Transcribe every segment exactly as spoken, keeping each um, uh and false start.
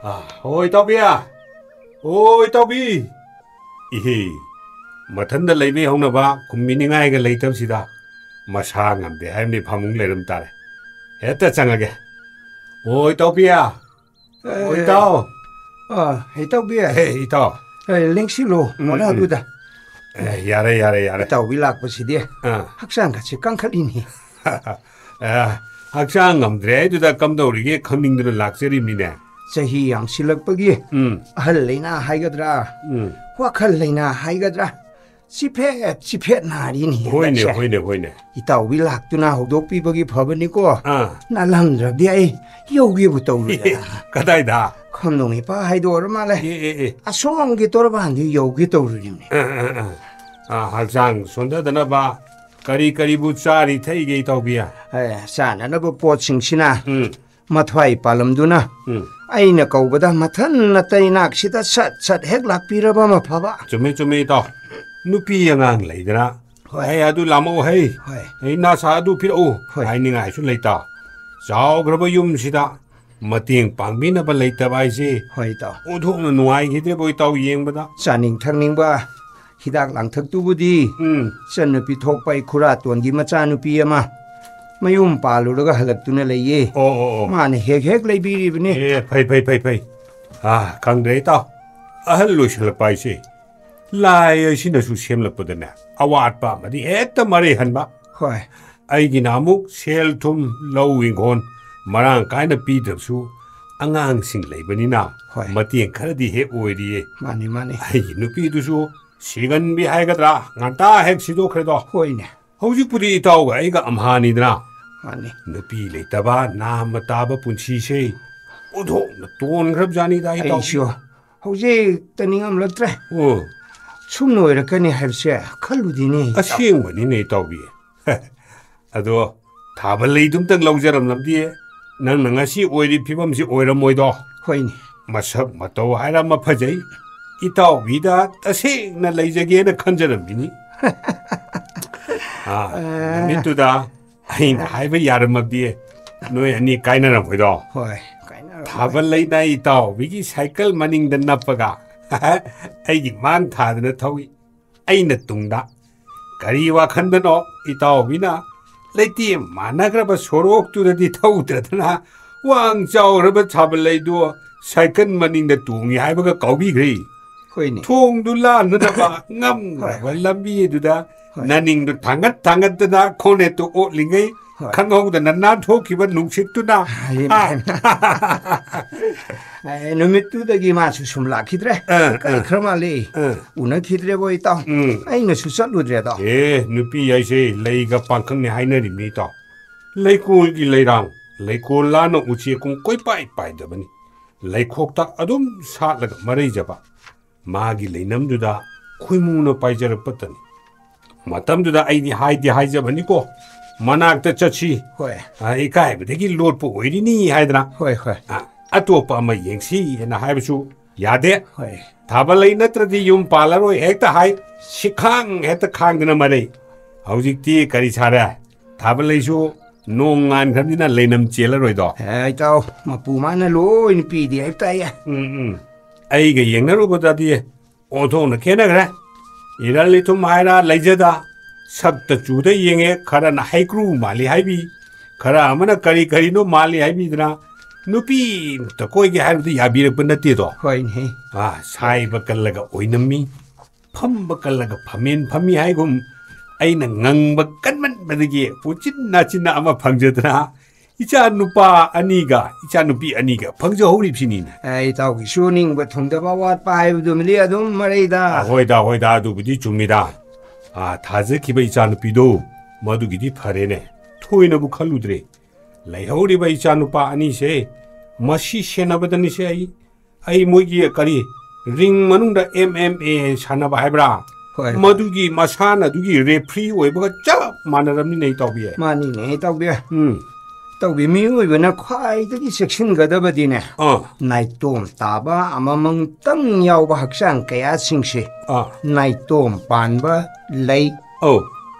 ꯑꯥ, ꯍꯣꯏ, ꯏꯇꯥꯎꯕꯤ꯫ ꯑꯣ, ꯏꯇꯥꯎꯕꯤ꯫ ꯏꯍꯦ, ꯃꯊꯟꯗ ꯂꯩꯕꯩ ꯍꯧꯅꯕ ꯈꯨꯝꯕꯤꯅꯤꯡꯉꯥꯏꯒ ꯂꯩꯇꯕꯁꯤꯗ꯫ ꯃꯁꯥ ꯉꯝꯗꯦ ꯍꯥꯏꯕꯅꯤ, ꯐꯃꯨꯡ ꯂꯩꯔꯝ ꯇꯥꯔꯦ꯫ ꯍꯦꯛꯇ ꯆꯪꯉꯒꯦ꯫ ꯑꯣ, ꯏꯇꯥꯎꯕꯤ꯫ ꯑꯣ, ꯑꯦ, ꯏꯇꯥꯎ꯫ ꯑꯥ, ꯏꯇꯥꯎꯕꯤ꯫ ꯑꯦ, ꯏꯇꯥꯎ꯫ ꯑꯦ, ꯂꯦꯡꯁꯤꯜꯂꯣ, ꯎꯝ, ꯎꯝ꯫ ꯃꯣꯔꯥꯗꯨꯗ꯫ ꯑꯦ, ꯌꯥꯔꯦ, ꯌꯥꯔꯦ, ꯌꯥꯔꯦ꯫ ꯏꯇꯥꯎꯕꯤ ꯂꯥꯛꯄꯁꯤꯗꯤ ꯑꯥ꯫ ꯍꯛꯆꯥꯡꯒꯁꯦ ꯀꯟꯈꯠꯂꯤꯅꯦ꯫ ꯑꯦ, ꯍꯛꯆꯥꯡ ꯉꯝꯗ꯭ꯔꯦ ꯍꯥꯏꯗꯨꯗ ꯀꯝꯗꯧꯔꯤꯒꯦ ꯈꯪꯅꯤꯡꯗꯨꯅ ꯂꯥꯛꯆꯔꯤꯕꯅꯤꯅꯦ꯫ ꯆꯍꯤ ꯌꯥꯝꯁꯤꯜꯂꯛꯄꯒꯤ ꯎꯝ꯫ ꯑꯍꯜ ꯂꯩꯅꯥ ꯍꯥꯏꯒꯗ꯭ꯔꯥ, ꯎꯝ꯫ ꯋꯥꯈꯜ ꯂꯩꯅꯥ ꯍꯥꯏꯒꯗ꯭ꯔꯥ, ꯆꯤꯐꯦꯠ ꯆꯤꯐꯦꯠ ꯅꯥꯔꯤꯅꯦ ꯍꯣꯏꯅꯦ, ꯍꯟꯗꯛꯁꯦ꯫ ꯍꯣꯏꯅꯦ, ꯍꯣꯏꯅꯦ꯫ ꯏꯇꯥꯎꯕꯤ ꯂꯥꯛꯇꯨꯅ ꯍꯧꯗꯣꯛꯄꯤꯕꯒꯤ ꯐꯕꯅꯤꯀꯣ꯫ ꯑꯥ꯫ ꯅꯥꯜꯂꯝꯗ꯭ꯔꯕꯗꯤ ꯑꯩ ꯌꯧꯒꯦꯕꯨ ꯇꯧꯔꯨꯔꯦ꯫ ꯀꯗꯥꯏꯗ? ꯈꯝꯅꯣꯡ ꯏꯄꯥ ꯍꯥꯏꯗꯣ ꯑꯣꯏꯔ ꯃꯥꯜꯂꯦ꯫ ꯑꯦ, ꯑꯦ, ꯑꯦ꯫ ꯑꯁꯣꯝꯒꯤ ꯇꯣꯔꯕꯥꯟꯗꯨ ꯌꯧꯒꯦ ꯇꯧꯔꯨꯔꯤꯕꯅꯦ꯫ ꯑꯥ, ꯑꯥ, ꯑꯥ꯫ ꯑꯥ, ꯍꯛꯆꯥꯡ ꯁꯣꯟꯊꯗꯅꯕ ꯀꯔꯤ ꯀꯔꯤꯕꯨ ꯆꯥꯔꯤ ꯊꯛꯏꯒꯦ, ꯏꯇꯥꯎꯕꯤ? ꯑꯦ, ꯆꯥꯅꯅꯕ ꯄꯣꯠꯁꯤꯡꯁꯤꯅ ꯎꯝ꯫ ꯃꯊ꯭ꯋꯥꯏ ꯄꯥꯜꯂꯝꯗꯨꯅ ꯎꯝ꯫ ꯑꯩꯅ ꯀꯧꯕꯗ ꯃꯊꯟꯅ ꯇꯩꯅꯥꯛꯁꯤꯗ ꯁꯠ ꯁꯠ ꯍꯦꯛ ꯂꯥꯛꯄꯤꯔꯕ ꯑꯃ ꯐꯕ꯫ ꯆꯨꯝꯃꯦ, ꯆꯨꯝꯃꯦ, ꯏꯇꯥꯎ꯫ ꯅꯨꯄꯤ ꯑꯉꯥꯡ ꯂꯩꯗꯅ, ꯍꯣꯏ꯫ "ꯑꯩ ꯑꯗꯨ ꯂꯥꯝꯃꯛꯑꯣ ꯍꯩ, ꯍꯣꯏ꯫ ꯑꯩ ꯅꯥꯁꯥ ꯑꯗꯨ ꯄꯤꯔꯛꯎ" ꯍꯣꯏ꯫ ꯍꯥꯏꯅꯤꯡꯉꯥꯏꯁꯨ ꯂꯩꯇ꯫ ꯆꯥꯎꯈ꯭ꯔꯕ ꯌꯨꯝꯁꯤꯗ ꯃꯇꯦꯡ ꯄꯥꯡꯕꯤꯅꯕ ꯂꯩꯇꯕ ꯍꯥꯏꯁꯤ ꯍꯣꯏ, ꯏꯇꯥꯎ꯫ ꯑꯣꯟꯊꯣꯛꯅ ꯅꯨꯡꯉꯥꯏꯈꯤꯗꯦꯕꯣ, ꯏꯇꯥꯎ, ꯌꯦꯡꯕꯗ꯫ ꯆꯥꯅꯤꯡ ꯊꯛꯅꯤꯡꯕ ꯍꯤꯗꯥꯛ ꯂꯥꯡꯊꯛꯇꯨꯕꯨꯗꯤ ꯎꯝ꯫ ꯏꯆꯟꯅꯨꯄꯤ ꯊꯣꯛꯄ ꯑꯩ ꯈꯨꯔꯥꯇꯣꯟꯒꯤ ꯃꯆꯥꯅꯨꯄꯤ ꯑꯃ ꯃꯌꯨꯝ ꯄꯥꯜꯂꯨꯔꯒ ꯍꯜꯂꯛꯇꯨꯅ ꯂꯩꯌꯦ꯫ ꯑꯣ, ꯑꯣ, ꯑꯣ꯫ ꯃꯥꯅ ꯍꯦꯛ ꯍꯦꯛ ꯂꯩꯕꯤꯔꯤꯕꯅꯤ꯫ ꯑꯦ, ꯐꯩ, ꯐꯩ, ꯐꯩ, ꯐꯩ꯫ ꯑꯥ, ꯈꯪꯗ꯭ꯔꯦ, ꯏꯇꯥꯎ꯫ ꯑꯍꯜ ꯑꯣꯏꯁꯜꯂꯛꯄ ꯍꯥꯏꯁꯦ ꯂꯥꯏ ꯑꯁꯤꯅꯁꯨ ꯁꯦꯝꯂꯛꯄꯗꯅꯦ, ꯑꯋꯥꯠꯄ ꯑꯃꯗꯤ ꯍꯦꯛꯇ ꯃꯔꯩ ꯍꯟꯕ꯫ ꯍꯣꯏ꯫ ꯑꯩꯒꯤꯅ ꯑꯃꯨꯛ ꯁꯦꯜ ꯊꯨꯝ, ꯂꯧ ꯏꯪꯈꯣꯜ ꯃꯔꯥꯡ ꯀꯥꯏꯅ ꯄꯤꯗ꯭ꯔꯕꯁꯨ, ꯑꯉꯥꯡꯁꯤꯡ ꯂꯩꯕꯅꯤꯅ ꯍꯣꯏ꯫ ꯃꯇꯦꯡ ꯈꯔꯗꯤ ꯍꯦꯛ ꯑꯣꯏꯔꯤꯌꯦ꯫ ꯃꯥꯅꯤ, ꯃꯥꯅꯤ꯫ ꯑꯩꯒꯤ ꯅꯨꯄꯤꯗꯨꯁꯨ ꯁꯤꯒꯟꯕꯤ ꯍꯥꯏꯒꯗ꯭ꯔꯥ, ꯉꯟꯇꯥ ꯍꯦꯛ ꯁꯤꯗꯣꯛꯈ꯭ꯔꯦꯗꯣ꯫ ꯍꯣꯏꯅꯦ꯫ ꯍꯧꯖꯤꯛꯄꯨꯗꯤ ꯏꯇꯥꯎꯒ ꯑꯩꯒ ꯑꯝꯍꯥꯅꯤꯗꯅ꯫ ꯃꯥꯅꯤ꯫ ꯅꯨꯄꯤ ꯂꯩꯇꯕ ꯅꯥꯝꯃ ꯇꯥꯕ ꯄꯨꯟꯁꯤꯁꯦ ꯑꯣꯟꯊꯣꯛꯅ ꯇꯣꯟꯈ꯭ꯔꯕꯖꯥꯠꯅꯤꯗ, ꯏꯇꯥꯎ꯫ ꯑꯩꯁꯨ ꯍꯧꯖꯤꯛꯇ ꯅꯤꯡꯉꯝꯂꯛꯇ꯭ꯔꯦ꯫ ꯑꯣ꯫ ꯁꯨꯝ ꯂꯣꯏꯔꯛꯀꯅꯤ ꯍꯥꯏꯕꯁꯦ ꯈꯜꯂꯨꯗꯤꯅꯦ, ꯏꯇꯥꯎ꯫ ꯑꯁꯦꯡꯕꯅꯤꯅꯦ, ꯏꯇꯥꯎꯕꯤ꯫ ꯑꯗꯣ ꯊꯥꯕꯜ ꯂꯩꯗꯨꯝꯇꯪ ꯂꯧꯖꯔꯝꯂꯕꯗꯤ ꯅꯪꯅ ꯉꯁꯤ ꯑꯣꯏꯔꯤ ꯐꯤꯕꯝꯁꯤ ꯑꯣꯏꯔꯝꯃꯣꯏꯗꯣ꯫ ꯍꯣꯏꯅꯦ꯫ ꯃꯁꯛ ꯃꯇꯧ ꯍꯥꯏꯔ ꯑꯃ ꯐꯖꯩ꯫ ꯏꯇꯥꯎꯕꯤꯗ ꯇꯁꯦꯡꯅ ꯂꯩꯖꯒꯦꯅ ꯈꯟꯖꯔꯝꯃꯤꯅꯤ꯫ ꯑꯥ, ꯑꯦ꯫ ꯅꯨꯃꯤꯠꯇꯨꯗ ꯑꯩꯅ ꯍꯥꯏꯕ ꯌꯥꯔꯝꯃꯕꯗꯤ ꯅꯣꯏ ꯑꯅꯤ ꯀꯥꯏꯅꯔꯝꯃꯣꯏꯗꯣ꯫ ꯍꯣꯏ, ꯀꯥꯏꯅ- ꯊꯥꯕꯜ ꯂꯩꯅ ꯏꯇꯥꯎꯕꯤꯒꯤ ꯁꯥꯏꯀꯜ ꯃꯅꯤꯡꯗ ꯅꯞꯄꯒ ꯑꯩꯒꯤ ꯃꯥꯡ ꯊꯥꯗꯨꯅ ꯊꯧꯏ꯫ ꯑꯩꯅ ꯇꯨꯡꯗ꯫ ꯀꯔꯤ ꯋꯥꯈꯟꯗꯅꯣ ꯏꯇꯥꯎꯕꯤꯅ ꯂꯩꯇꯦꯝ ꯃꯥꯟꯅꯈ꯭ꯔꯕ ꯁꯣꯔꯣꯛꯇꯨꯗꯗꯤ ꯊꯧꯗ꯭ꯔꯗꯅ ꯋꯥꯡ ꯆꯥꯎꯈ꯭ꯔꯕ ꯊꯥꯕꯜ ꯂꯩꯗꯨ ꯁꯥꯏꯀꯜ ꯃꯅꯤꯡꯗ ꯇꯣꯡꯉꯤ ꯍꯥꯏꯕꯒ ꯀꯥꯎꯕꯤꯈ꯭ꯔꯦ꯫ ꯍꯣꯏꯅꯦ꯫ ꯊꯣꯡꯗꯨ ꯂꯥꯟꯅꯅꯕ ꯉꯝꯈ꯭ꯔꯕ ꯍꯣꯏ, ꯍꯣꯏ꯫ ꯂꯝꯕꯤ ꯑꯗꯨꯗ ꯍꯣꯏ꯫ ꯅꯅꯤꯡꯗꯨ ꯊꯥꯡꯒꯠ ꯊꯥꯡꯒꯠꯇꯅ ꯈꯣꯡꯅꯦꯠꯇꯨ ꯑꯣꯠꯂꯤꯉꯩ ꯍꯣꯏ꯫ ꯈꯪꯍꯧꯗꯅ ꯅꯥꯟꯊꯣꯛꯈꯤꯕ ꯅꯨꯡꯁꯤꯠꯇꯨꯅ꯫ ꯍꯥꯏ, ꯑꯥ꯫ ꯍꯥꯏ꯫ ꯑꯦ, ꯅꯨꯃꯤꯠꯇꯨꯗꯒꯤ ꯃꯥꯁꯨ ꯁꯨꯝ ꯂꯥꯛꯈꯤꯗ꯭ꯔꯦ꯫ ꯑꯥ, ꯑꯥ꯫ ꯈꯔ ꯃꯥꯜꯂꯤ꯫ ꯑꯥ꯫ ꯎꯅꯈꯤꯗ꯭ꯔꯦꯕꯣ, ꯏꯇꯥꯎ꯫ ꯎꯝ꯫ ꯑꯩꯅꯁꯨ ꯆꯠꯂꯨꯗ꯭ꯔꯦꯗꯣ꯫ ꯑꯦ, ꯅꯨꯄꯤ ꯍꯥꯏꯁꯦ ꯂꯩꯒ ꯄꯥꯡꯈꯪꯅꯤ ꯍꯥꯏꯅꯔꯤꯕꯅꯤ, ꯏꯇꯥꯎ꯫ ꯂꯩꯀꯣꯜꯒꯤ ꯂꯩꯔꯥꯡ, ꯂꯩꯀꯣꯜ ꯂꯥꯟꯅ ꯎꯆꯦꯛ ꯀꯨꯝ ꯀꯣꯏꯄꯥꯏ ꯄꯥꯏꯗꯕꯅꯤ꯫ ꯂꯩꯈꯣꯛꯇ ꯑꯗꯨꯝ ꯁꯥꯠꯂꯒ ꯃꯔꯩꯖꯕ꯫ ꯃꯥꯒꯤ ꯂꯩꯅꯝꯗꯨꯗ ꯈꯣꯏꯃꯨꯅ ꯄꯥꯏꯖꯔꯛꯄꯇꯅꯤ꯫ ꯃꯇꯝꯗꯨꯗ ꯑꯩꯗꯤ ꯍꯥꯏꯗꯤ ꯍꯥꯏꯖꯕꯅꯤꯀꯣ, "ꯃꯅꯥꯛꯇ ꯆꯠꯁꯤ꯫ ꯍꯣꯏ꯫ ꯑ, ꯏꯀꯥꯏꯕꯗꯒꯤ ꯂꯣꯠꯄ ꯑꯣꯏꯔꯤꯅꯤ" ꯍꯥꯏꯗꯅ꯫ ꯍꯣꯏ, ꯍꯣꯏ꯫ ꯑ, "ꯑꯇꯣꯞꯄ ꯑꯃ ꯌꯦꯡꯁꯤ" ꯍꯥꯏꯅ ꯍꯥꯏꯕꯁꯨ ꯌꯥꯗꯦ꯫ ꯍꯣꯏ꯫ "ꯊꯥꯕꯜ ꯂꯩ ꯅꯠꯇ꯭ꯔꯗꯤ ꯌꯨꯝ ꯄꯥꯜꯂꯔꯣꯏ" ꯍꯦꯛꯇ ꯍꯥꯏ꯫ ꯁꯤꯈꯥꯡ ꯍꯦꯛꯇ ꯈꯥꯡꯗꯅ ꯃꯔꯩ꯫ ꯍꯧꯖꯤꯛꯇꯤ ꯀꯔꯤ ꯁꯥꯔꯦ? ꯊꯥꯕꯜ ꯂꯩꯁꯨ ꯅꯣꯡ ꯉꯥꯟꯈ꯭ꯔꯕꯅꯤꯅ ꯂꯩꯅꯝ ꯆꯦꯜꯂꯔꯣꯏꯗꯣ꯫ ꯑꯦ, ꯏꯇꯥꯎ, ꯃꯄꯨ ꯃꯥꯅ ꯂꯣꯏꯅ ꯄꯤꯗꯦ ꯍꯥꯏꯕ ꯇꯥꯏꯌꯦ꯫ ꯎꯝ, ꯎꯝ꯫ ꯑꯩꯒ ꯌꯦꯡꯅꯔꯨꯕꯗꯗꯤ ꯑꯣꯟꯊꯣꯛꯅ ꯈꯦꯠꯅꯈ꯭ꯔꯦ꯫ ꯏꯔꯜ ꯏꯊꯨꯝ ꯍꯥꯏꯔ ꯂꯩꯖꯗ, ꯁꯛꯇ ꯆꯨꯗ ꯌꯦꯡꯉꯦ, ꯈꯔꯅ ꯍꯩꯀ꯭ꯔꯨ ꯃꯥꯜꯂꯤ ꯍꯥꯏꯕꯤ, ꯈꯔ ꯑꯃꯅ ꯀꯔꯤ ꯀꯔꯤꯅꯣ ꯃꯥꯜꯂꯤ ꯍꯥꯏꯕꯤꯗꯅ ꯅꯨꯄꯤ ꯑꯝꯇ ꯀꯣꯏꯒꯦ ꯍꯥꯏꯕꯗ ꯌꯥꯕꯤꯔꯛꯄ ꯅꯠꯇꯦꯗꯣ꯫ ꯍꯣꯏꯅꯦ꯫ ꯑꯥ, ꯁꯥꯏꯕ ꯀꯜꯂꯒ ꯑꯣꯏꯅꯝꯃꯤ, ꯐꯝꯕ ꯀꯜꯂꯒ ꯐꯝꯃꯦꯟ ꯐꯝꯃꯤ ꯍꯥꯏꯒꯨꯝ, ꯑꯩꯅ ꯉꯪꯕ ꯀꯟꯃꯟꯕꯗꯒꯤ ꯎꯆꯤꯟ ꯅꯥꯆꯤꯟꯅ ꯑꯃ ꯐꯪꯖꯗꯅ ꯏꯆꯥ ꯅꯨꯄꯥ ꯑꯅꯤꯒ ꯏꯆꯥ ꯅꯨꯄꯤ ꯑꯅꯤꯒ ꯐꯪꯖꯍꯧꯔꯤꯕꯁꯤꯅꯤꯅꯦ꯫ ꯑꯦ, ꯏꯇꯥꯎꯒꯤꯁꯨ ꯅꯤꯡꯕ ꯊꯨꯡꯗꯕ ꯑꯋꯥꯠꯄ ꯍꯥꯏꯕꯗꯨꯃꯗꯤ ꯑꯗꯨꯝ ꯃꯔꯩꯗ꯫ ꯑ, ꯍꯣꯏꯗ, ꯍꯣꯏꯗ, ꯑꯗꯨꯕꯨꯗꯤ ꯆꯨꯝꯃꯤꯗ꯫ ꯑ, ꯊꯥꯖꯈꯤꯕ ꯏꯆꯥ ꯅꯨꯄꯤꯗꯣ, ꯃꯗꯨꯒꯤꯗꯤ ꯐꯔꯦꯅꯦ꯫ ꯊꯣꯏꯅꯕꯨ ꯈꯜꯂꯨꯗ꯭ꯔꯦ꯫ ꯂꯩꯍꯧꯔꯤꯕ ꯏꯆꯥ ꯅꯨꯄꯥ ꯑꯅꯤꯁꯦ ꯃꯁꯤ ꯁꯦꯟꯅꯕꯗꯅꯤꯁꯦ ꯑꯩ, ꯑꯩ ꯃꯣꯏꯒꯤ ꯀꯔꯤ ring ꯃꯅꯨꯡꯗ M M A ꯁꯥꯟꯅꯕ ꯍꯥꯏꯕ꯭ꯔꯥ? ꯍꯣꯏ꯫ ꯃꯗꯨꯒꯤ ꯃꯁꯥꯟꯅꯗꯨꯒꯤ referee ꯑꯣꯏꯕꯒ ꯆꯞ ꯃꯥꯟꯅꯔꯕꯅꯤꯅꯦ, ꯏꯇꯥꯎꯕꯤ꯫ ꯃꯥꯅꯤꯅꯦ, ꯏꯇꯥꯎꯕꯤ꯫ ꯎꯝ꯫ ꯏꯇꯥꯎꯕꯤ, ꯃꯤꯑꯣꯏꯕꯅ ꯈ꯭ꯋꯥꯏꯗꯒꯤ ꯆꯦꯛꯁꯤꯟꯒꯗꯕꯗꯤꯅꯦ, ꯑꯥ꯫ ꯅꯥꯏꯇꯣꯝ ꯇꯥꯕ ꯑꯃꯃꯪꯇꯪ ꯌꯥꯎꯕ ꯍꯛꯆꯥꯡ ꯀꯌꯥꯁꯤꯡꯁꯦ ꯑꯥ꯫ ꯅꯥꯏꯇꯣꯝ ꯄꯥꯟꯕ ꯂꯩ꯫ ꯑꯧ꯫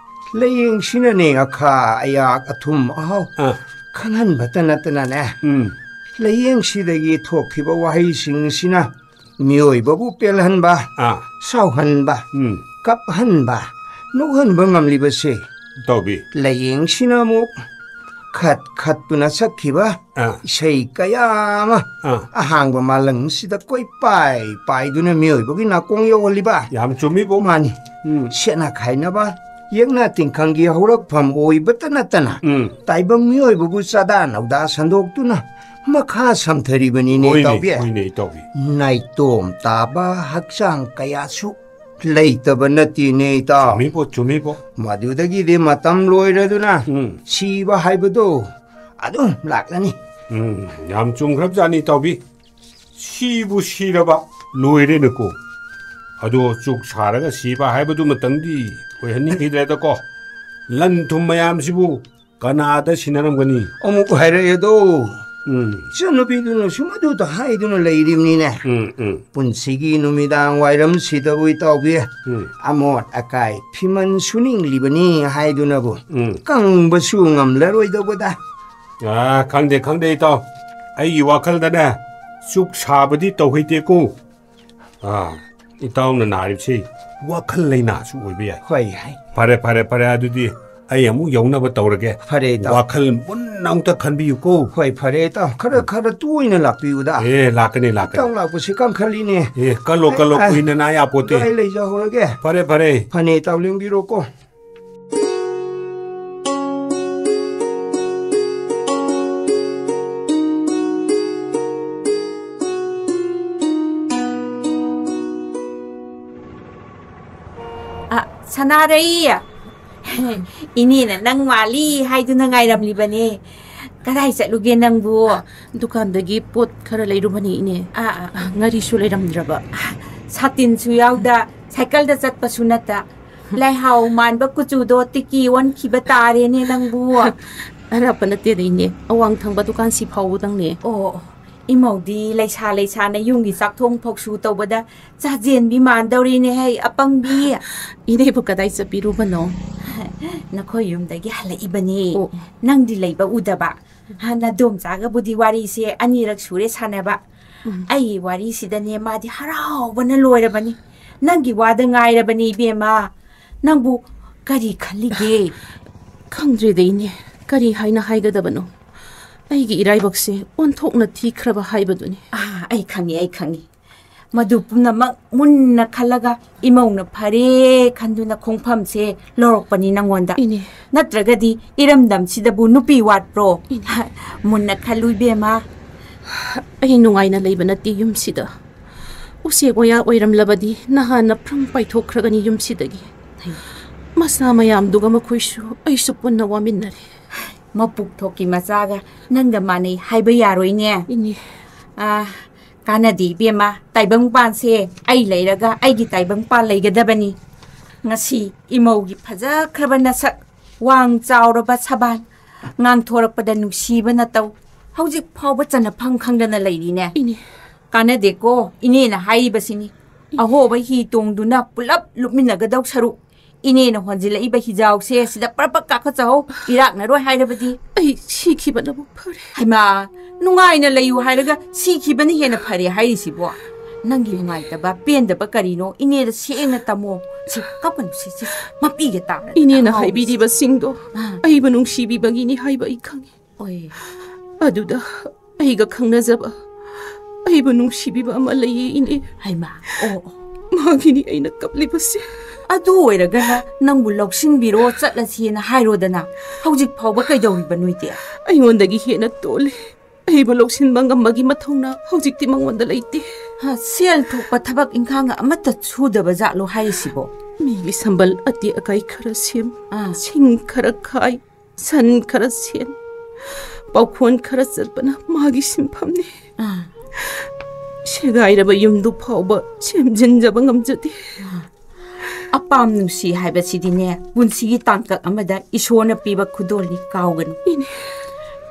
ꯂꯩꯌꯦꯡꯁꯤꯅꯅꯦ ꯑꯈꯥ ꯑꯌꯥꯛ ꯑꯊꯨꯝ ꯑꯍꯥꯎ ꯑꯥ꯫ ꯈꯪꯍꯟꯕꯇ ꯅꯠꯇꯅꯅꯦ, ꯎꯝ꯫ ꯂꯥꯏꯌꯦꯡꯁꯤꯗꯒꯤ ꯊꯣꯛꯈꯤꯕ ꯋꯥꯍꯩꯁꯤꯡꯁꯤꯅ ꯃꯤꯑꯣꯏꯕꯕꯨ ꯄꯦꯜꯍꯟꯕ, ꯑꯥ꯫ ꯁꯥꯎꯍꯟꯕ, ꯎꯝ꯫ ꯀꯞꯍꯟꯕ, ꯅꯣꯛꯍꯟꯕ ꯉꯝꯂꯤꯕꯁꯦ ꯇꯧꯕꯤ꯫ ꯂꯥꯏꯌꯦꯡꯁꯤꯅ ꯑꯃꯨꯛ ꯈꯠ ꯈꯠꯇꯨꯅ ꯁꯛꯈꯤꯕ ꯑꯥ꯫ ꯏꯁꯩ ꯀꯌꯥ ꯑꯃ ꯑꯥ꯫ ꯑꯍꯥꯡꯕ ꯃꯥꯂꯪꯁꯤꯗ ꯀꯣꯏꯄꯥꯏ ꯄꯥꯏꯗꯨꯅ ꯃꯤꯑꯣꯏꯕꯒꯤ ꯅꯥꯀꯣꯡ ꯌꯧꯍꯜꯂꯤꯕ꯫ ꯌꯥꯝ ꯆꯨꯝꯃꯤꯕꯣ꯫ ꯃꯥꯅꯤ꯫ ꯎꯝ꯫ ꯁꯦꯠꯅ ꯈꯥꯏꯅꯕ, ꯌꯦꯛꯅ ꯇꯤꯟꯈꯪꯒꯤ ꯍꯧꯔꯛꯐꯝ ꯑꯣꯏꯕꯇ ꯅꯠꯇꯅ, ꯎꯝ꯫ ꯇꯥꯏꯕꯪ ꯃꯤꯑꯣꯏꯕꯕꯨ ꯆꯥꯗꯥ ꯅꯧꯗꯥ ꯁꯟꯗꯣꯛꯇꯨꯅ ꯃꯈꯥ ꯁꯝꯊꯔꯤꯕꯅꯤꯅꯦ, ꯍꯣꯏꯅꯦ, ꯏꯇꯥꯎꯕꯤ꯫ ꯍꯣꯏꯅꯦ, ꯏꯇꯥꯎꯕꯤ꯫ ꯅꯥꯏꯇꯣꯝ ꯇꯥꯕ ꯍꯛꯆꯥꯡ ꯀꯌꯥꯁꯨ ꯂꯩꯇꯕ ꯅꯠꯇꯦꯅꯦ, ꯏꯇꯥꯎ꯫ ꯆꯨꯝꯃꯤꯕꯣ, ꯆꯨꯝꯃꯤꯕꯣ꯫ ꯃꯗꯨꯗꯒꯤꯗꯤ ꯃꯇꯝ ꯂꯣꯏꯔꯗꯨꯅ ꯎꯝ꯫ ꯁꯤꯕ ꯍꯥꯏꯕꯗꯣ ꯑꯗꯨꯝ ꯂꯥꯛꯂꯅꯤ꯫ ꯎꯝ, ꯌꯥꯝ ꯆꯨꯝꯈ꯭ꯔꯕꯖꯥꯠꯅꯤ, ꯏꯇꯥꯎꯕꯤ꯫ ꯁꯤꯕꯨ ꯁꯤꯔꯕ ꯂꯣꯏꯔꯦꯅꯦꯀꯣ꯫ ꯑꯗꯣ ꯆꯨꯛ ꯁꯥꯔꯒ ꯁꯤꯕ ꯍꯥꯏꯕꯗꯨꯃꯇꯪꯗꯤ ꯑꯣꯏꯍꯟꯅꯤꯡꯈꯤꯗ꯭ꯔꯦꯗꯀꯣ꯫ ꯂꯟ ꯊꯨꯝ ꯃꯌꯥꯝꯁꯤꯕꯨ ꯀꯅꯥꯗ ꯁꯤꯟꯅꯔꯝꯒꯅꯤ? ꯑꯃꯨꯛ ꯍꯥꯏꯔꯛꯑꯦꯗꯣ꯫ ꯎꯝ꯫ ꯏꯆꯟꯅꯨꯄꯤꯗꯨꯅꯁꯨ ꯃꯗꯨꯗ ꯍꯥꯏꯗꯨꯅ ꯂꯩꯔꯤꯕꯅꯤꯅꯦ꯫ ꯎꯝ, ꯎꯝ꯫ ꯄꯨꯟꯁꯤꯒꯤ ꯅꯨꯃꯤꯗꯥꯡ ꯋꯥꯏꯔꯝꯁꯤꯗꯕꯨ ꯏꯇꯥꯎꯕꯤ ꯎꯝ꯫ ꯑꯃꯣꯠ ꯑꯀꯥꯏ ꯐꯤꯃꯟ ꯁꯨꯅꯤꯡꯂꯤꯕꯅꯤ ꯍꯥꯏꯗꯨꯅꯕꯨ ꯎꯝ꯫ ꯀꯪꯕꯁꯨ ꯉꯝꯂꯔꯣꯏꯗꯧꯕꯗ꯫ ꯑꯥ, ꯈꯪꯗꯦ, ꯈꯪꯗꯦ, ꯏꯇꯥꯎ꯫ ꯑꯩꯒꯤ ꯋꯥꯈꯜꯗꯅꯦ, ꯆꯨꯛ ꯁꯥꯕꯗꯤ ꯇꯧꯍꯩꯗꯦꯀꯣ꯫ ꯑꯥ, ꯏꯇꯥꯎꯅ ꯅꯥꯔꯤꯕꯁꯤ ꯋꯥꯈꯜ ꯂꯩꯅꯥꯁꯨ ꯑꯣꯏꯕ ꯌꯥꯏ꯫ ꯍꯣꯏ, ꯍꯣꯏ꯫ ꯐꯔꯦ, ꯐꯔꯦ, ꯐꯔꯦ, ꯑꯗꯨꯗꯤ ꯑꯩ ꯑꯃꯨꯛ ꯌꯧꯅꯕ ꯇꯧꯔꯒꯦ꯫ ꯐꯔꯦ, ꯏꯇꯥꯎ꯫ ꯋꯥꯈꯜ ꯃꯨꯟꯅ ꯑꯃꯨꯛꯇ ꯈꯟꯕꯤꯌꯨꯀꯣ꯫ ꯍꯣꯏ, ꯐꯔꯦ, ꯏꯇꯥꯎ꯫ ꯈꯔ, ꯎꯝ꯫ ꯈꯔ ꯇꯣꯏꯅ ꯂꯥꯛꯄꯤꯌꯨꯗ꯫ ꯑꯦ, ꯂꯥꯛꯀꯅꯤ, ꯂꯥꯛꯀꯅꯤ꯫ ꯏꯇꯥꯎ ꯂꯥꯛꯄꯁꯤ ꯀꯟꯈꯠꯂꯤꯅꯦ꯫ ꯑꯦ, ꯀꯜꯂꯣ, ꯀꯜꯂꯣ, ꯑꯦ, ꯀꯨꯏꯅ ꯅꯥ ꯌꯥꯄꯣꯠꯇꯦ꯫ ꯑꯩ ꯂꯩꯖꯍꯧꯔꯒꯦ꯫ ꯐꯔꯦ, ꯐꯔꯦ꯫ ꯐꯅꯤ, ꯏꯇꯥꯎ, ꯂꯦꯡꯕꯤꯔꯣꯀꯣ꯫ ꯑ, ꯁꯅꯥꯔꯩ! ꯏꯅꯦꯅ ꯅꯪ ꯃꯥꯜꯂꯤ ꯍꯥꯏꯗꯨꯅ ꯉꯥꯏꯔꯝꯂꯤꯕꯅꯦ꯫ ꯀꯗꯥꯏ ꯆꯠꯂꯨꯒꯦ ꯅꯪꯕꯨ? ꯗꯨꯀꯥꯟꯗꯒꯤ ꯄꯣꯠ ꯈꯔ ꯂꯩꯔꯨꯕꯅꯤ, ꯏꯅꯦ꯫ ꯑꯥ, ꯑꯥ꯫ ꯉꯥꯔꯤꯁꯨ ꯂꯩꯔꯝꯗ꯭ꯔꯕ꯫ ꯁꯥꯇꯤꯟꯁꯨ ꯌꯥꯎꯗ, ꯁꯥꯏꯀꯜꯗ ꯆꯠꯄꯁꯨ ꯅꯠꯇ꯫ ꯂꯩꯍꯥꯎ ꯃꯥꯟꯕ ꯀꯨꯆꯨꯗꯣ ꯇꯤꯀꯤ ꯑꯣꯟꯈꯤꯕ ꯇꯥꯔꯦꯅꯦ ꯅꯪꯕꯨ꯫ ꯑꯔꯥꯞꯄ ꯅꯠꯇꯦꯗ, ꯏꯅꯦ꯫ ꯑꯋꯥꯡ ꯊꯪꯕ ꯗꯨꯀꯥꯟꯁꯤ ꯐꯥꯎꯕꯗꯪꯅꯦ꯫ ꯑꯣ, ꯏꯃꯧꯗꯤ ꯂꯩꯁꯥ ꯂꯩꯁꯥꯅ ꯌꯨꯝꯒꯤ ꯆꯥꯛꯊꯣꯡ ꯐꯧꯁꯨ ꯇꯧꯕꯗ ꯆꯥꯖꯦꯟꯕꯤ ꯃꯥꯟꯗꯧꯔꯤꯅꯦ, ꯍꯩ ꯑꯄꯪꯕꯤ꯫ ꯏꯅꯦꯕꯨ ꯀꯗꯥꯏ ꯆꯠꯄꯤꯔꯨꯕꯅꯣ? ꯅꯈꯣꯏ ꯌꯨꯝꯗꯒꯤ ꯍꯜꯂꯛꯏꯕꯅꯦ꯫ ꯑꯣ꯫ ꯅꯪꯗꯤ ꯂꯩꯕ ꯎꯗꯕ꯫ ꯍꯥ, ꯅꯗꯣꯝꯆꯥꯒꯕꯨꯗꯤ ꯋꯥꯔꯤꯁꯦ ꯑꯅꯤꯔꯛ ꯁꯨꯔꯦ ꯁꯥꯟꯅꯕ꯫ ꯎꯝ꯫ ꯑꯩꯒꯤ ꯋꯥꯔꯤꯁꯤꯗꯅꯦ ꯃꯥꯗꯤ ꯍꯔꯥꯎꯕꯅ ꯂꯣꯏꯔꯕꯅꯤ꯫ ꯅꯪꯒꯤ ꯋꯥꯗ ꯉꯥꯏꯔꯕꯅꯤ, ꯏꯕꯦꯝꯃ꯫ ꯅꯪꯕꯨ ꯀꯔꯤ ꯈꯜꯂꯤꯒꯦ? ꯈꯪꯗ꯭ꯔꯦꯗ, ꯏꯅꯦ꯫ ꯀꯔꯤ ꯍꯥꯏꯅ ꯍꯥꯏꯒꯗꯕꯅꯣ? ꯑꯩꯒꯤ ꯏꯔꯥꯏꯕꯛꯁꯦ ꯑꯣꯟꯊꯣꯛꯅ ꯊꯤꯈ꯭ꯔꯕ ꯍꯥꯏꯕꯗꯨꯅꯤ꯫ ꯑꯥ, ꯑꯩ ꯈꯪꯉꯤ, ꯑꯩ ꯈꯪꯉꯤ꯫ ꯃꯗꯨ ꯄꯨꯝꯅꯃꯛ ꯃꯨꯟꯅ ꯈꯜꯂꯒ ꯏꯃꯧꯅ ꯐꯔꯦ ꯈꯟꯗꯨꯅ ꯈꯣꯡꯐꯝꯁꯦ ꯂꯧꯔꯛꯄꯅꯤ ꯅꯪꯉꯣꯟꯗ꯫ ꯏꯅꯦ꯫ ꯅꯠꯇ꯭ꯔꯒꯗꯤ ꯏꯔꯝꯗꯝꯁꯤꯗꯕꯨ ꯅꯨꯄꯤ ꯋꯥꯠꯄ꯭ꯔꯣ? ꯏꯅꯦ꯫ ꯃꯨꯟꯅ ꯈꯜꯂꯨ, ꯏꯕꯦꯝꯃ꯫ ꯑꯩ ꯅꯨꯡꯉꯥꯏꯅ ꯂꯩꯕ ꯅꯠꯇꯦ ꯌꯨꯝꯁꯤꯗ꯫ ꯎꯆꯦꯛ ꯋꯥꯌꯥ ꯑꯣꯏꯔꯝꯂꯕꯗꯤ ꯅꯍꯥꯟꯅ ꯐ꯭ꯔꯪ ꯄꯥꯏꯊꯣꯛꯈ꯭ꯔꯒꯅꯤ ꯌꯨꯝꯁꯤꯗꯒꯤ꯫ ꯍꯩ꯫ ꯃꯆꯥ ꯃꯌꯥꯝꯗꯨꯒ ꯃꯈꯣꯏꯁꯨ ꯑꯩꯁꯨ ꯄꯨꯟꯅ ꯋꯥꯃꯤꯟꯅꯔꯦ꯫ ꯃꯄꯨꯛ ꯊꯣꯛꯀꯤ ꯃꯆꯥꯒ ꯅꯪꯒ ꯃꯥꯟꯅꯩ ꯍꯥꯏꯕ ꯌꯥꯔꯣꯏꯅꯦ꯫ ꯏꯅꯦ꯫ ꯑꯥ, ꯀꯥꯟꯅꯗꯦ ꯏꯕꯦꯝꯃ, ꯇꯥꯏꯕꯪꯄꯥꯟꯁꯦ ꯑꯩ ꯂꯩꯔꯒ ꯑꯩꯒꯤ ꯇꯥꯏꯕꯪꯄꯥꯟ ꯂꯩꯒꯗꯕꯅꯤ꯫ ꯉꯁꯤ ꯏꯃꯧꯒꯤ ꯐꯖꯈ꯭ꯔꯕ ꯅꯁꯛ, ꯋꯥꯡ ꯆꯥꯎꯔꯕ ꯁꯕꯥꯟ, ꯉꯥꯡꯊꯣꯔꯛꯄꯗ ꯅꯨꯡꯁꯤꯕ ꯅꯇꯧ, ꯍꯧꯖꯤꯛ ꯐꯥꯎꯕ ꯆꯟꯅꯐꯝ ꯈꯪꯗꯅ ꯂꯩꯔꯤꯅꯦ꯫ ꯏꯅꯦ꯫ ꯀꯥꯟꯅꯗꯦꯀꯣ, ꯏꯅꯦꯅ ꯍꯥꯏꯔꯤꯕꯁꯤꯅꯤ꯫ ꯑꯍꯣꯕ ꯍꯤ ꯇꯣꯡꯗꯨꯅ ꯄꯨꯂꯞ ꯂꯨꯞꯃꯤꯟꯅꯒꯗꯧ ꯁꯔꯨꯛ, ꯏꯅꯦꯅ ꯍꯣꯟꯖꯤꯜꯂꯛꯏꯕ ꯍꯤꯖꯥꯎꯁꯦ ꯁꯤꯗ ꯄ꯭ꯔꯞ ꯄ꯭ꯔꯞ ꯀꯥꯈꯠꯆꯍꯧ, ꯏꯔꯥꯛꯅꯔꯣꯏ ꯍꯥꯏꯔꯕꯗꯤ꯫ ꯑꯩ ꯁꯤꯈꯤꯕꯅꯕꯨ ꯐꯔꯦ꯫ ꯍꯩꯃꯥ, ꯅꯨꯡꯉꯥꯏꯅ ꯂꯩꯌꯨ ꯍꯥꯏꯔꯒ ꯁꯤꯈꯤꯕꯅ ꯍꯦꯟꯅ ꯐꯔꯦ ꯍꯥꯏꯔꯤꯁꯤꯕꯣ? ꯅꯪꯒꯤ ꯅꯨꯡꯉꯥꯏꯇꯕ, ꯄꯦꯟꯗꯕ ꯀꯔꯤꯅꯣ ꯏꯅꯦꯗ ꯁꯦꯡꯅ ꯇꯝꯃꯣ꯫ ꯁꯤ ꯀꯞꯀꯅꯨ, ꯁꯤ, ꯁꯤ, ꯃꯄꯤꯒ ꯇꯥꯔꯗꯤ ꯏꯅꯦꯅ ꯑꯉꯥꯎꯕꯤ꯫ ꯍꯥꯏꯕꯤꯔꯤꯕꯁꯤꯡꯗꯣ ꯑꯥ꯫ ꯑꯩꯕꯨ ꯅꯨꯡꯁꯤꯕꯤꯕꯒꯤꯅꯤ ꯍꯥꯏꯕ ꯑꯩ ꯈꯪꯏ꯫ ꯑꯣꯏ꯫ ꯑꯗꯨꯗ ꯑꯩꯒ ꯈꯪꯅꯖꯕ, ꯑꯩꯕꯨ ꯅꯨꯡꯁꯤꯕꯤꯕ ꯑꯃ ꯂꯩꯌꯦ, ꯏꯅꯦ꯫ ꯍꯩꯃꯥ, ꯑꯣ, ꯑꯣ꯫ ꯃꯥꯒꯤꯅꯤ ꯑꯩꯅ ꯀꯞꯂꯤꯕꯁꯦ꯫ ꯑꯗꯨ ꯑꯣꯏꯔꯒꯅ ꯅꯪꯕꯨ ꯂꯧꯁꯤꯟꯕꯤꯔꯣ ꯆꯠꯂꯁꯤꯅ ꯍꯥꯏꯔꯣꯗꯅ꯫ ꯍꯧꯖꯤꯛ ꯐꯥꯎꯕ ꯀꯩꯗꯧꯔꯤꯕ ꯅꯣꯏꯗꯤ? ꯑꯩꯉꯣꯟꯗꯒꯤ ꯍꯦꯟꯅ ꯇꯣꯜꯂꯤ꯫ ꯑꯩꯕꯨ ꯂꯧꯁꯤꯟꯕ ꯉꯝꯕꯒꯤ ꯃꯊꯧꯅꯥ ꯍꯧꯖꯤꯛꯇꯤ ꯃꯉꯣꯟꯗ ꯂꯩꯇꯦ꯫ ꯍꯥ, ꯁꯦꯜ ꯊꯣꯛꯄ ꯊꯕꯛ ꯏꯪꯈꯥꯡ ꯑꯃꯠꯇ ꯁꯨꯗꯕ ꯖꯥꯠꯂꯣ ꯍꯥꯏꯔꯤꯁꯤꯕꯣ? ꯃꯤꯒꯤ ꯁꯝꯕꯜ ꯑꯇꯦꯛ ꯑꯀꯥꯏ ꯈꯔ ꯁꯦꯝ, ꯑꯥ꯫ ꯁꯤꯡ ꯈꯔ ꯈꯥꯏ, ꯁꯟ ꯈꯔ ꯁꯦꯟ, ꯄꯥꯎꯈꯣꯟ ꯈꯔ ꯆꯠꯄꯅ ꯃꯥꯒꯤ ꯁꯤꯟꯐꯝꯅꯤ꯫ ꯑꯥ꯫ ꯁꯦꯒꯥꯏꯔꯕ ꯌꯨꯝꯗꯨ ꯐꯥꯎꯕ ꯁꯦꯝꯖꯤꯟꯖꯕ ꯉꯝꯖꯗꯦ꯫ ꯑꯥ꯫ ꯑꯄꯥꯝ ꯅꯨꯡꯁꯤ ꯍꯥꯏꯕꯁꯤꯗꯤꯅꯦ, ꯄꯨꯟꯁꯤꯒꯤ ꯇꯥꯡꯀꯛ ꯑꯃꯗ ꯏꯁꯣꯔꯅ ꯄꯤꯕ ꯈꯨꯗꯣꯜꯅꯤ, ꯀꯥꯎꯒꯅꯨ꯫ ꯏꯅꯦ꯫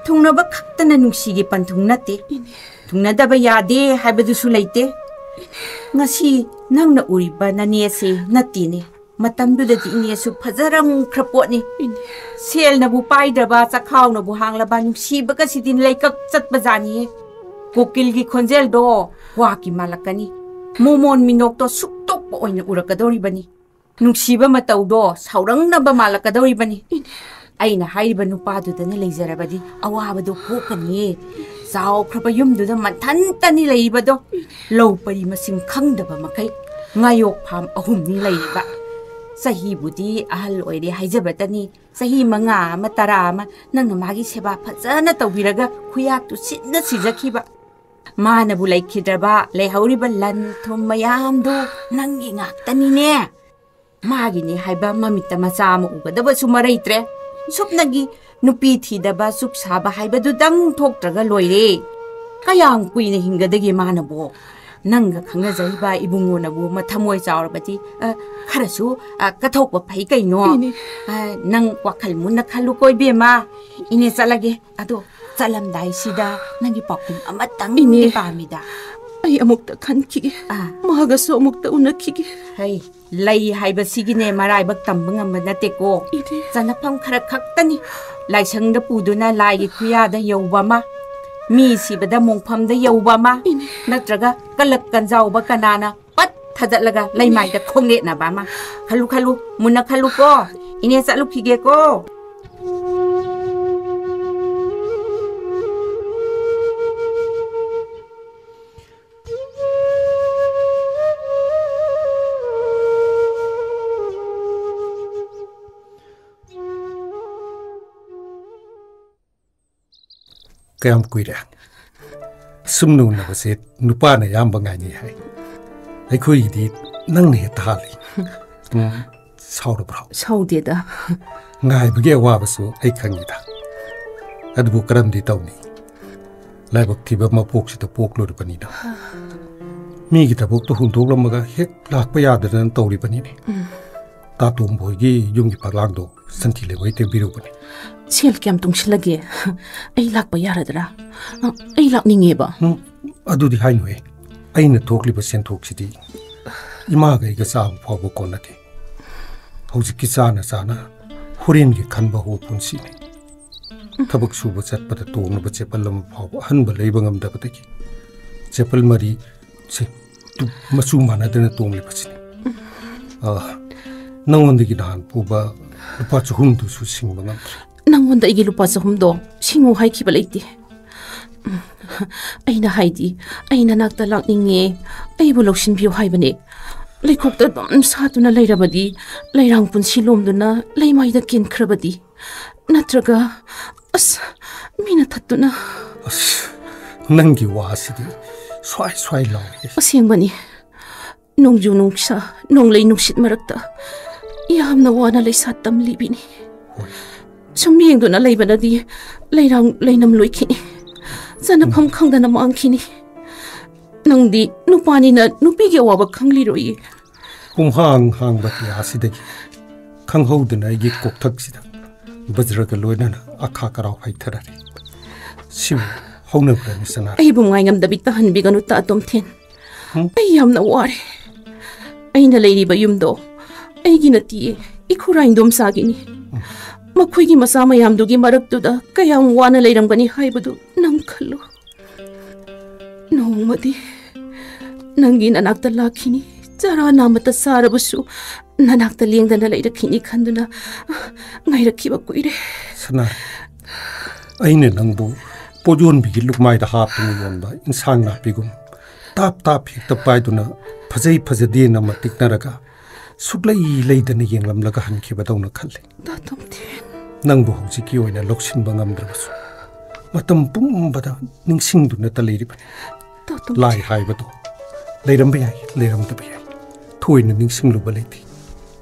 ꯊꯨꯡꯅꯕ ꯈꯛꯇꯅ ꯅꯨꯡꯁꯤꯒꯤ ꯄꯟꯊꯨꯡ ꯅꯠꯇꯦ꯫ ꯏꯅꯦ꯫ ꯊꯨꯡꯅꯗꯕ ꯌꯥꯗꯦ ꯍꯥꯏꯕꯗꯨꯁꯨ ꯂꯩꯇꯦ꯫ ꯉꯁꯤ ꯅꯪꯅ ꯎꯔꯤꯕ ꯅꯅꯦꯁꯦ ꯅꯠꯇꯦꯅꯦ꯫ ꯃꯇꯝꯗꯨꯗꯗꯤ ꯏꯅꯦꯁꯨ ꯐꯖꯔꯝꯈ꯭ꯔ ꯄꯣꯠꯅꯤ꯫ ꯏꯅꯦ꯫ ꯁꯦꯜꯅꯕꯨ ꯄꯥꯏꯗ꯭ꯔꯕ, ꯆꯈꯥꯎꯅꯕꯨ ꯍꯥꯡꯂꯕ ꯅꯨꯡꯁꯤꯕꯒꯁꯤꯗꯤ ꯂꯩꯀꯛ ꯆꯠꯄꯖꯥꯠꯅꯤꯍꯦ꯫ ꯀꯣꯀꯤꯜꯒꯤ ꯈꯣꯟꯖꯦꯜꯗꯣ ꯀ꯭ꯋꯥꯛꯀꯤ ꯃꯥꯜꯂꯛꯀꯅꯤ꯫ ꯃꯣꯃꯣꯟ ꯃꯤꯅꯣꯛꯇꯣ ꯁꯨꯛꯇꯣꯛꯄ ꯑꯣꯏꯅ ꯎꯔꯛꯀꯗꯧꯔꯤꯕꯅꯤ꯫ ꯅꯨꯡꯁꯤꯕ ꯃꯇꯧꯗꯣ ꯁꯥꯎꯔꯪꯅꯕ ꯃꯥꯜꯂꯛꯀꯗꯧꯔꯤꯕꯅꯤ꯫ ꯏꯅꯦ꯫ ꯑꯩꯅ ꯍꯥꯏꯔꯤꯕ ꯅꯨꯄꯥꯗꯨꯗꯅ ꯂꯩꯖꯔꯕꯗꯤ ꯑꯋꯥꯕꯗꯣ ꯀꯣꯛꯀꯅꯤꯌꯦ꯫ ꯆꯥꯎꯈ꯭ꯔꯕ ꯌꯨꯝꯗꯨꯗ ꯃꯊꯟꯇꯅꯤ ꯂꯩꯔꯤꯕꯗꯣ꯫ ꯂꯧ ꯄꯔꯤ ꯃꯁꯤꯡ ꯈꯪꯗꯕ ꯃꯈꯩ ꯉꯥꯌꯣꯛ ꯐꯥꯝ ꯑꯍꯨꯝꯅꯤ ꯂꯩꯔꯤꯕ꯫ ꯆꯍꯤꯕꯨꯗꯤ ꯑꯍꯜ ꯑꯣꯏꯔꯦ ꯍꯥꯏꯖꯕꯇꯅꯤ, ꯆꯍꯤ ꯃꯉꯥ ꯑꯃ, ꯇꯔꯥ ꯑꯃ ꯅꯪꯅ ꯃꯥꯒꯤ ꯁꯦꯕꯥ ꯐꯖꯅ ꯇꯧꯕꯤꯔꯒ ꯈꯨꯌꯥ ꯇꯨꯁꯤꯟꯅ ꯁꯤꯖꯈꯤꯕ꯫ ꯃꯥꯅꯕꯨ ꯂꯩꯈꯤꯗ꯭ꯔꯕ, ꯂꯩꯍꯧꯔꯤꯕ ꯂꯟ ꯊꯨꯝ ꯃꯌꯥꯝꯗꯨ ꯅꯪꯒꯤ ꯉꯥꯛꯇꯅꯤꯅꯦ꯫ ꯃꯥꯒꯤꯅꯤ ꯍꯥꯏꯕ ꯃꯃꯤꯠꯇ ꯃꯆꯥ ꯑꯃ ꯎꯒꯗꯕꯁꯨ ꯃꯔꯩꯇ꯭ꯔꯦ꯫ ꯁꯨꯞꯅꯒꯤ ꯅꯨꯄꯤ ꯊꯤꯗꯕ, ꯆꯨꯛ ꯁꯥꯕ ꯍꯥꯏꯕꯗꯨꯗꯪ ꯊꯣꯛꯇ꯭ꯔꯒ ꯂꯣꯏꯔꯦ꯫ ꯀꯌꯥꯝ ꯀꯨꯏꯅ ꯍꯤꯡꯒꯗꯒꯦ ꯃꯥꯅꯕꯨ? ꯅꯪꯒ ꯈꯪꯅꯖꯔꯤꯕ ꯏꯕꯨꯡꯉꯣꯅꯕꯨ ꯃꯊꯃꯣꯏ ꯆꯥꯎꯔꯕꯗꯤ, ꯑ, ꯈꯔꯁꯨ, ꯑ, ꯀꯠꯊꯣꯛꯄ ꯐꯩ ꯀꯩꯅꯣ? ꯏꯅꯦ꯫ ꯑ, ꯅꯪ ꯋꯥꯈꯜ ꯃꯨꯟꯅ ꯈꯜꯂꯨꯀꯣ, ꯏꯕꯦꯝꯃ꯫ ꯏꯅꯦ ꯆꯠꯂꯒꯦ꯫ ꯑꯗꯣ ꯆꯠꯂꯝꯗꯥꯏꯁꯤꯗ ꯅꯪꯒꯤ ꯄꯥꯎꯈꯨꯝ ꯑꯃꯇꯪꯗꯤ ꯏꯅꯦ꯫ ꯄꯥꯝꯃꯤꯗ꯫ ꯑꯩ ꯑꯃꯨꯛꯇ ꯈꯟꯈꯤꯒꯦ꯫ ꯑꯥ꯫ ꯃꯥꯒꯁꯨ ꯑꯃꯨꯛꯇ ꯎꯅꯈꯤꯒꯦ꯫ ꯍꯩ, ꯂꯩ ꯍꯥꯏꯕꯁꯤꯒꯤꯅꯦ ꯃꯔꯥꯏꯕꯛ ꯇꯝꯕ ꯉꯝꯕ ꯅꯠꯇꯦꯀꯣ꯫ ꯏꯅꯦ꯫ ꯆꯅꯐꯝ ꯈꯔ ꯈꯛꯇꯅꯤ꯫ ꯂꯥꯏꯁꯪꯗ ꯄꯨꯗꯨꯅ ꯂꯥꯏꯒꯤ ꯈꯨꯌꯥꯗ ꯌꯧꯕ ꯑꯃ, ꯃꯤ ꯁꯤꯕꯗ ꯃꯣꯡꯐꯝꯗ ꯌꯧꯕ ꯑꯃ, ꯏꯅꯦ꯫ ꯅꯠꯇ꯭ꯔꯒ ꯀꯂꯛ ꯀꯟꯖꯥꯎꯕ ꯀꯅꯥꯅ ꯄꯠ ꯊꯥꯗꯠꯂꯒ ꯂꯩꯃꯥꯏꯗ ꯈꯣꯡꯅꯦꯠꯅꯕ ꯑꯃ꯫ ꯈꯜꯂꯨ, ꯈꯜꯂꯨ, ꯃꯨꯟꯅ ꯈꯜꯂꯨꯀꯣ꯫ ꯏꯅꯦ ꯆꯠꯂꯨꯈꯤꯒꯦꯀꯣ꯫ ꯀꯌꯥꯝ ꯀꯨꯏꯔꯦ? ꯁꯨꯝꯅ ꯎꯅꯕꯁꯦ ꯅꯨꯄꯥꯅ ꯑꯌꯥꯝꯕ ꯉꯥꯏꯅꯩ ꯍꯥꯏ꯫ ꯑꯩꯈꯣꯏꯒꯤꯗꯤ ꯅꯪꯅ ꯍꯦꯛꯇ ꯍꯥꯜꯂꯤ꯫ ꯎꯝ, ꯁꯥꯎꯔꯕ꯭ꯔꯣ? ꯁꯥꯎꯗꯦꯗ꯫ ꯉꯥꯏꯕꯒꯤ ꯑꯋꯥꯕꯁꯨ ꯑꯩ ꯈꯪꯉꯤꯗ꯫ ꯑꯗꯨꯕꯨ ꯀꯔꯝꯗꯤ ꯇꯧꯅꯤ? ꯂꯥꯏꯕꯛ ꯊꯤꯕ ꯃꯄꯣꯛꯁꯤꯗ ꯄꯣꯛꯂꯨꯔꯕꯅꯤꯅ꯫ ꯃꯤꯒꯤ ꯊꯕꯛꯇꯣ ꯍꯨꯟꯗꯣꯛꯂꯝꯃꯒ ꯍꯦꯛ ꯂꯥꯛꯄ ꯌꯥꯗꯗꯅ ꯇꯧꯔꯤꯕꯅꯤꯅꯦ꯫ ꯎꯝ꯫ ꯇꯥꯇꯣꯝꯕ ꯍꯣꯏꯒꯤ ꯌꯨꯝꯒꯤ ꯐꯛꯂꯥꯡꯗꯣ ꯁꯟꯊꯤ ꯂꯩꯉꯣꯏ ꯇꯩꯕꯤꯔꯨꯕꯅꯦ꯫ ꯁꯦꯜ ꯀꯌꯥꯝ ꯇꯨꯡꯁꯤꯜꯂꯒꯦ? ꯑꯩ ꯂꯥꯛꯄ ꯌꯥꯔꯗ꯭ꯔꯥ? ꯑ, ꯑꯩ ꯂꯥꯛꯅꯤꯡꯉꯦꯕ꯫ ꯎꯝ, ꯑꯗꯨꯗꯤ ꯍꯥꯏꯅꯨꯍꯦ꯫ ꯑꯩꯅ ꯊꯣꯛꯂꯤꯕ ꯁꯦꯟꯊꯣꯛꯁꯤꯗꯤ ꯏꯃꯥꯒ ꯑꯩꯒ ꯆꯥꯕ ꯐꯥꯎꯕ ꯀꯣꯟꯅꯗꯦ꯫ ꯍꯧꯖꯤꯛꯀꯤ ꯆꯥꯅ ꯆꯥꯅ ꯍꯣꯔꯦꯟꯒꯤ ꯈꯟꯕ ꯍꯣ ꯄꯨꯟꯁꯤꯅꯤ꯫ ꯊꯕꯛ ꯁꯨꯕ ꯆꯠꯄꯗ ꯇꯣꯡꯅꯕ ꯆꯦꯄꯜ ꯑꯃ ꯐꯥꯎꯕ ꯑꯍꯟꯕ ꯂꯩꯕ ꯉꯝꯗꯕꯗꯒꯤ ꯆꯦꯄꯜ ꯃꯔꯤ ꯁꯦ, ꯇꯨ-, ꯃꯆꯨ ꯃꯥꯟꯅꯗꯅ ꯇꯣꯡꯂꯤꯕꯁꯤꯅꯤ꯫ ꯑ, ꯅꯉꯣꯟꯗꯒꯤ ꯅꯍꯥꯟ ꯄꯨꯕ ꯂꯨꯄꯥ ꯆꯍꯨꯝꯗꯨꯁꯨ ꯁꯤꯡꯕ ꯉꯝꯗ꯭ꯔꯦ꯫ ꯅꯉꯣꯟꯗ ꯑꯩꯒꯤ ꯂꯨꯄꯥ ꯆꯍꯨꯝꯗꯣ ꯁꯤꯡꯉꯨ ꯍꯥꯏꯈꯤꯕ ꯂꯩꯇꯦ꯫ ꯎꯝ, ꯑꯩꯅ ꯍꯥꯏꯗꯤ, ꯑꯩ ꯅꯅꯥꯛꯇ ꯂꯥꯛꯅꯤꯡꯉꯦ, ꯑꯩꯕꯨ ꯂꯧꯁꯤꯟꯕꯤꯌꯨ ꯍꯥꯏꯕꯅꯦ꯫ ꯂꯩꯈꯣꯛꯇ ꯑꯗꯨꯝ ꯁꯥꯠꯇꯨꯅ ꯂꯩꯔꯕꯗꯤ, ꯂꯩꯔꯥꯡ ꯄꯨꯟꯁꯤ ꯂꯣꯝꯗꯨꯅ ꯂꯩꯃꯥꯏꯗ ꯀꯦꯟꯈ꯭ꯔꯕꯗꯤ, ꯅꯠꯇ꯭ꯔꯒ, ꯑꯁ, ꯃꯤꯅ ꯊꯠꯇꯨꯅ꯫ ꯑꯁ, ꯅꯪꯒꯤ ꯋꯥꯁꯤꯗꯤ ꯁ꯭ꯋꯥꯏ ꯁ꯭ꯋꯥꯏ ꯂꯥꯎꯔꯦ꯫ ꯑꯁꯦꯡꯕꯅꯤ꯫ ꯅꯣꯡꯖꯨ ꯅꯨꯡꯁꯥ, ꯅꯣꯡꯂꯩ ꯅꯨꯡꯁꯤꯠ ꯃꯔꯛꯇ ꯌꯥꯝꯅ ꯋꯥꯅ ꯂꯩꯁꯥ ꯇꯝꯂꯤꯕꯤꯅꯤ꯫ ꯍꯣꯏ꯫ ꯁꯨꯝ ꯌꯦꯡꯗꯨꯅ ꯂꯩꯕꯅꯗꯤ ꯂꯩꯔꯥꯡ ꯂꯩꯅꯝ ꯂꯣꯏꯈꯤꯅꯤ꯫ ꯆꯠꯅꯐꯝ ꯎꯝ꯫ ꯈꯪꯗꯅ ꯃꯥꯡꯈꯤꯅꯤ꯫ ꯅꯪꯗꯤ ꯅꯨꯄꯥꯅꯤꯅ ꯅꯨꯄꯤꯒꯤ ꯑꯋꯥꯕ ꯈꯪꯂꯤꯔꯣꯏꯌꯦ꯫ ꯄꯨꯡꯍꯥꯡ ꯍꯥꯡꯕ ꯑꯇꯤꯌꯥꯁꯤꯗꯒꯤ ꯈꯪꯍꯧꯗꯅ ꯑꯩꯒꯤ ꯀꯣꯛꯊꯛꯁꯤꯗ ꯕꯖ꯭ꯔꯒ ꯂꯣꯏꯅꯅ ꯑꯈꯥ ꯀꯔꯥꯎ ꯍꯩꯊꯔꯔꯦ꯫ ꯁꯤꯕꯨ ꯍꯧꯅꯕ꯭ꯔꯅꯤ ꯁꯅꯥ? ꯑꯩꯕꯨ ꯉꯥꯏꯉꯝꯗꯕꯤ ꯇꯥꯍꯟꯕꯤꯒꯅꯨ, ꯇꯥ ꯇꯣꯝꯊꯦꯟ꯫ ꯍꯨꯝ? ꯑꯩ ꯌꯥꯝꯅ ꯋꯥꯔꯦ꯫ ꯑꯩꯅ ꯂꯩꯔꯤꯕ ꯌꯨꯝꯗꯣ ꯑꯩꯒꯤ ꯅꯠꯇꯤꯌꯦ, ꯏꯈꯨꯔꯥ ꯏꯟꯗꯣꯝꯆꯥꯒꯤꯅꯤ꯫ ꯎꯝ꯫ ꯃꯈꯣꯏꯒꯤ ꯃꯆꯥ ꯃꯌꯥꯝꯗꯨꯒꯤ ꯃꯔꯛꯇꯨꯗ ꯀꯌꯥꯝ ꯋꯥꯅ ꯂꯩꯔꯝꯒꯅꯤ ꯍꯥꯏꯕꯗꯨ ꯅꯪ ꯈꯜꯂꯨ꯫ ꯅꯣꯡꯃꯗꯤ ꯅꯪꯒꯤ ꯅꯅꯥꯛꯇ ꯂꯥꯛꯈꯤꯅꯤ꯫ ꯆꯔꯥ ꯅꯥꯃꯠꯇ ꯆꯥꯔꯕꯁꯨ ꯅꯅꯥꯛꯇ ꯂꯦꯡꯗꯅ ꯂꯩꯔꯛꯈꯤꯅꯤ ꯈꯟꯗꯨꯅ ꯉꯥꯏꯔꯛꯈꯤꯕ ꯀꯨꯏꯔꯦ꯫ ꯁꯅꯥ, ꯑꯩꯅ ꯅꯪꯕꯨ ꯄꯣꯠ ꯌꯣꯟꯕꯤꯒꯤ ꯂꯨꯛꯃꯥꯏꯗ ꯍꯥꯞꯇꯨꯅ ꯌꯣꯟꯕ ꯏꯟꯁꯥꯡ ꯅꯥꯄꯤꯒꯨꯝ ꯇꯥꯞ ꯇꯥꯞ ꯍꯦꯛꯇ ꯄꯥꯏꯗꯨꯅ ꯐꯖꯩ ꯐꯖꯗꯦꯅ ꯃꯇꯤꯛꯅꯔꯒ ꯁꯨꯛꯂꯩ ꯂꯩꯗꯅ ꯌꯦꯡꯂꯝꯂꯒ ꯍꯟꯈꯤꯕꯗꯧꯅ ꯈꯜꯂꯤ꯫ ꯗꯥ ꯇꯣꯝꯊꯤꯟ꯫ ꯅꯪꯕꯨ ꯍꯧꯖꯤꯛꯀꯤ ꯑꯣꯏꯅ ꯂꯧꯁꯤꯟꯕ ꯉꯝꯗ꯭ꯔꯕꯁꯨ ꯃꯇꯝ ꯄꯨꯝꯕꯗ ꯅꯤꯡꯁꯤꯡꯗꯨꯅꯇ ꯂꯩꯔꯤꯕꯅꯤ꯫ ꯗꯥ ꯇꯣꯝꯊꯤꯟ꯫ ꯂꯥꯏ ꯍꯥꯏꯕꯗꯣ ꯂꯩꯔꯝꯕ ꯌꯥꯏ, ꯂꯩꯔꯝꯗꯕ ꯌꯥꯏ, ꯊꯣꯏꯅ ꯅꯤꯡꯁꯤꯡꯂꯨꯕ ꯂꯩꯇꯦ꯫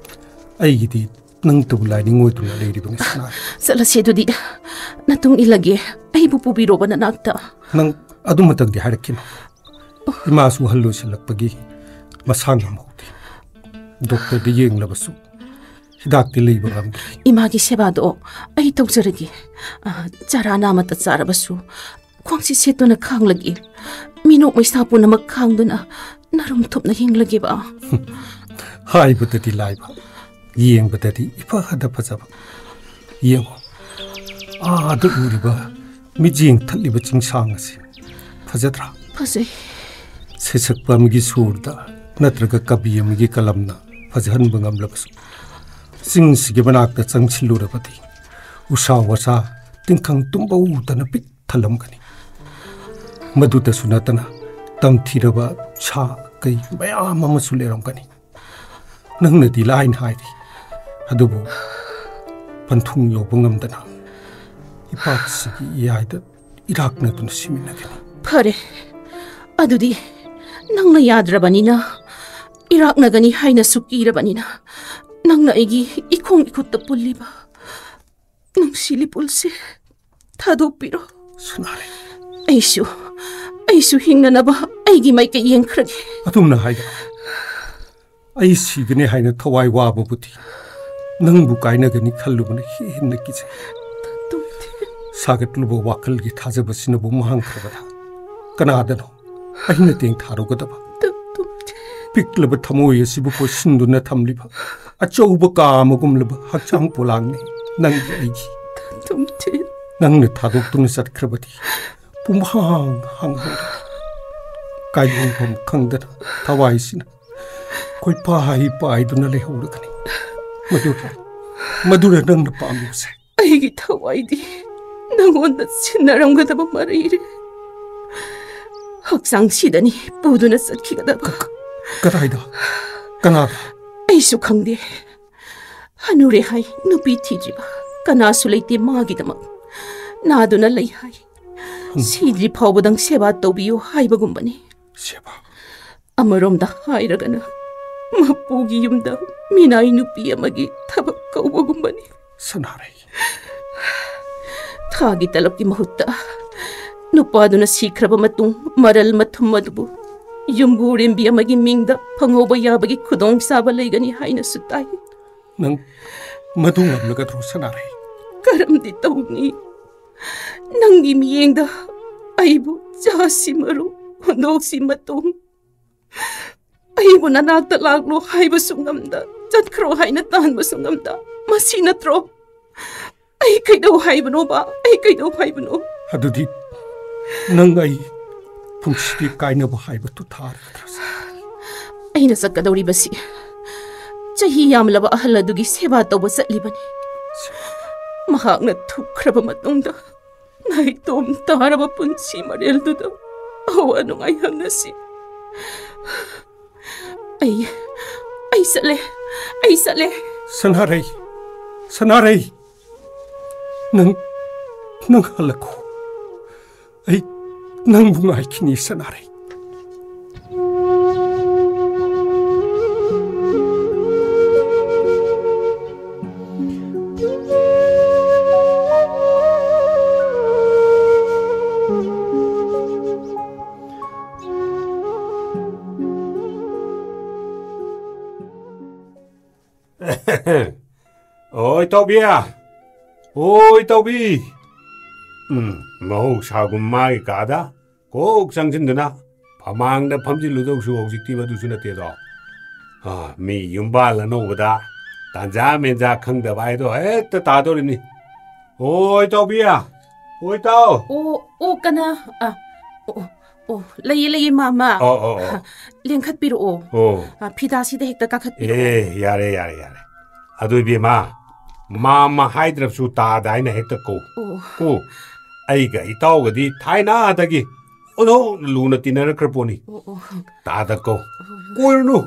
ꯑꯩꯒꯤꯗꯤ ꯅꯪꯇꯕꯨ ꯂꯥꯏꯅꯤꯡ ꯑꯣꯏꯗꯨꯅ ꯂꯩꯔꯤꯕꯅꯤ ꯁꯅꯥ꯫ ꯆꯠꯂꯁꯤ ꯑꯗꯨꯗꯤ꯫ ꯅꯇꯨꯡ ꯏꯜꯂꯒꯦ꯫ ꯑꯩꯕꯨ ꯄꯨꯕꯤꯔꯣꯕ ꯅꯅꯥꯛꯇ꯫ ꯅꯪ ꯑꯗꯨꯃꯇꯪꯗꯤ ꯍꯥꯏꯔꯛꯈꯤꯅꯨ꯫ ꯏꯃꯥꯁꯨ ꯑꯍꯜ ꯑꯣꯏꯁꯤꯜꯂꯛꯄꯒꯤ ꯃꯁꯥ ꯉꯝꯍꯧꯗꯦ꯫ ꯗꯣꯛꯇꯔꯗ ꯌꯦꯡꯂꯕꯁꯨ ꯍꯤꯗꯥꯛꯇꯤ ꯂꯩꯕ ꯉꯝꯗ꯭ꯔꯤ꯫ ꯏꯃꯥꯒꯤ ꯁꯦꯕꯥꯗꯣ ꯑꯩ ꯇꯧꯖꯔꯒꯦ꯫ ꯑ, ꯆꯔꯥ ꯅꯥꯝꯃꯇ ꯆꯥꯔꯕꯁꯨ ꯈ꯭ꯋꯥꯡꯁꯤ ꯁꯦꯠꯇꯨꯅ ꯈꯥꯡꯂꯒꯦ꯫ ꯃꯤꯅꯣꯛ ꯃꯩꯁꯥ ꯄꯨꯝꯅꯃꯛ ꯈꯥꯡꯗꯨꯅ ꯅꯔꯨꯝ ꯊꯨꯞꯅ ꯍꯤꯡꯂꯒꯦꯕ꯫ ꯍꯥꯏꯕꯗꯗꯤ ꯂꯥꯏꯕ, ꯌꯦꯡꯕꯗꯗꯤ ꯏꯐꯗ ꯐꯖꯕ꯫ ꯌꯦꯡꯉꯣ, ꯑꯥꯗ ꯎꯔꯤꯕ ꯃꯤꯠꯌꯦꯡ ꯊꯠꯂꯤꯕ ꯆꯤꯡꯁꯥꯡ ꯑꯁꯤ ꯐꯖꯗ꯭ꯔꯥ? ꯐꯖꯩ꯫ ꯁꯩꯁꯛꯄ ꯑꯃꯒꯤ ꯁꯨꯔꯗ ꯅꯠꯇ꯭ꯔꯒ ꯀꯕꯤ ꯑꯃꯒꯤ ꯀꯂꯝꯅ ꯐꯖꯍꯟꯕ ꯉꯝꯂꯕꯁꯨ, ꯆꯤꯡꯁꯤꯒꯤ ꯃꯅꯥꯛꯇ ꯆꯪꯁꯤꯜꯂꯨꯔꯕꯗꯤ ꯎꯁꯥ ꯋꯥꯁꯥ ꯇꯤꯡꯈꯪ ꯇꯨꯝꯕꯧꯗꯅ ꯄꯤꯛ ꯊꯜꯂꯝꯒꯅꯤ꯫ ꯃꯗꯨꯗꯁꯨ ꯅꯠꯇꯅ ꯇꯝꯊꯤꯔꯕ ꯁꯥ ꯀꯩ ꯃꯌꯥꯝ ꯑꯃꯁꯨ ꯂꯩꯔꯝꯒꯅꯤ꯫ ꯅꯪꯅꯗꯤ ꯂꯥꯏꯅ ꯍꯥꯏꯔꯤ, ꯑꯗꯨꯕꯨ ꯄꯟꯊꯨꯡ ꯌꯧꯕ ꯉꯝꯗꯅ ꯏꯄꯥꯛꯁꯤꯒꯤ ꯏꯌꯥꯏꯗ ꯏꯔꯥꯛꯅꯗꯨꯅ ꯁꯤꯃꯤꯟꯅꯒꯅꯤ꯫ ꯐꯔꯦ, ꯑꯗꯨꯗꯤ ꯅꯪꯅ ꯌꯥꯗ꯭ꯔꯕꯅꯤꯅ, ꯏꯔꯥꯛꯅꯒꯅꯤ ꯍꯥꯏꯅꯁꯨ ꯀꯤꯔꯕꯅꯤꯅ, ꯅꯪꯅ ꯑꯩꯒꯤ ꯏꯈꯣꯡ ꯏꯈꯨꯠꯇ ꯄꯨꯜꯂꯤꯕ ꯅꯨꯡꯁꯤ ꯂꯤꯄꯨꯜꯁꯦ ꯊꯥꯗꯣꯛꯄꯤꯔꯣ꯫ ꯁꯅꯥꯔꯩ꯫ ꯑꯩꯁꯨ, ꯑꯩꯁꯨ ꯍꯤꯡꯅꯅꯕ ꯑꯩꯒꯤ ꯃꯥꯏꯀꯩ ꯌꯦꯡꯈ꯭ꯔꯒꯦ꯫ ꯑꯗꯨꯝꯅ ꯍꯥꯏꯒꯅꯨ꯫ ꯑꯩ ꯁꯤꯒꯅꯤ ꯍꯥꯏꯅ ꯊꯋꯥꯏ ꯋꯥꯕꯕꯨꯗꯤ ꯅꯪꯕꯨ ꯀꯥꯏꯅꯒꯅꯤ ꯈꯜꯂꯨꯕꯅ ꯍꯦꯟꯅ ꯀꯤꯖꯩ꯫ ꯇꯨꯝꯊꯦ꯫ ꯁꯥꯒꯠꯂꯨꯕ ꯋꯥꯈꯜꯒꯤ ꯊꯥꯖꯕꯁꯤꯅꯕꯨ ꯃꯥꯡꯈ꯭ꯔꯕꯗ ꯀꯅꯥꯗꯅꯣ ꯑꯩꯅ ꯇꯦꯡꯊꯥꯔꯨꯒꯗꯕ? ꯇꯨꯝꯊꯦ꯫ ꯄꯤꯛꯂꯕ ꯊꯃꯣꯏ ꯑꯁꯤꯕꯨ ꯀꯣꯏꯁꯤꯟꯗꯨꯅ ꯊꯝꯂꯤꯕ ꯑꯆꯧꯕ ꯀꯥ ꯑꯃꯒꯨꯝꯂꯕ ꯍꯛꯆꯥꯡ ꯄꯣꯂꯥꯡꯅꯤ ꯅꯪꯒꯤ ꯑꯩꯒꯤ꯫ ꯇꯨꯝꯊꯦ꯫ ꯅꯪꯅ ꯊꯥꯗꯣꯛꯇꯨꯅ ꯆꯠꯈ꯭ꯔꯕꯗꯤ ꯄꯨꯝꯍꯥꯡ ꯍꯥꯡꯍꯧꯔꯒ ꯀꯥꯏꯍꯧꯐꯝ ꯈꯪꯗꯅ ꯊꯋꯥꯏꯁꯤꯅ ꯀꯣꯏꯄꯥꯏ ꯄꯥꯏꯗꯨꯅ ꯂꯩꯍꯧꯔꯒꯅꯤ꯫ ꯃꯗꯨꯔ, ꯃꯗꯨꯔ ꯅꯪꯅ ꯄꯥꯝꯂꯤꯕꯁꯦ? ꯑꯩꯒꯤ ꯊꯋꯥꯏꯗꯤ ꯅꯪꯉꯣꯟꯗ ꯁꯤꯟꯅꯔꯝꯒꯗꯕ ꯃꯔꯩꯔꯦ꯫ ꯍꯛꯆꯥꯡ ꯁꯤꯗꯅꯤ ꯄꯨꯗꯨꯅ ꯆꯠꯈꯤꯒꯗꯕ꯫ ꯀ-, ꯀ-, ꯀꯗꯥꯏꯗ? ꯀꯅꯥꯗ? ꯑꯩꯁꯨ ꯈꯪꯗꯦ꯫ ꯍꯅꯨꯔꯦ ꯍꯥꯏ, ꯅꯨꯄꯤ ꯊꯤꯗ꯭ꯔꯤꯕ ꯀꯅꯥꯁꯨ ꯂꯩꯇꯦ ꯃꯥꯒꯤꯗꯃꯛ꯫ ꯅꯥꯗꯨꯅ ꯂꯩ ꯍꯥꯏ꯫ ꯁꯤꯗ꯭ꯔꯤ ꯐꯥꯎꯕꯗꯪ ꯁꯦꯕꯥ ꯇꯧꯕꯤꯌꯨ ꯍꯥꯏꯕꯒꯨꯝꯕꯅꯤ꯫ ꯁꯦꯕꯥ? ꯑꯃꯔꯣꯝꯗ ꯍꯥꯏꯔꯒꯅ ꯃꯄꯨꯒꯤ ꯌꯨꯝꯗ ꯃꯤꯅꯥꯏ ꯅꯨꯄꯤ ꯑꯃꯒꯤ ꯊꯕꯛ ꯀꯧꯕꯒꯨꯝꯕꯅꯤ꯫ ꯁꯅꯥꯔꯩ꯫ ꯊꯥꯒꯤ ꯇꯂꯕꯀꯤ ꯃꯍꯨꯠꯇ ꯅꯨꯄꯥꯗꯨꯅ ꯁꯤꯈ꯭ꯔꯕ ꯃꯇꯨꯡ ꯃꯔꯜ ꯃꯊꯨꯝ ꯑꯗꯨꯕꯨ ꯌꯨꯝꯕꯨꯔꯦꯝꯕꯤ ꯑꯃꯒꯤ ꯃꯤꯡꯗ ꯐꯪꯍꯧꯕ ꯌꯥꯕꯒꯤ ꯈꯨꯗꯣꯡꯆꯥꯕ ꯂꯩꯒꯅꯤ ꯍꯥꯏꯅꯁꯨ ꯇꯥꯏ꯫ ꯅꯪ ꯃꯗꯨ ꯉꯝꯂꯒꯗ꯭ꯔꯣ, ꯁꯅꯥꯔꯩ? ꯀꯔꯝꯗꯤ ꯇꯧꯅꯤ? ꯅꯪꯒꯤ ꯃꯤꯠꯌꯦꯡꯗ ꯑꯩꯕꯨ ꯆꯥꯁꯤ ꯃꯔꯨ, ꯍꯨꯟꯗꯣꯛꯁꯤ ꯃꯇꯣꯡ, ꯑꯩꯕꯨ ꯅꯅꯥꯛꯇ ꯂꯥꯛꯂꯣ ꯍꯥꯏꯕꯁꯨ ꯉꯝꯗ, ꯆꯠꯈ꯭ꯔꯣ ꯍꯥꯏꯅ ꯇꯥꯟꯕꯁꯨ ꯉꯝꯗ, ꯃꯁꯤ ꯅꯠꯇ꯭ꯔꯣ? ꯑꯩ ꯀꯩꯗꯧ ꯍꯥꯏꯕꯅꯣꯕ? ꯑꯩ ꯀꯩꯗꯧ ꯍꯥꯏꯕꯅꯣ? ꯑꯗꯨꯗꯤ ꯅꯪ ꯑꯩ ꯄꯨꯟꯁꯤꯒꯤ ꯀꯥꯏꯅꯕ ꯍꯥꯏꯕꯗꯨ ꯊꯥꯔꯒꯗ꯭ꯔꯥ? ꯑꯩꯅ ꯆꯠꯀꯗꯧꯔꯤꯕꯁꯤ ꯆꯍꯤ ꯌꯥꯝꯂꯕ ꯑꯍꯜ ꯑꯗꯨꯒꯤ ꯁꯦꯕꯥ ꯇꯧꯕ ꯆꯠꯂꯤꯕꯅꯤ꯫ ꯃꯍꯥꯛꯅ ꯊꯨꯞꯈ꯭ꯔꯕ ꯃꯇꯨꯡꯗ ꯅꯥꯏꯇꯣꯝ ꯇꯥꯔꯕ ꯄꯨꯟꯁꯤ ꯃꯔꯦꯜꯗꯨꯗ ꯑꯋꯥ ꯅꯨꯡꯉꯥꯏ ꯍꯪꯅꯁꯤ꯫ ꯑꯩ, ꯑꯩ ꯆꯠꯂꯦ, ꯑꯩ ꯆꯠꯂꯦ꯫ ꯁꯅꯥꯔꯩ, ꯁꯅꯥꯔꯩ, ꯅꯪ, ꯅꯪ ꯍꯜꯂꯛꯈꯣ꯫ ꯑꯩ ꯅꯪꯕꯨ ꯉꯥꯏꯈꯤꯅꯤ, ꯁꯅꯥꯔꯩ꯫ ꯑꯣ, ꯏꯇꯥꯎꯕꯤ! ꯑꯣ, ꯏꯇꯥꯎꯕꯤ! ꯎꯝ, ꯃꯍꯧꯁꯥꯒꯨꯝ ꯃꯥꯒꯤ ꯀꯥꯗ ꯀꯣꯛ ꯆꯪꯁꯤꯟꯗꯨꯅ ꯐꯃꯥꯡꯗ ꯐꯝꯖꯤꯜꯂꯨꯗꯧꯁꯨ ꯍꯧꯖꯤꯛꯇꯤ ꯃꯗꯨꯁꯨ ꯅꯠꯇꯦꯗꯣ꯫ ꯑꯥ, ꯃꯤ ꯌꯨꯝꯕꯥꯜ ꯑꯅꯧꯕꯗ ꯇꯥꯟꯖꯥ ꯃꯦꯟꯖꯥ ꯈꯪꯗꯕ ꯍꯥꯏꯗꯣ ꯍꯦꯛꯇ ꯇꯥꯗꯣꯔꯤꯅꯤ꯫ ꯑꯣ, ꯏꯇꯥꯎꯕꯤ! ꯑꯣ, ꯏꯇꯥꯎ! ꯑꯣ, ꯑꯣ, ꯀꯅꯥ? ꯑ, ꯑꯣ, ꯑꯣ, ꯑꯣ, ꯂꯩꯌꯦ, ꯂꯩꯌꯦ, ꯃꯥꯃ꯫ ꯑꯣ, ꯑꯣ, ꯑꯣ꯫ ꯂꯦꯡꯈꯠꯄꯤꯔꯛꯑꯣ꯫ ꯑꯣ꯫ ꯑ, ꯐꯤꯗꯥꯁꯤꯗ ꯍꯦꯛꯇ ꯀꯥꯈꯠꯄꯤꯔꯛꯑꯣ꯫ ꯑꯦ, ꯌꯥꯔꯦ, ꯌꯥꯔꯦ, ꯌꯥꯔꯦ꯫ ꯑꯗꯨ ꯏꯕꯦꯝꯃ, ꯃꯥꯃ ꯍꯥꯏꯗ꯭ꯔꯕꯁꯨ ꯇꯥꯗ ꯍꯥꯏꯅ ꯍꯦꯛꯇ ꯀꯧ꯫ ꯑꯣ꯫ ꯀꯣ, ꯑꯩꯒ ꯏꯇꯥꯎꯒꯗꯤ ꯊꯥꯏꯅꯗꯒꯤ ꯑꯣꯟꯊꯣꯛꯅ ꯂꯨꯅ ꯇꯤꯟꯅꯔꯛꯈ꯭ꯔ ꯄꯣꯠꯅꯤ꯫ ꯑꯣ, ꯑꯣ꯫ ꯇꯥꯗ ꯀꯧ꯫ ꯑꯣ꯫ ꯀꯣꯏꯔꯨꯅꯨ꯫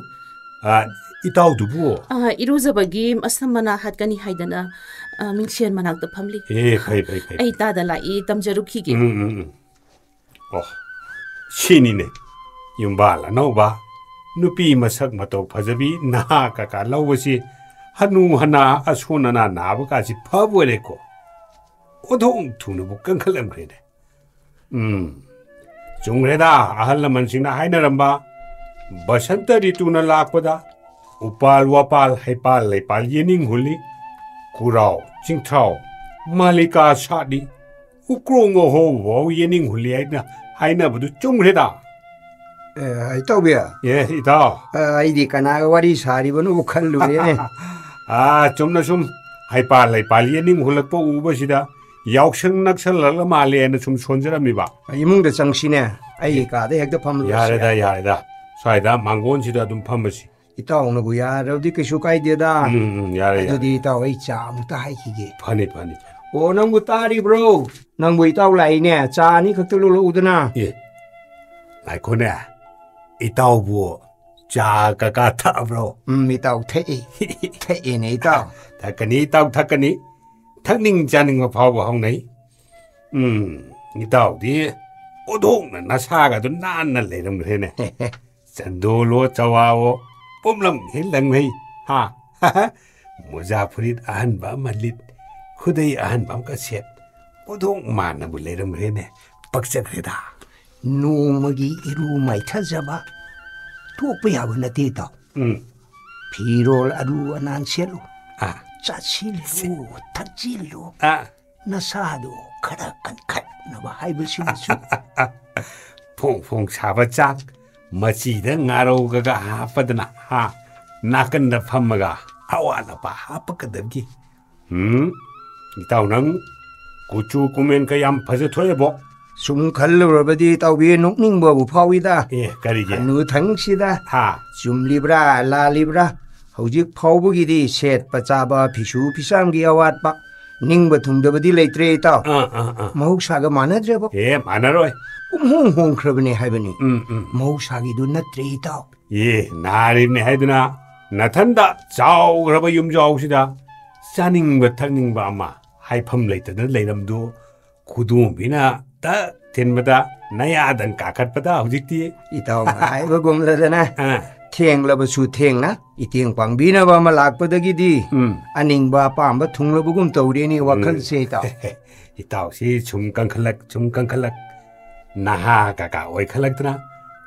ꯑ, ꯏꯇꯥꯎꯗꯨꯕꯨ? ꯑ, ꯏꯔꯨꯖꯕꯒꯤ ꯑꯁꯝ ꯃꯅꯥ ꯍꯥꯠꯀꯅꯤ ꯍꯥꯏꯗꯅ, ꯑ, ꯃꯤꯡꯁꯦꯟ ꯃꯅꯥꯛꯇ ꯐꯝꯂꯤ꯫ ꯑꯦ, ꯐꯩ, ꯐꯩ, ꯐꯩ, ꯑꯩ ꯐꯩ꯫ ꯇꯥꯗ ꯂꯥꯛꯏ, ꯇꯝꯖꯔꯨꯈꯤꯒꯦ꯫ ꯎꯝ, ꯎꯝ, ꯎꯝ꯫ ꯑꯣ, ꯁꯤꯅꯤꯅꯦ꯫ ꯌꯨꯝꯕꯥꯜ ꯑꯅꯧꯕ, ꯅꯨꯄꯤ ꯃꯁꯛ ꯃꯇꯧ ꯐꯖꯕꯤ, ꯅꯍꯥ ꯀꯀꯥ ꯂꯧꯕꯁꯤ ꯍꯅꯨ ꯍꯅꯥ, ꯑꯁꯣꯟ ꯑꯅꯥ ꯅꯥꯕ ꯀꯥꯁꯤ ꯐꯕ ꯑꯣꯏꯔꯦꯀꯣ꯫ ꯑꯣꯟꯊꯣꯛ ꯊꯨꯅꯕꯨ ꯀꯟꯈꯠꯂꯝꯈ꯭ꯔꯦꯅꯦ꯫ ꯎꯝ, ꯆꯨꯝꯈ꯭ꯔꯦꯗ, ꯑꯍꯜ ꯂꯃꯟꯁꯤꯡꯅ ꯍꯥꯏꯅꯔꯝꯕ, ꯕꯁꯟꯇ ꯔꯤꯇꯨꯅ ꯂꯥꯛꯄꯗ ꯎꯄꯥꯜ ꯋꯥꯄꯥꯜ ꯍꯩꯄꯥꯜ ꯂꯩꯄꯥꯜ ꯌꯦꯅꯤꯡ ꯍꯨꯜꯂꯤ, ꯈꯨꯔꯥꯎ ꯆꯤꯡꯊ꯭ꯔꯥꯎ ꯃꯥꯂꯤꯀꯥ ꯁꯥꯠꯂꯤ, ꯎꯀ꯭ꯔꯣꯡ ꯑꯍꯣꯕꯐꯥꯎ ꯌꯦꯅꯤꯡ ꯍꯨꯜꯂꯤ ꯍꯥꯏꯅ ꯍꯥꯏꯅꯕꯗꯨ ꯆꯨꯝꯈ꯭ꯔꯦꯗ꯫ ꯑꯦ, ꯏꯇꯥꯎꯕꯤ꯫ ꯑꯦ, ꯏꯇꯥꯎ꯫ ꯑ, ꯑꯩꯗꯤ ꯀꯅꯥꯒ ꯋꯥꯔꯤ ꯁꯥꯔꯤꯕꯅꯣ ꯈꯜꯂꯨꯔꯦꯅꯦ꯫ ꯑꯥ, ꯆꯨꯝꯅ ꯁꯨꯝ ꯍꯩꯄꯥꯜ ꯂꯩꯄꯥꯜ ꯌꯦꯅꯤꯡ ꯍꯨꯜꯂꯛꯄ ꯎꯕꯁꯤꯗ ꯌꯥꯎꯁꯪ ꯅꯛꯁꯜꯂꯛꯂ ꯃꯥꯜꯂꯦꯅ ꯁꯨꯝ ꯁꯣꯟꯖꯔꯝꯃꯤꯕ꯫ ꯏꯃꯨꯡꯗ ꯆꯪꯁꯤꯅꯦ, ꯑꯩꯒꯤ ꯀꯥꯗ ꯍꯦꯛꯇ ꯐꯝꯂꯨꯔꯁꯤ꯫ ꯌꯥꯔꯦꯗ, ꯌꯥꯔꯦꯗ, ꯁ꯭ꯋꯥꯏꯗ ꯃꯥꯡꯒꯣꯟꯁꯤꯗ ꯑꯗꯨꯝ ꯐꯝꯃꯁꯤ꯫ ꯏꯇꯥꯎꯅꯕꯨ ꯌꯥꯔꯕꯗꯤ ꯀꯩꯁꯨ ꯀꯥꯏꯗꯦꯗ꯫ ꯎꯝ, ꯎꯝ, ꯌꯥꯔꯦ, ꯌꯥꯔꯦ꯫ ꯑꯗꯨꯗꯤ ꯏꯇꯥꯎ, ꯑꯩ ꯆꯥ ꯑꯃꯨꯛꯇ ꯍꯥꯏꯈꯤꯒꯦ꯫ ꯐꯅꯤ, ꯐꯅꯤ, ꯐꯅꯤ꯫ ꯑꯣ, ꯅꯪꯕꯨ ꯇꯥꯔꯤꯕ꯭ꯔꯣ? ꯅꯪꯕꯨ ꯏꯇꯥꯎ ꯂꯥꯛꯏꯅꯦ, ꯆꯥ ꯑꯅꯤꯈꯛꯇ ꯂꯣꯜꯂꯛꯎꯗꯅ꯫ ꯑꯦ, ꯉꯥꯏꯈꯣꯅꯦ, ꯏꯇꯥꯎꯕꯨ ꯆꯥ ꯀꯀꯥ ꯊꯛꯑꯕ꯭ꯔꯣ? ꯎꯝ, ꯏꯇꯥꯎ ꯊꯛꯏ꯫ ꯊꯛꯏꯅꯦ, ꯏꯇꯥꯎ꯫ ꯊꯛꯀꯅꯤ, ꯏꯇꯥꯎ, ꯊꯛꯀꯅꯤ꯫ ꯊꯛꯅꯤꯡ ꯆꯥꯅꯤꯡꯕ ꯐꯥꯎꯕ ꯍꯧꯅꯩ꯫ ꯎꯝ, ꯏꯇꯥꯎꯗꯤ ꯑꯣꯟꯊꯣꯛꯅ ꯅꯁꯥꯒꯗꯨ ꯅꯥꯟꯅ ꯂꯩꯔꯝꯈ꯭ꯔꯦꯅꯦ꯫ ꯆꯟꯗꯣꯜꯋꯣ, ꯆꯋꯥꯋꯣ, ꯄꯨꯝꯂꯪ ꯍꯦꯛ ꯂꯪꯅꯩ꯫ ꯍꯥ? ꯃꯣꯖꯥ ꯐꯨꯔꯤꯠ ꯑꯍꯟꯕ ꯑꯃ ꯂꯤꯠ, ꯈꯨꯗꯩ ꯑꯍꯟꯕ ꯑꯃꯒ ꯁꯦꯠ, ꯑꯣꯟꯊꯣꯛ ꯃꯥꯟꯅꯕꯨ ꯂꯩꯔꯝꯈ꯭ꯔꯦꯅꯦ꯫ ꯄꯛꯆꯈ꯭ꯔꯦꯗ꯫ ꯅꯣꯡꯃꯒꯤ ꯏꯔꯨ ꯃꯥꯏꯊꯖꯕ ꯇꯣꯛꯄ ꯌꯥꯕ ꯅꯠꯇꯦ, ꯏꯇꯥꯎ꯫ ꯎꯝ꯫ ꯐꯤꯔꯣꯜ ꯑꯔꯨ ꯑꯅꯥꯟ ꯁꯦꯠꯂꯨ꯫ ꯑꯥ꯫ ꯆꯥꯁꯤꯜꯂꯨ, ꯊꯛꯆꯤꯜꯂꯨ꯫ ꯑꯥ꯫ ꯅꯁꯥꯗꯨ ꯈꯔ ꯀꯟꯈꯠꯅꯕ ꯍꯥꯏꯕꯁꯤꯅꯁꯨ꯫ ꯐꯣꯡ ꯐꯣꯡ ꯁꯥꯕ ꯆꯥꯛ, ꯃꯆꯤꯗ ꯉꯥꯔꯧꯒꯒ ꯍꯥꯞꯄꯗꯅ, ꯍꯥ, ꯅꯥꯀꯟꯗ ꯐꯝꯃꯒ ꯑꯋꯥꯠ ꯑꯄꯥ ꯍꯥꯞꯄꯛꯀꯗꯕꯒꯤ꯫ ꯎꯝ, ꯏꯇꯥꯎ ꯅꯪ ꯀꯨꯆꯨ ꯀꯨꯃꯦꯟ ꯀꯌꯥꯝ ꯐꯖꯊꯣꯛꯑꯦꯕꯣ꯫ ꯁꯨꯝ ꯈꯜꯂꯨꯔꯕꯗꯤ ꯏꯇꯥꯎꯕꯤ ꯅꯣꯛꯅꯤꯡꯕꯕꯨ ꯐꯥꯎꯏꯗ꯫ ꯑꯦ, ꯀꯔꯤꯒꯤ? ꯍꯅꯨꯊꯪꯁꯤꯗ꯫ ꯍꯥ? ꯆꯨꯝꯂꯤꯕ꯭ꯔꯥ ꯂꯥꯜꯂꯤꯕ꯭ꯔꯥ? ꯍꯧꯖꯤꯛ ꯐꯥꯎꯕꯒꯤꯗꯤ ꯁꯦꯠꯄ ꯆꯥꯕ ꯐꯤꯁꯨ ꯐꯤꯁꯥꯝꯒꯤ ꯑꯋꯥꯠꯄ, ꯅꯤꯡꯕ ꯊꯨꯡꯗꯕꯗꯤ ꯂꯩꯇ꯭ꯔꯦ, ꯏꯇꯥꯎ꯫ ꯑꯥ, ꯑꯥ, ꯑꯥ꯫ ꯃꯍꯧꯁꯥꯒ ꯃꯥꯟꯅꯗ꯭ꯔꯦꯕꯣ꯫ ꯑꯦ, ꯃꯥꯟꯅꯔꯣꯏ꯫ ꯄꯨꯝꯍꯣꯡ ꯍꯣꯡꯈ꯭ꯔꯕꯅꯦ ꯍꯥꯏꯕꯅꯤ꯫ ꯎꯝ, ꯎꯝ꯫ ꯃꯍꯧꯁꯥꯒꯤꯗꯨ ꯅꯠꯇ꯭ꯔꯦ, ꯏꯇꯥꯎ꯫ ꯑꯦ, ꯅꯥꯔꯤꯕꯅꯦ ꯍꯥꯏꯗꯨꯅ ꯅꯊꯟꯗ ꯆꯥꯎꯈ꯭ꯔꯕ ꯌꯨꯝꯖꯥꯎꯁꯤꯗ ꯆꯥꯅꯤꯡꯕ ꯊꯛꯅꯤꯡꯕ ꯑꯃ ꯍꯥꯏꯐꯝ ꯂꯩꯇꯗꯅ ꯂꯩꯔꯝꯗꯨ ꯈꯨꯗꯣꯝꯕꯤꯅ ꯇꯛ ꯊꯤꯟꯕꯗ ꯅꯌꯥꯗꯪ ꯀꯥꯈꯠꯄꯗ ꯍꯧꯖꯤꯛꯇꯤ꯫ ꯏꯇꯥꯎꯅ ꯍꯥꯏꯕꯒꯨꯝꯂꯗꯅ ꯑꯥ꯫ ꯊꯦꯡꯂꯕꯁꯨ ꯊꯦꯡꯅ ꯏꯇꯦꯡ ꯄꯥꯡꯕꯤꯅꯕ ꯑꯃ ꯂꯥꯛꯄꯗꯒꯤꯗꯤ ꯎꯝ꯫ ꯑꯅꯤꯡꯕ ꯑꯄꯥꯝꯕ ꯊꯨꯡꯂꯕꯒꯨꯝ ꯇꯧꯔꯦꯅꯦ ꯋꯥꯈꯜꯁꯦ, ꯏꯇꯥꯎ꯫ ꯏꯇꯥꯎꯁꯤ ꯁꯨꯝ ꯀꯟꯈꯠꯂꯛ, ꯁꯨꯝ ꯀꯟꯈꯠꯂꯛ, ꯅꯍꯥ ꯀꯀꯥ ꯑꯣꯏꯈꯠꯂꯛꯇꯅ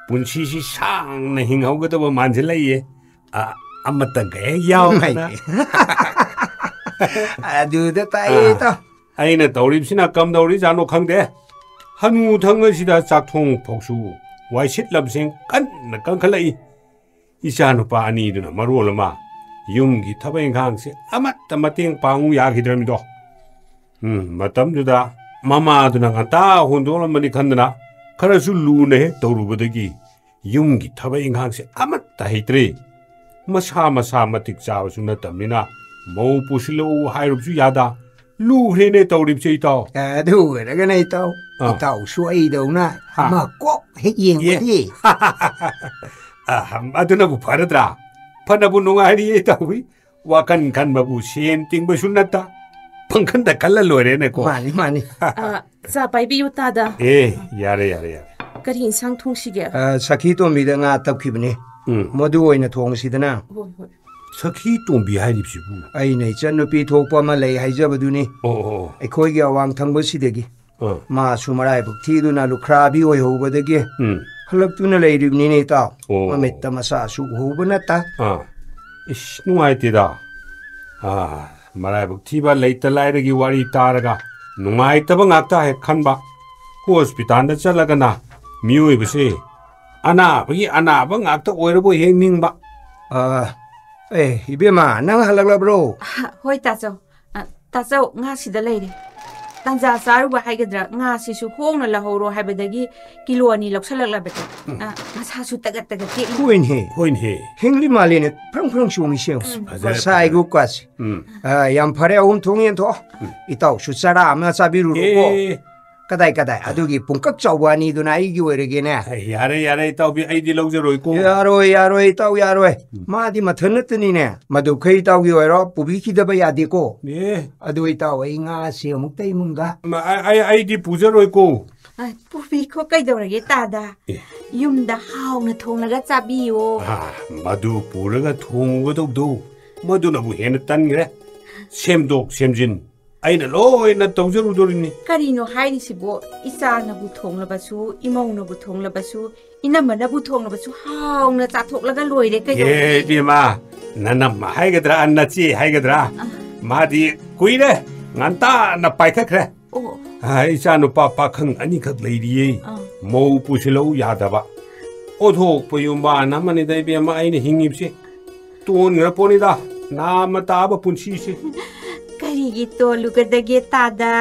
ꯄꯨꯟꯁꯤꯁꯤ ꯁꯥꯡꯅ ꯍꯤꯡꯍꯧꯒꯗꯕ ꯃꯥꯟꯁꯤꯜꯂꯛꯏꯌꯦ꯫ ꯑ, ꯑꯃꯇꯪꯒ ꯍꯦꯛ ꯌꯥꯎꯗꯅ꯫ ꯑꯗꯨꯗ ꯇꯥꯏꯌꯦ, ꯑꯥ꯫ ꯏꯇꯥꯎ꯫ ꯑꯩꯅ ꯇꯧꯔꯤꯕꯁꯤꯅ ꯀꯝꯗꯧꯔꯤꯖꯥꯠꯅꯣ ꯈꯪꯗꯦ꯫ ꯍꯅꯨ ꯊꯪꯅꯁꯤꯗ ꯆꯥꯛꯊꯣꯡ ꯐꯥꯎꯁꯨ ꯋꯥꯏꯁꯤꯠꯂꯝꯁꯦꯡ ꯀꯟꯅ ꯀꯟꯈꯠꯂꯛꯏ꯫ ꯏꯆꯥꯅꯨꯄꯥ ꯑꯅꯤꯗꯨꯅ ꯃꯔꯣꯜ ꯑꯃ ꯌꯨꯝꯒꯤ ꯊꯕꯛ ꯏꯪꯈꯥꯡꯁꯦ ꯑꯃꯠꯇ ꯃꯇꯦꯡ ꯄꯥꯡꯉꯨ ꯌꯥꯈꯤꯗ꯭ꯔꯃꯤꯗꯣ꯫ ꯎꯝ, ꯃꯇꯝꯗꯨꯗ ꯃꯃꯥꯗꯨꯅ ꯉꯟꯇꯥ ꯍꯣꯟꯗꯣꯛꯂꯝꯃꯅꯤ ꯈꯟꯗꯅ ꯈꯔꯁꯨ ꯂꯨꯅ ꯍꯦꯛ ꯇꯧꯔꯨꯕꯗꯒꯤ ꯌꯨꯝꯒꯤ ꯊꯕꯛ ꯏꯪꯈꯥꯡꯁꯦ ꯑꯃꯠꯇ ꯍꯩꯇ꯭ꯔꯦ꯫ ꯃꯁꯥ ꯃꯁꯥ ꯃꯇꯤꯛ ꯆꯥꯕꯁꯨ ꯅꯠꯇꯕꯅꯤꯅ ꯃꯧ ꯄꯨꯁꯤꯜꯂꯛꯎ ꯍꯥꯏꯔꯨꯕꯁꯨ ꯌꯥꯗ꯫ ꯂꯨꯈ꯭ꯔꯦꯅꯦ ꯇꯧꯔꯤꯕꯁꯦ, ꯏꯇꯥꯎ꯫ ꯑꯦ, ꯑꯗꯨ ꯑꯣꯏꯔꯒꯅ, ꯏꯇꯥꯎ, ꯑꯥ꯫ ꯏꯇꯥꯎꯁꯨ ꯑꯩꯗꯧꯅ ꯍꯥ꯫ ꯑꯃ ꯀꯣꯛ ꯍꯦꯛ ꯌꯦꯡꯕꯗꯤ꯫ ꯑ, ꯑꯗꯨꯅꯕꯨ ꯐꯔꯗ꯭ꯔꯥ? ꯐꯅꯕꯨ ꯅꯨꯡꯉꯥꯏꯔꯤꯌꯦ, ꯏꯇꯥꯎꯕꯤ꯫ ꯋꯥꯈꯜ ꯈꯟꯕꯕꯨ ꯁꯦꯟ ꯇꯤꯡꯕꯁꯨ ꯅꯠꯇ, ꯄꯪꯈꯟꯗ ꯈꯜꯂ ꯂꯣꯏꯔꯦꯅꯦꯀꯣ꯫ ꯃꯥꯅꯤ, ꯃꯥꯅꯤ꯫ ꯑ, ꯆꯥ ꯄꯥꯏꯕꯤꯌꯨ, ꯇꯥꯗ꯫ ꯑꯦ, ꯌꯥꯔꯦ, ꯌꯥꯔꯦ, ꯌꯥꯔꯦ꯫ ꯀꯔꯤ ꯏꯟꯁꯥꯡ ꯊꯣꯡꯁꯤꯒꯦ? ꯑ, ꯁꯈꯤ ꯇꯣꯝꯕꯤꯗ ꯉꯥ ꯇꯞꯈꯤꯕꯅꯦ꯫ ꯎꯝ꯫ ꯃꯗꯨ ꯑꯣꯏꯅ ꯊꯣꯡꯁꯤꯗꯅ꯫ ꯍꯣꯏ, ꯍꯣꯏ꯫ ꯁꯈꯤ ꯇꯣꯝꯕꯤ ꯍꯥꯏꯔꯤꯕꯁꯤꯕꯨ? ꯑꯩꯅ ꯏꯆꯟꯅꯨꯄꯤ ꯊꯣꯛꯄ ꯑꯃ ꯂꯩ ꯍꯥꯏꯖꯕꯗꯨꯅꯤ꯫ ꯑꯣ, ꯑꯣ, ꯑꯣ꯫ ꯑꯩꯈꯣꯏꯒꯤ ꯑꯋꯥꯡ ꯊꯪꯕꯁꯤꯗꯒꯤ꯫ ꯑꯥ꯫ ꯃꯥꯁꯨ ꯃꯔꯥꯏꯕꯛ ꯊꯤꯗꯨꯅ ꯂꯨꯈ꯭ꯔꯥꯕꯤ ꯑꯣꯏꯍꯧꯕꯗꯒꯤ ꯎꯝ꯫ ꯍꯜꯂꯛꯇꯨꯅ ꯂꯩꯔꯤꯕꯅꯤꯅꯦ, ꯏꯇꯥꯎ꯫ ꯑꯣ꯫ ꯃꯃꯤꯠꯇ ꯃꯁꯥꯁꯨ ꯎꯍꯧꯕ ꯅꯠꯇ꯫ ꯑꯥ꯫ ꯏꯁ, ꯅꯨꯡꯉꯥꯏꯇꯦꯗ꯫ ꯑꯥ, ꯃꯔꯥꯏꯕꯛ ꯊꯤꯕ ꯂꯩꯇ ꯂꯥꯏꯔꯒꯤ ꯋꯥꯔꯤ ꯇꯥꯔꯒ ꯅꯨꯡꯉꯥꯏꯇꯕ ꯉꯥꯛꯇ ꯍꯦꯛ ꯈꯟꯕ꯫ ꯍꯣꯁꯄꯤꯇꯥꯜꯗ ꯆꯠꯂꯒꯅ ꯃꯤꯑꯣꯏꯕꯁꯦ ꯑꯅꯥꯕꯒꯤ ꯑꯅꯥꯕ ꯉꯥꯛꯇ ꯑꯣꯏꯔꯕꯣꯏ ꯍꯦꯛ ꯅꯤꯡꯕ꯫ ꯑꯥ, ꯑꯦ, ꯏꯕꯦꯝꯃ, ꯅꯪ ꯍꯜꯂꯛꯂꯕ꯭ꯔꯣ? ꯑ, ꯍꯣꯏ, ꯇꯥꯆꯧ꯫ ꯑ, ꯇꯥꯆꯧ, ꯉꯥ ꯁꯤꯗ ꯂꯩꯔꯦ꯫ ꯇꯟꯖꯥ ꯆꯥꯔꯨꯕ ꯍꯥꯏꯒꯗ꯭ꯔꯥ, ꯉꯥꯁꯤꯁꯨ ꯍꯣꯡꯅ ꯂꯧꯍꯧꯔꯣ ꯍꯥꯏꯕꯗꯒꯤ ꯀꯤꯂꯣ ꯑꯅꯤ ꯂꯧꯁꯜꯂꯛꯂꯕꯅꯦ꯫ ꯎꯝ꯫ ꯑ, ꯃꯁꯥꯁꯨ ꯇꯒꯠ ꯇꯒꯠ ꯇꯦꯛꯂꯤ꯫ ꯍꯣꯏꯅꯦꯍꯦ꯫ ꯍꯣꯏꯅꯦꯍꯦ꯫ ꯍꯤꯡꯂꯤ ꯃꯥꯜꯂꯦꯅꯦ, ꯐ꯭ꯔꯪ ꯐ꯭ꯔꯪ ꯆꯣꯡꯉꯤꯁꯦ ꯌꯦꯡꯉꯨ꯫ ꯎꯝ꯫ ꯐꯖꯔꯦ, ꯃꯁꯥ ꯐꯖꯔꯦ꯫ ꯏꯒꯨ ꯀꯥꯁꯦ꯫ ꯎꯝ꯫ ꯑ, ꯌꯥꯝ ꯐꯔꯦ, ꯑꯍꯨꯝ ꯊꯣꯡ ꯌꯦꯟꯊꯣꯛꯑꯣ꯫ ꯎꯝ꯫ ꯏꯇꯥꯎꯁꯨ ꯆꯔꯥ ꯑꯃ ꯆꯥꯕꯤꯔꯨꯔꯣꯀꯣ꯫ ꯑꯦ꯫ ꯀꯗꯥꯏ, ꯀꯗꯥꯏ? ꯑꯗꯨꯒꯤ ꯄꯨꯡꯀꯛ ꯆꯥꯎꯕ ꯑꯅꯤꯗꯨꯅ ꯑꯩꯒꯤ ꯑꯣꯏꯔꯒꯦꯅꯦ꯫ ꯑꯦ, ꯌꯥꯔꯦ, ꯌꯥꯔꯦ, ꯏꯇꯥꯎꯕꯤ, ꯑꯩꯗꯤ ꯂꯧꯖꯔꯣꯏꯀꯣ꯫ ꯌꯥꯔꯣꯏ, ꯌꯥꯔꯣꯏ, ꯏꯇꯥꯎ, ꯌꯥꯔꯣꯏ꯫ ꯎꯝ꯫ ꯃꯥꯗꯤ ꯃꯊꯟ ꯅꯠꯇꯅꯤꯅꯦ꯫ ꯃꯗꯨꯈꯩ ꯏꯇꯥꯎꯒꯤ ꯑꯣꯏꯔꯣ, ꯄꯨꯕꯤꯈꯤꯗꯕ ꯌꯥꯗꯦꯀꯣ꯫ ꯑꯦ꯫ ꯑꯗꯨ ꯏꯇꯥꯎ, ꯑꯩ ꯉꯥꯁꯤ ꯑꯃꯨꯛꯇ ꯏꯃꯨꯡꯗ꯫ ꯃ-, ꯑꯩ, ꯑꯩ, ꯑꯩꯗꯤ ꯄꯨꯖꯔꯣꯏꯀꯣ꯫ ꯑ, ꯄꯨꯕꯤꯈꯣ, ꯀꯩꯗꯧꯔꯒꯦ, ꯇꯥꯗ? ꯑꯦ꯫ ꯌꯨꯝꯗ ꯍꯥꯎꯅ ꯊꯣꯡꯂꯒ ꯆꯥꯕꯤꯌꯣ꯫ ꯑ, ꯃꯗꯨ ꯄꯨꯔꯒ ꯊꯣꯡꯉꯨꯒꯗꯧꯗꯣ, ꯃꯗꯨꯅꯕꯨ ꯍꯦꯟꯅ ꯇꯟꯈ꯭ꯔꯦ꯫ ꯁꯦꯝꯗꯣꯛ ꯁꯦꯝꯖꯤꯟ ꯑꯩꯅ ꯂꯣꯏꯅ ꯇꯧꯖꯔꯨꯗꯣꯔꯤꯅꯤ꯫ ꯀꯔꯤꯅꯣ ꯍꯥꯏꯔꯤꯁꯤꯕꯣ? ꯏꯆꯥꯅꯕꯨ ꯊꯣꯡꯂꯕꯁꯨ, ꯏꯃꯧꯅꯕꯨ ꯊꯣꯡꯂꯕꯁꯨ, ꯏꯅꯝꯃꯅꯕꯨ ꯊꯣꯡꯂꯕꯁꯨ ꯍꯥꯎꯅ ꯆꯥꯊꯣꯛꯂꯒ ꯂꯣꯏꯔꯦ ꯀꯩꯗꯧꯔꯒꯦ? ꯑꯦ, ꯏꯕꯦꯝꯃ, ꯅꯅꯝꯃ ꯍꯥꯏꯒꯗ꯭ꯔꯥ, ꯅꯆꯦ ꯍꯥꯏꯒꯗ꯭ꯔꯥ? ꯑꯥ꯫ ꯃꯥꯗꯤ ꯀꯨꯏꯔꯦ, ꯉꯟꯇꯥꯅ ꯄꯥꯏꯈꯠꯈ꯭ꯔꯦ꯫ ꯑꯣ꯫ ꯑꯥ, ꯏꯆꯥꯅꯨꯄꯥ ꯄꯥꯈꯪ ꯑꯅꯤꯈꯛ ꯂꯩꯔꯤꯌꯦ꯫ ꯑꯥ꯫ ꯃꯧ ꯄꯨꯁꯤꯜꯂꯧ ꯌꯥꯗꯕ꯫ ꯑꯣꯊꯣꯛꯄ ꯌꯨꯝꯕꯥꯟ ꯑꯃꯅꯤꯗ ꯏꯕꯦꯝꯃ ꯑꯩꯅ ꯍꯤꯡꯉꯤꯕꯁꯦ꯫ ꯇꯣꯟꯈ꯭ꯔ ꯄꯣꯠꯅꯤꯗ, ꯅꯥꯝꯃ ꯇꯥꯕ ꯄꯨꯟꯁꯤꯁꯦ꯫ ꯀꯔꯤꯒꯤ ꯇꯣꯜꯂꯨꯒꯗꯒꯦ ꯇꯥꯗ?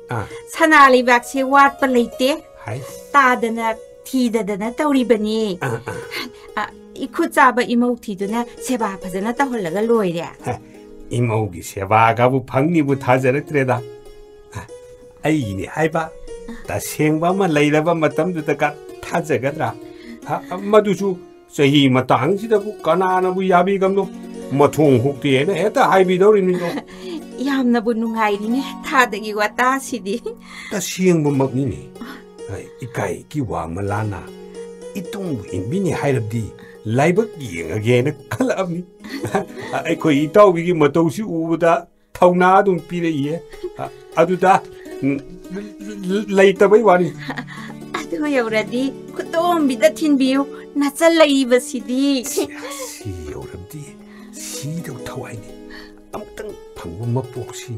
ꯑꯥ꯫ ꯁꯅꯥ ꯂꯩꯕꯥꯛꯁꯦ ꯋꯥꯠꯄ ꯂꯩꯇꯦ꯫ ꯍꯥꯏꯁ꯫ ꯇꯥꯗꯅ ꯊꯤꯗꯗꯅ ꯇꯧꯔꯤꯕꯅꯤ꯫ ꯑꯥ, ꯑꯥ꯫ ꯑ, ꯏꯈꯨꯠ ꯆꯥꯕ ꯏꯃꯧ ꯊꯤꯗꯨꯅ ꯁꯦꯕꯥ ꯐꯖꯅ ꯇꯧꯍꯜꯂꯒ ꯂꯣꯏꯔꯦ꯫ ꯍ, ꯏꯃꯧꯒꯤ ꯁꯦꯕꯥꯒꯕꯨ ꯐꯪꯅꯤꯕꯨ ꯊꯥꯖꯔꯛꯇ꯭ꯔꯦꯗ꯫ ꯑ, ꯑꯩꯒꯤꯅꯤ ꯍꯥꯏꯕ ꯇꯁꯦꯡꯕ ꯑꯃ ꯂꯩꯔꯕ ꯃꯇꯝꯗꯨꯗꯒ ꯊꯥꯖꯒꯗ꯭ꯔꯥ? ꯑ, ꯑ, ꯃꯗꯨꯁꯨ ꯆꯍꯤ ꯃꯇꯥꯡꯁꯤꯗꯕꯨ ꯀꯅꯥꯅꯕꯨ ꯌꯥꯕꯤꯒꯝꯅꯣ? ꯃꯊꯣꯡ ꯍꯨꯛꯇꯦꯅ ꯍꯦꯛꯇ ꯍꯥꯏꯕꯤꯗꯧꯔꯤꯕꯅꯤꯗꯣ꯫ ꯌꯥꯝꯅꯕꯨ ꯅꯨꯡꯉꯥꯏꯔꯤꯅꯦ ꯊꯥꯗꯒꯤ ꯋꯥꯇꯥꯁꯤꯗꯤ꯫ ꯇꯁꯦꯡꯕꯃꯛꯅꯤꯅꯦ꯫ ꯑ, ꯏꯀꯥꯏꯒꯤ ꯋꯥ ꯃꯂꯥꯅ ꯏꯇꯨꯡꯕꯨ ꯏꯟꯕꯤꯅꯤ ꯍꯥꯏꯔꯕꯗꯤ ꯂꯥꯏꯕꯛ ꯌꯦꯡꯉꯒꯦꯅ ꯈꯜꯂꯛꯑꯕꯅꯤ꯫ ꯑ, ꯑꯩꯈꯣꯏ ꯏꯇꯥꯎꯕꯤꯒꯤ ꯃꯇꯧꯁꯤ ꯎꯕꯗ ꯊꯧꯅꯥ ꯑꯗꯨꯝ ꯄꯤꯔꯛꯏꯌꯦ꯫ ꯑ, ꯑꯗꯨꯗ, ꯎꯝ, ꯂꯩꯇꯕꯩ ꯋꯥꯅꯤ꯫ ꯑꯗꯨ ꯌꯧꯔꯗꯤ ꯈꯨꯗꯣꯝꯕꯤꯗ ꯊꯤꯟꯕꯤꯌꯨ, ꯅꯆꯜ ꯂꯩꯕꯁꯤꯗꯤ꯫ ꯁꯤ, ꯁꯤ ꯌꯧꯔꯕꯗꯤ ꯁꯤꯗꯧ ꯊꯋꯥꯏꯅꯤ꯫ ꯑꯃꯨꯛꯇꯪ ꯐꯪꯕ ꯃꯄꯣꯛꯁꯤ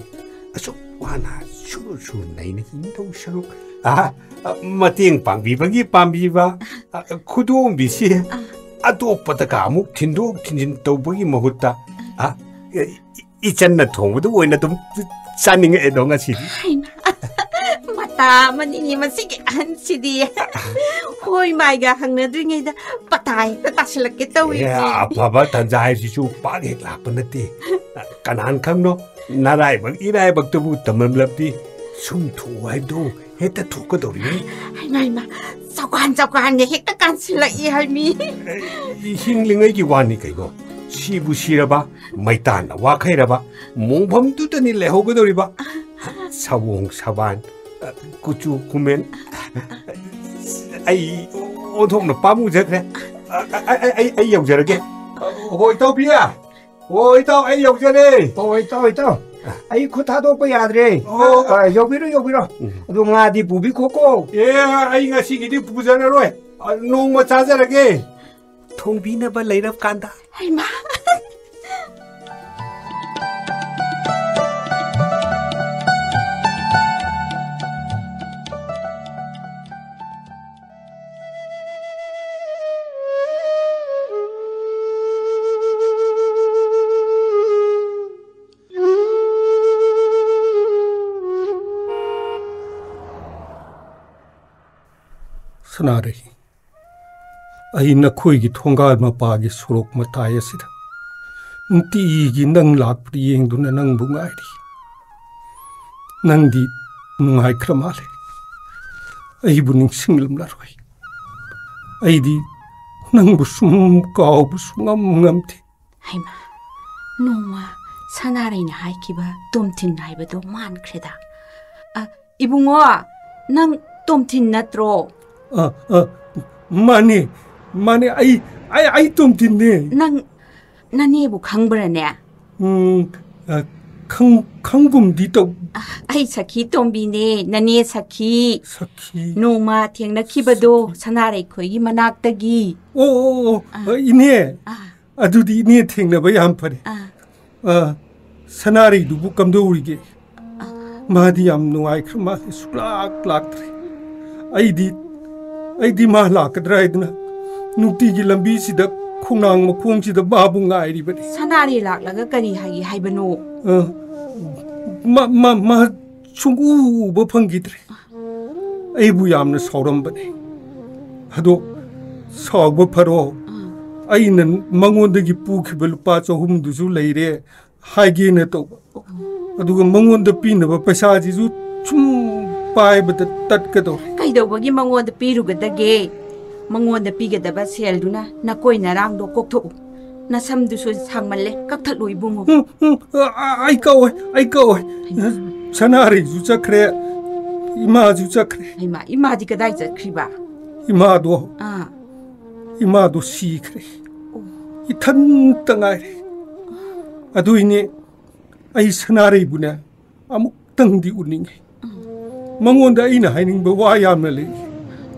ꯑꯁꯨꯛ ꯋꯥꯅ ꯁꯨꯔ ꯁꯨꯔ ꯅꯩꯅ ꯍꯤꯡꯗꯧ ꯁꯔꯨꯛ, ꯑ, ꯑ, ꯃꯇꯦꯡ ꯄꯥꯡꯕꯤꯕꯒꯤ ꯄꯥꯝꯕꯤꯕ, ꯑ, ꯈꯨꯗꯣꯝꯕꯤꯁꯤ ꯑꯇꯣꯞꯄꯗꯒ ꯑꯃꯨꯛ ꯊꯤꯟꯗꯣꯛ ꯊꯤꯟꯖꯤꯟ ꯇꯧꯕꯒꯤ ꯃꯍꯨꯠꯇ, ꯑ, ꯏꯆꯟꯅ ꯊꯣꯡꯕꯗꯨ ꯑꯣꯏꯅ ꯑꯗꯨꯝ ꯆꯥꯅꯤꯡꯉꯛꯑꯦꯗꯣ ꯉꯁꯤꯗꯤ꯫ ꯍꯩꯃꯥ, ꯃꯇꯥ ꯑꯃꯅꯤꯅꯦ ꯃꯁꯤꯒꯤ ꯑꯍꯟꯁꯤꯗꯤ꯫ ꯍꯣꯏ ꯃꯥꯏꯒ ꯍꯪꯅꯗ꯭ꯔꯤꯉꯩꯗ ꯄꯇꯥ ꯍꯦꯛꯇ ꯇꯥꯁꯤꯜꯂꯛꯀꯦ ꯇꯧꯏꯅꯦ꯫ ꯑꯦ, ꯑꯐꯕ ꯇꯟꯖꯥ ꯍꯥꯏꯁꯤꯁꯨ ꯄꯥꯛ ꯍꯦꯛ ꯂꯥꯛꯄ ꯅꯠꯇꯦ꯫ ꯀꯅꯥꯅ ꯈꯪꯅꯣ, ꯅꯔꯥꯏꯕꯛ ꯏꯔꯥꯏꯕꯛꯇꯕꯨ ꯇꯝꯂꯝꯂꯕꯗꯤ ꯁꯨꯝ ꯊꯣꯛꯎ ꯍꯥꯏꯕꯗꯨ ꯍꯦꯛꯇ ꯊꯣꯛꯀꯗꯧꯔꯤꯕꯅꯤ꯫ ꯍꯩꯃꯥ, ꯍꯩꯃꯥ, ꯆꯧꯀꯥꯟ ꯆꯧꯀꯥꯟꯒ ꯍꯦꯛꯇ ꯀꯥꯟꯁꯤꯜꯂꯛꯏ ꯍꯥꯏꯃꯤ꯫ ꯑꯦ, ꯍꯤꯡꯂꯤꯉꯩꯒꯤ ꯋꯥꯅꯤ ꯀꯩꯅꯣ꯫ ꯁꯤꯕꯨ ꯁꯤꯔꯕ, ꯃꯩꯇꯥꯟꯅ ꯋꯥꯈꯩꯔꯕ, ꯃꯣꯡꯐꯝꯗꯨꯗꯅꯤ ꯂꯩꯍꯧꯒꯗꯧꯔꯤꯕ꯫ ꯁꯑꯣꯡ ꯁꯕꯥꯟ, ꯀꯨꯆꯨ ꯀꯨꯃꯦꯟ, ꯑꯩ ꯑꯣꯟꯊꯣꯛꯅ ꯄꯥꯝꯃꯨꯖꯈ꯭ꯔꯦ꯫ ꯑ, ꯑ, ꯑ, ꯑꯩ, ꯑꯩ ꯌꯧꯖꯔꯒꯦ꯫ ꯍꯣꯏ, ꯏꯇꯥꯎꯕꯤ꯫ ꯍꯣꯏ, ꯏꯇꯥꯎ, ꯑꯩ ꯌꯧꯖꯔꯦ꯫ ꯍꯣꯏ, ꯏꯇꯥꯎ, ꯏꯇꯥꯎ꯫ ꯑꯩ ꯈꯨꯠ ꯊꯥꯗꯣꯛꯄ ꯌꯥꯗ꯭ꯔꯦ꯫ ꯑꯣ꯫ ꯑ, ꯌꯧꯕꯤꯔꯣ, ꯌꯧꯕꯤꯔꯣ꯫ ꯎꯝ꯫ ꯑꯗꯣ ꯉꯥꯗꯤ ꯄꯨꯕꯤꯈꯣꯀꯣ꯫ ꯑꯦ, ꯑꯩ ꯉꯁꯤꯒꯤꯗꯤ ꯄꯨꯖꯔꯔꯣꯏ꯫ ꯑ, ꯅꯣꯡꯃ ꯆꯥꯖꯔꯒꯦ꯫ ꯊꯣꯡꯕꯤꯅꯕ ꯂꯩꯔꯞ ꯀꯥꯟꯗ꯫ ꯍꯩꯃꯥ! ꯁꯅꯥꯔꯩ, ꯑꯩ ꯅꯈꯣꯏꯒꯤ ꯊꯣꯡꯒꯥꯜ ꯃꯄꯥꯒꯤ ꯁꯣꯔꯣꯛ ꯃꯇꯥꯏ ꯑꯁꯤꯗ ꯅꯨꯡꯇꯤꯒꯤ ꯅꯪ ꯂꯥꯛꯄꯗ ꯌꯦꯡꯗꯨꯅ ꯅꯪꯕꯨ ꯉꯥꯏꯔꯤ꯫ ꯅꯪꯗꯤ ꯅꯨꯡꯉꯥꯏꯈ꯭ꯔ ꯃꯥꯜꯂꯦ꯫ ꯑꯩꯕꯨ ꯅꯤꯡꯁꯤꯡꯂꯝꯂꯔꯣꯏ꯫ ꯑꯩꯗꯤ ꯅꯪꯕꯨ ꯁꯨꯝ ꯀꯥꯎꯕ ꯁꯨꯡꯉꯝ ꯉꯝꯗꯦ꯫ ꯍꯩꯃꯥ, ꯅꯣꯡꯃ ꯁꯅꯥꯔꯩꯅ ꯍꯥꯏꯈꯤꯕ ꯇꯣꯝꯊꯤꯟ ꯍꯥꯏꯕꯗꯣ ꯃꯥꯟꯈ꯭ꯔꯦꯗ꯫ ꯑ, ꯏꯕꯨꯡꯉꯣ, ꯅꯪ ꯇꯣꯝꯊꯤꯟ ꯅꯠꯇ꯭ꯔꯣ? ꯑ, ꯑ, ꯃꯥꯅꯦ, ꯃꯥꯅꯦ, ꯑꯩ, ꯑꯩ, ꯑꯩ ꯇꯣꯝꯊꯤꯟꯅꯦ꯫ ꯅꯪ ꯅꯅꯦꯕꯨ ꯈꯪꯕ꯭ꯔꯅꯦ? ꯎꯝ, ꯑ, ꯈꯪ-, ꯈꯪꯒꯨꯝꯗꯤ ꯇꯧ꯫ ꯑ, ꯑꯩ ꯁꯈꯤ ꯇꯣꯝꯕꯤꯅꯦ, ꯅꯅꯦ ꯁꯈꯤ꯫ ꯁꯈꯤ꯫ ꯅꯣꯡꯃ ꯊꯦꯡꯅꯈꯤꯕꯗꯣ ꯁꯈꯤ꯫ ꯁꯅꯥꯔꯩꯈꯣꯏꯒꯤ ꯃꯅꯥꯛꯇꯒꯤ꯫ ꯑꯣ, ꯑꯣ, ꯑꯣ, ꯑ꯫ ꯑ, ꯏꯅꯦ꯫ ꯑ꯫ ꯑꯗꯨꯗꯤ ꯏꯅꯦ ꯊꯦꯡꯅꯕ ꯌꯥꯝ ꯐꯔꯦ꯫ ꯑ꯫ ꯑ, ꯁꯅꯥꯔꯩꯗꯨꯕꯨ ꯀꯝꯗꯧꯔꯤꯒꯦ? ꯑ꯫ ꯃꯥꯗꯤ ꯌꯥꯝ ꯅꯨꯡꯉꯥꯏꯈ꯭ꯔ ꯃꯥꯜꯂꯦ, ꯁꯨꯛꯂꯥꯛ ꯂꯥꯛꯇ꯭ꯔꯦ꯫ ꯑꯩꯗꯤ, ꯑꯩꯗꯤ ꯃꯥ ꯂꯥꯛꯀꯗ꯭ꯔꯥ ꯍꯥꯏꯗꯨꯅ ꯅꯨꯡꯇꯤꯒꯤ ꯂꯝꯕꯤꯁꯤꯗ ꯈꯣꯡꯅꯥꯡ ꯃꯈꯣꯡꯁꯤꯗ ꯃꯥꯕꯨ ꯉꯥꯏꯔꯤꯕꯅꯤ꯫ ꯁꯅꯥꯔꯩ ꯂꯥꯛꯂꯒ ꯀꯔꯤ ꯍꯥꯏꯒꯦ ꯍꯥꯏꯕꯅꯣ? ꯑ, ꯃꯥ, ꯃꯥ, ꯃꯥ ꯁꯨꯡꯎ ꯎꯕ ꯐꯪꯈꯤꯗ꯭ꯔꯦ꯫ ꯑꯩꯕꯨ ꯌꯥꯝꯅ ꯁꯥꯎꯔꯝꯕꯅꯦ꯫ ꯑꯗꯣ ꯁꯥꯎꯕ ꯐꯔꯣ꯫ ꯑꯥ꯫ ꯑꯩꯅ ꯃꯉꯣꯟꯗꯒꯤ ꯄꯨꯈꯤꯕ ꯂꯨꯄꯥ ꯆꯍꯨꯝꯗꯨꯁꯨ ꯂꯩꯔꯦ ꯍꯥꯏꯒꯦꯅ ꯇꯧꯕ꯫ ꯑꯗꯨꯒ ꯃꯉꯣꯟꯗ ꯄꯤꯅꯕ ꯄꯩꯁꯥꯁꯤꯁꯨ ꯁꯨꯝ ꯄꯥꯏꯕꯗ ꯇꯠꯀꯗꯧꯔꯦ꯫ ꯀꯩꯗꯧꯕꯒꯤ ꯃꯉꯣꯟꯗ ꯄꯤꯔꯨꯒꯗꯒꯦ? ꯃꯉꯣꯟꯗ ꯄꯤꯒꯗꯕ ꯁꯦꯜꯗꯨꯅ ꯅꯀꯣꯏ ꯅꯔꯥꯡꯗꯣ ꯀꯣꯛꯊꯣꯛꯎ꯫ ꯅꯁꯝꯗꯨꯁꯨ ꯁꯥꯡꯃꯜꯂꯦ, ꯀꯛꯊꯠꯂꯨ ꯏꯕꯨꯡꯉꯣ꯫ ꯎꯝ, ꯎꯝ, ꯑ, ꯑ, ꯑꯩ ꯀꯛꯑꯣꯏ, ꯑꯩ ꯀꯛꯑꯣꯏ꯫ ꯍꯩꯃꯥ꯫ ꯁꯅꯥꯔꯩꯁꯨ ꯆꯠꯈ꯭ꯔꯦ, ꯏꯃꯥꯁꯨ ꯆꯠꯈ꯭ꯔꯦ꯫ ꯍꯩꯃꯥ, ꯏꯃꯥꯗꯤ ꯀꯗꯥꯏ ꯆꯠꯈ꯭ꯔꯤꯕ? ꯏꯃꯥꯗꯣ, ꯑꯥ꯫ ꯏꯃꯥꯗꯣ ꯁꯤꯈ꯭ꯔꯦ꯫ ꯑꯣ꯫ ꯏꯊꯟꯇ ꯉꯥꯏꯔꯦ꯫ ꯑꯗꯨꯏꯅꯦ ꯑꯩ ꯁꯅꯥꯔꯩꯕꯨꯅꯦ ꯑꯃꯨꯛꯇꯪꯗꯤ ꯎꯅꯤꯡꯉꯤ꯫ ꯃꯉꯣꯟꯗ ꯑꯩꯅ ꯍꯥꯏꯅꯤꯡꯕ ꯋꯥ ꯌꯥꯝꯅ ꯂꯩ꯫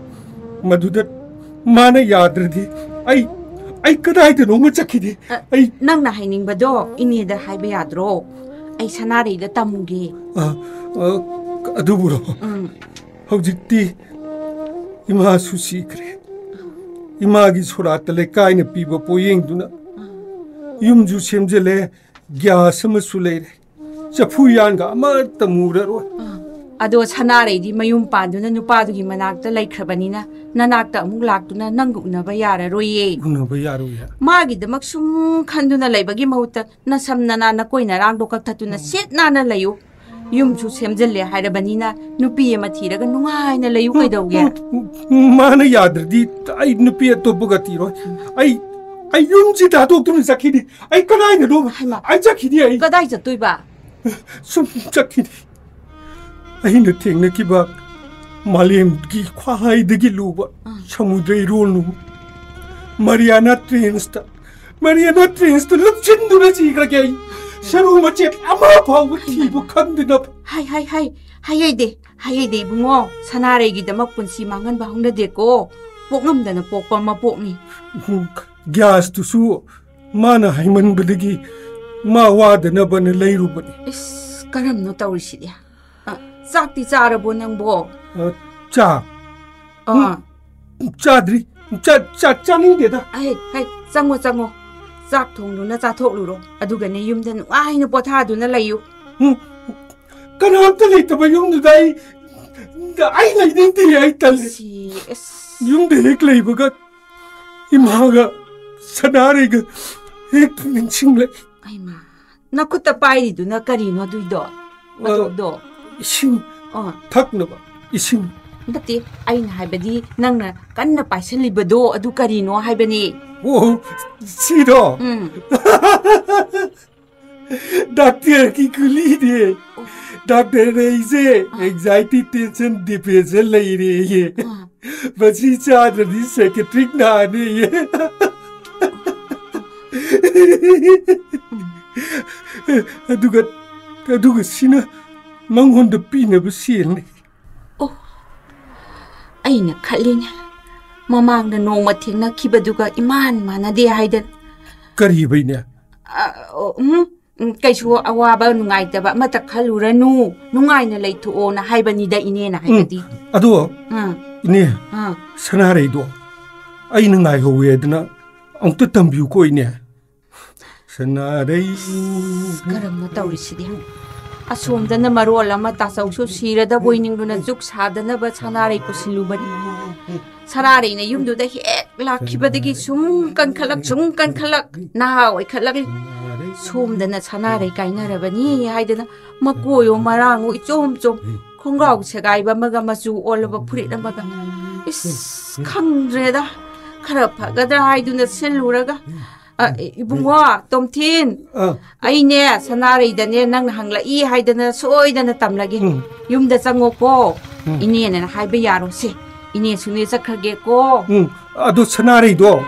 ꯃꯗꯨꯗ ꯃꯥꯅ ꯌꯥꯗ꯭ꯔꯗꯤ ꯑꯩ, ꯑꯩ ꯀꯗꯥꯏꯗꯅꯣꯃ ꯆꯠꯈꯤꯅꯤ꯫ ꯑ, ꯑꯩ ꯅꯪꯅ ꯍꯥꯏꯅꯤꯡꯕꯗꯣ ꯏꯅꯦꯗ ꯍꯥꯏꯕ ꯌꯥꯗ꯭ꯔꯣ? ꯑꯩ ꯁꯅꯥꯔꯩꯗ ꯇꯝꯃꯨꯒꯦ꯫ ꯑ, ꯑ, ꯑꯗꯨꯕꯨꯔꯣ? ꯎꯝ꯫ ꯍꯧꯖꯤꯛꯇꯤ ꯏꯃꯥꯁꯨ ꯁꯤꯈ꯭ꯔꯦ꯫ ꯏꯃꯥꯒꯤ ꯁꯣꯔꯥꯠꯇ ꯂꯩꯀꯥꯏꯅ ꯄꯤꯕ ꯄꯣꯌꯦꯡꯗꯨꯅ ꯌꯨꯝꯁꯨ ꯁꯦꯝꯖꯤꯜꯂꯦ, ꯒ꯭ꯌꯥꯁ ꯑꯃꯁꯨ ꯂꯩꯔꯦ꯫ ꯆꯐꯨ ꯌꯥꯟꯒ ꯑꯃꯠꯇ ꯃꯨꯔꯔꯣꯏ꯫ ꯑꯗꯣ ꯁꯅꯥꯔꯩꯗꯤ ꯃꯌꯨꯝ ꯄꯥꯟꯗꯨꯅ ꯅꯨꯄꯥꯗꯨꯒꯤ ꯃꯅꯥꯛꯇ ꯂꯩꯈ꯭ꯔꯕꯅꯤꯅ ꯅꯅꯥꯛꯇ ꯑꯃꯨꯛ ꯂꯥꯛꯇꯨꯅ ꯅꯪꯒ ꯎꯅꯕ ꯌꯥꯔꯔꯣꯏꯌꯦ꯫ ꯎꯅꯕ ꯌꯥꯔꯣꯏꯌꯦ꯫ ꯃꯥꯒꯤꯗꯃꯛ ꯁꯨꯝ ꯈꯟꯗꯨꯅ ꯂꯩꯕꯒꯤ ꯃꯍꯨꯠꯇ ꯅꯁꯝ ꯅꯅꯥ ꯅꯀꯣꯏ ꯅꯔꯥꯡꯗꯣ ꯀꯛꯊꯠꯇꯨꯅ ꯁꯤꯠ ꯅꯥꯟꯅ ꯂꯩꯌꯨ꯫ ꯌꯨꯝꯁꯨ ꯁꯦꯝꯖꯤꯜꯂꯦ ꯍꯥꯏꯔꯕꯅꯤꯅ ꯅꯨꯄꯤ ꯑꯃ ꯊꯤꯔꯒ ꯅꯨꯡꯉꯥꯏꯅ ꯂꯩꯌꯨ ꯀꯩꯗꯧꯒꯦ? ꯃꯥꯅ ꯌꯥꯗ꯭ꯔꯗꯤ ꯑꯩ ꯅꯨꯄꯤ ꯑꯇꯣꯞꯄꯒ ꯊꯤꯔꯣꯏ꯫ ꯑꯩ, ꯑꯩ ꯌꯨꯝꯁꯤ ꯊꯥꯗꯣꯛꯇꯨꯅ ꯆꯠꯈꯤꯅꯤ꯫ ꯑꯩ ꯀꯗꯥꯏꯗꯅꯣ? ꯍꯩꯃꯥ꯫ ꯑꯩ ꯆꯠꯈꯤꯅꯤ ꯑꯩ꯫ ꯀꯗꯥꯏ ꯆꯠꯇꯣꯏꯕ? ꯁꯨꯝ ꯆꯠꯈꯤꯅꯤ꯫ ꯑꯩꯅ ꯊꯦꯡꯅꯈꯤꯕ ꯃꯥꯂꯦꯝꯒꯤ ꯈ꯭ꯋꯥꯏꯗꯒꯤ ꯂꯨꯕ ꯑꯥ꯫ ꯁꯃꯨꯗ꯭ꯔ ꯏꯔꯣꯜꯅꯨ, ꯃꯔꯤꯌꯥꯅꯥ ꯇ꯭ꯔꯦꯟꯁꯇ, ꯃꯔꯤꯌꯥꯅꯥ ꯇ꯭ꯔꯦꯟꯁꯇ ꯂꯨꯞꯁꯤꯟꯗꯨꯅ ꯁꯤꯈ꯭ꯔꯒꯦ ꯑꯩ꯫ ꯁꯔꯨ ꯃꯆꯦꯠ ꯑꯃ ꯐꯥꯎꯕ ꯊꯤꯕ ꯈꯪꯗꯅ꯫ ꯍꯥꯏ, ꯍꯥꯏ, ꯍꯥꯏ, ꯍꯥꯏ ꯍꯩꯗꯦ, ꯍꯥꯏ ꯍꯩꯗꯦ ꯏꯕꯨꯡꯉꯣ, ꯁꯅꯥꯔꯩꯒꯤꯗꯃꯛ ꯄꯨꯟꯁꯤ ꯃꯥꯡꯍꯟꯕ ꯍꯧꯅꯗꯦꯀꯣ꯫ ꯄꯣꯛꯉꯝꯗꯅ ꯄꯣꯛꯄ ꯃꯄꯣꯛꯅꯤ꯫ ꯎꯝ, ꯒ꯭ꯌꯥꯁꯇꯨꯁꯨ ꯃꯥꯅ ꯍꯥꯏꯃꯟꯕꯗꯒꯤ ꯃꯥ ꯋꯥꯗꯅꯕꯅ ꯂꯩꯔꯨꯕꯅꯤ꯫ ꯏꯁ, ꯀꯔꯝꯅꯣ ꯇꯧꯔꯤꯁꯤꯗꯤ? ꯑ, ꯆꯥꯛꯇꯤ ꯆꯥꯔꯕꯣ ꯅꯪꯕꯣ? ꯑ, ꯆꯥꯛ? ꯑꯥ꯫ ꯎꯝ, ꯆꯥꯗ꯭ꯔꯤ꯫ ꯆꯥ-, ꯆꯥ-, ꯆꯥꯅꯤꯡꯗꯦꯗ꯫ ꯑꯍꯦ, ꯍꯦ, ꯆꯪꯉꯣ, ꯆꯪꯉꯣ꯫ ꯆꯥꯛ ꯊꯣꯡꯗꯨꯅ ꯆꯥꯊꯣꯛꯂꯨꯔꯣ꯫ ꯑꯗꯨꯒꯅꯦ ꯌꯨꯝꯗ ꯅꯨꯡꯉꯥꯏꯅ ꯄꯣꯊꯥꯗꯨꯅ ꯂꯩꯌꯨ꯫ ꯎꯝ, ꯀꯅꯥꯝꯇ ꯂꯩꯇꯕ ꯌꯨꯝꯗꯨꯗ ꯑꯩ, ꯑꯩ ꯂꯩꯅꯤꯡꯗꯦ, ꯑꯩ ꯇꯜꯂꯦ꯫ ꯁꯤ, ꯑꯁ꯫ ꯌꯨꯝꯗ ꯍꯦꯛ ꯂꯩꯕꯒ ꯏꯃꯥꯒ ꯁꯅꯥꯔꯩꯒ ꯍꯦꯛ ꯅꯤꯡꯁꯤꯡꯂꯛꯏ꯫ ꯑꯩꯃꯥ, ꯅꯈꯨꯠꯇ ꯄꯥꯏꯔꯤꯗꯨꯅ ꯀꯔꯤꯅꯣ ꯑꯗꯨꯏꯗꯣ? ꯑ, ꯑꯗꯨꯗꯣ? ꯏꯁꯤꯡ꯫ ꯑ꯫ ꯊꯛꯅꯕ ꯏꯁꯤꯡ꯫ ꯅꯠꯇꯦ, ꯑꯩꯅ ꯍꯥꯏꯕꯗꯤ ꯅꯪꯅ ꯀꯟꯅ ꯄꯥꯏꯁꯜꯂꯤꯕꯗꯣ ꯑꯗꯨ ꯀꯔꯤꯅꯣ ꯍꯥꯏꯕꯅꯤ? ꯑꯣ, ꯁꯤꯗꯣ? ꯎꯝ꯫ ꯗꯥꯛꯇꯔꯒꯤ ꯒꯨꯂꯤꯅꯦ꯫ ꯗꯥꯛꯇꯔꯅ ꯑꯩꯁꯦ ꯑ꯫ Anxiety, tension, depression ꯂꯩꯔꯦꯌꯦ꯫ ꯑ꯫ ꯃꯁꯤ ꯆꯥꯗ꯭ꯔꯗꯤ psychiatric ꯅꯥꯅꯤꯌꯦ꯫ ꯎꯝ꯫ ꯑꯗꯨꯒ, ꯑꯗꯨꯒ ꯁꯤꯅ ꯃꯉꯣꯟꯗ ꯄꯤꯅꯕ ꯁꯦꯜꯅꯤ꯫ ꯑꯣ, ꯑꯩꯅ ꯈꯜꯂꯤꯅꯦ, ꯃꯃꯥꯡꯗ ꯅꯣꯡꯃ ꯊꯦꯡꯅꯈꯤꯕꯗꯨꯒ ꯏꯃꯥꯟ ꯃꯥꯟꯅꯗꯦ ꯍꯥꯏꯗꯅ꯫ ꯀꯔꯤꯕꯩꯅꯦ? ꯑ, ꯑꯣ, ꯎꯝ, ꯎꯝ, ꯀꯩꯁꯨ ꯑꯋꯥꯕ ꯅꯨꯡꯉꯥꯏꯇꯕ ꯑꯃꯠꯇ ꯈꯜꯂꯨꯔꯅꯨ, ꯅꯨꯡꯉꯥꯏꯅ ꯂꯩꯊꯣꯛꯑꯣꯅ ꯍꯥꯏꯕꯅꯤꯗ ꯏꯅꯦꯅ ꯎꯝ, ꯍꯥꯏꯕꯗꯤ꯫ ꯑꯗꯣ, ꯑꯥ, ꯏꯅꯦ, ꯑꯥ꯫ ꯁꯅꯥꯔꯩꯗꯣ ꯑꯩꯅ ꯉꯥꯏꯍꯧꯋꯦ ꯑꯗꯨꯅ ꯑꯃꯨꯛꯇ ꯇꯝꯕꯤꯌꯨꯀꯣ, ꯏꯅꯦ꯫ ꯁꯅꯥꯔꯩ꯫ ꯑꯁ, ꯀꯔꯝꯅ ꯇꯧꯔꯤꯁꯤꯗꯤ? ꯑꯁꯣꯝꯗꯅ ꯃꯔꯣꯜ ꯑꯃ ꯇꯥꯆꯧꯁꯨ ꯁꯤꯔꯗꯕꯣꯏ ꯅꯤꯡꯗꯨꯅ ꯖꯨꯛ ꯁꯥꯗꯅꯕ ꯁꯅꯥꯔꯩ ꯄꯨꯁꯤꯜꯂꯨꯕꯅꯤ꯫ ꯁꯅꯥꯔꯩꯅ ꯌꯨꯝꯗꯨꯗ ꯍꯦꯛ ꯂꯥꯛꯈꯤꯕꯗꯒꯤ ꯁꯨꯝ ꯀꯟꯈꯠꯂꯛ, ꯁꯨꯝ ꯀꯟꯈꯠꯂꯛ, ꯅꯍꯥ ꯑꯣꯏꯈꯠꯂꯛꯂꯤ꯫ ꯁꯣꯝꯗꯅ ꯁꯅꯥꯔꯩ ꯀꯥꯏꯅꯔꯕꯅꯤ ꯍꯥꯏꯗꯅ ꯃꯀꯣꯏꯌꯣ ꯃꯔꯥꯡꯉꯣ ꯏꯆꯣꯝ ꯆꯣꯝ, ꯈꯣꯡꯒ꯭ꯔꯥꯎ ꯁꯦꯒꯥꯏꯕ ꯑꯃꯒ ꯃꯆꯨ ꯑꯣꯜꯂꯕ ꯐꯨꯔꯤꯠ ꯑꯃꯒ꯫ ꯏꯁ, ꯈꯪꯗ꯭ꯔꯦꯗ, ꯈꯔ ꯐꯒꯗ꯭ꯔꯥ ꯍꯥꯏꯗꯨꯅ ꯁꯤꯜꯂꯨꯔꯒ꯫ ꯑ, ꯏꯕꯨꯡꯉꯣ, ꯇꯣꯝꯊꯤꯟ, ꯑ꯫ ꯑꯩꯅꯦ ꯁꯅꯥꯔꯩꯗꯅꯦ ꯅꯪꯅ ꯍꯪꯂꯛꯏ ꯍꯥꯏꯗꯅ ꯁꯣꯏꯗꯅ ꯇꯝꯂꯒꯦ꯫ ꯎꯝ꯫ ꯌꯨꯝꯗ ꯆꯪꯉꯣꯀꯣ꯫ ꯎꯝ꯫ ꯏꯅꯦꯅ ꯍꯥꯏꯕ ꯌꯥꯔꯣꯏꯁꯦ꯫ ꯏꯅꯦꯁꯨꯅꯦ ꯆꯠꯈ꯭ꯔꯒꯦꯀꯣ꯫ ꯎꯝ꯫ ꯑꯗꯣ ꯁꯅꯥꯔꯩꯗꯣ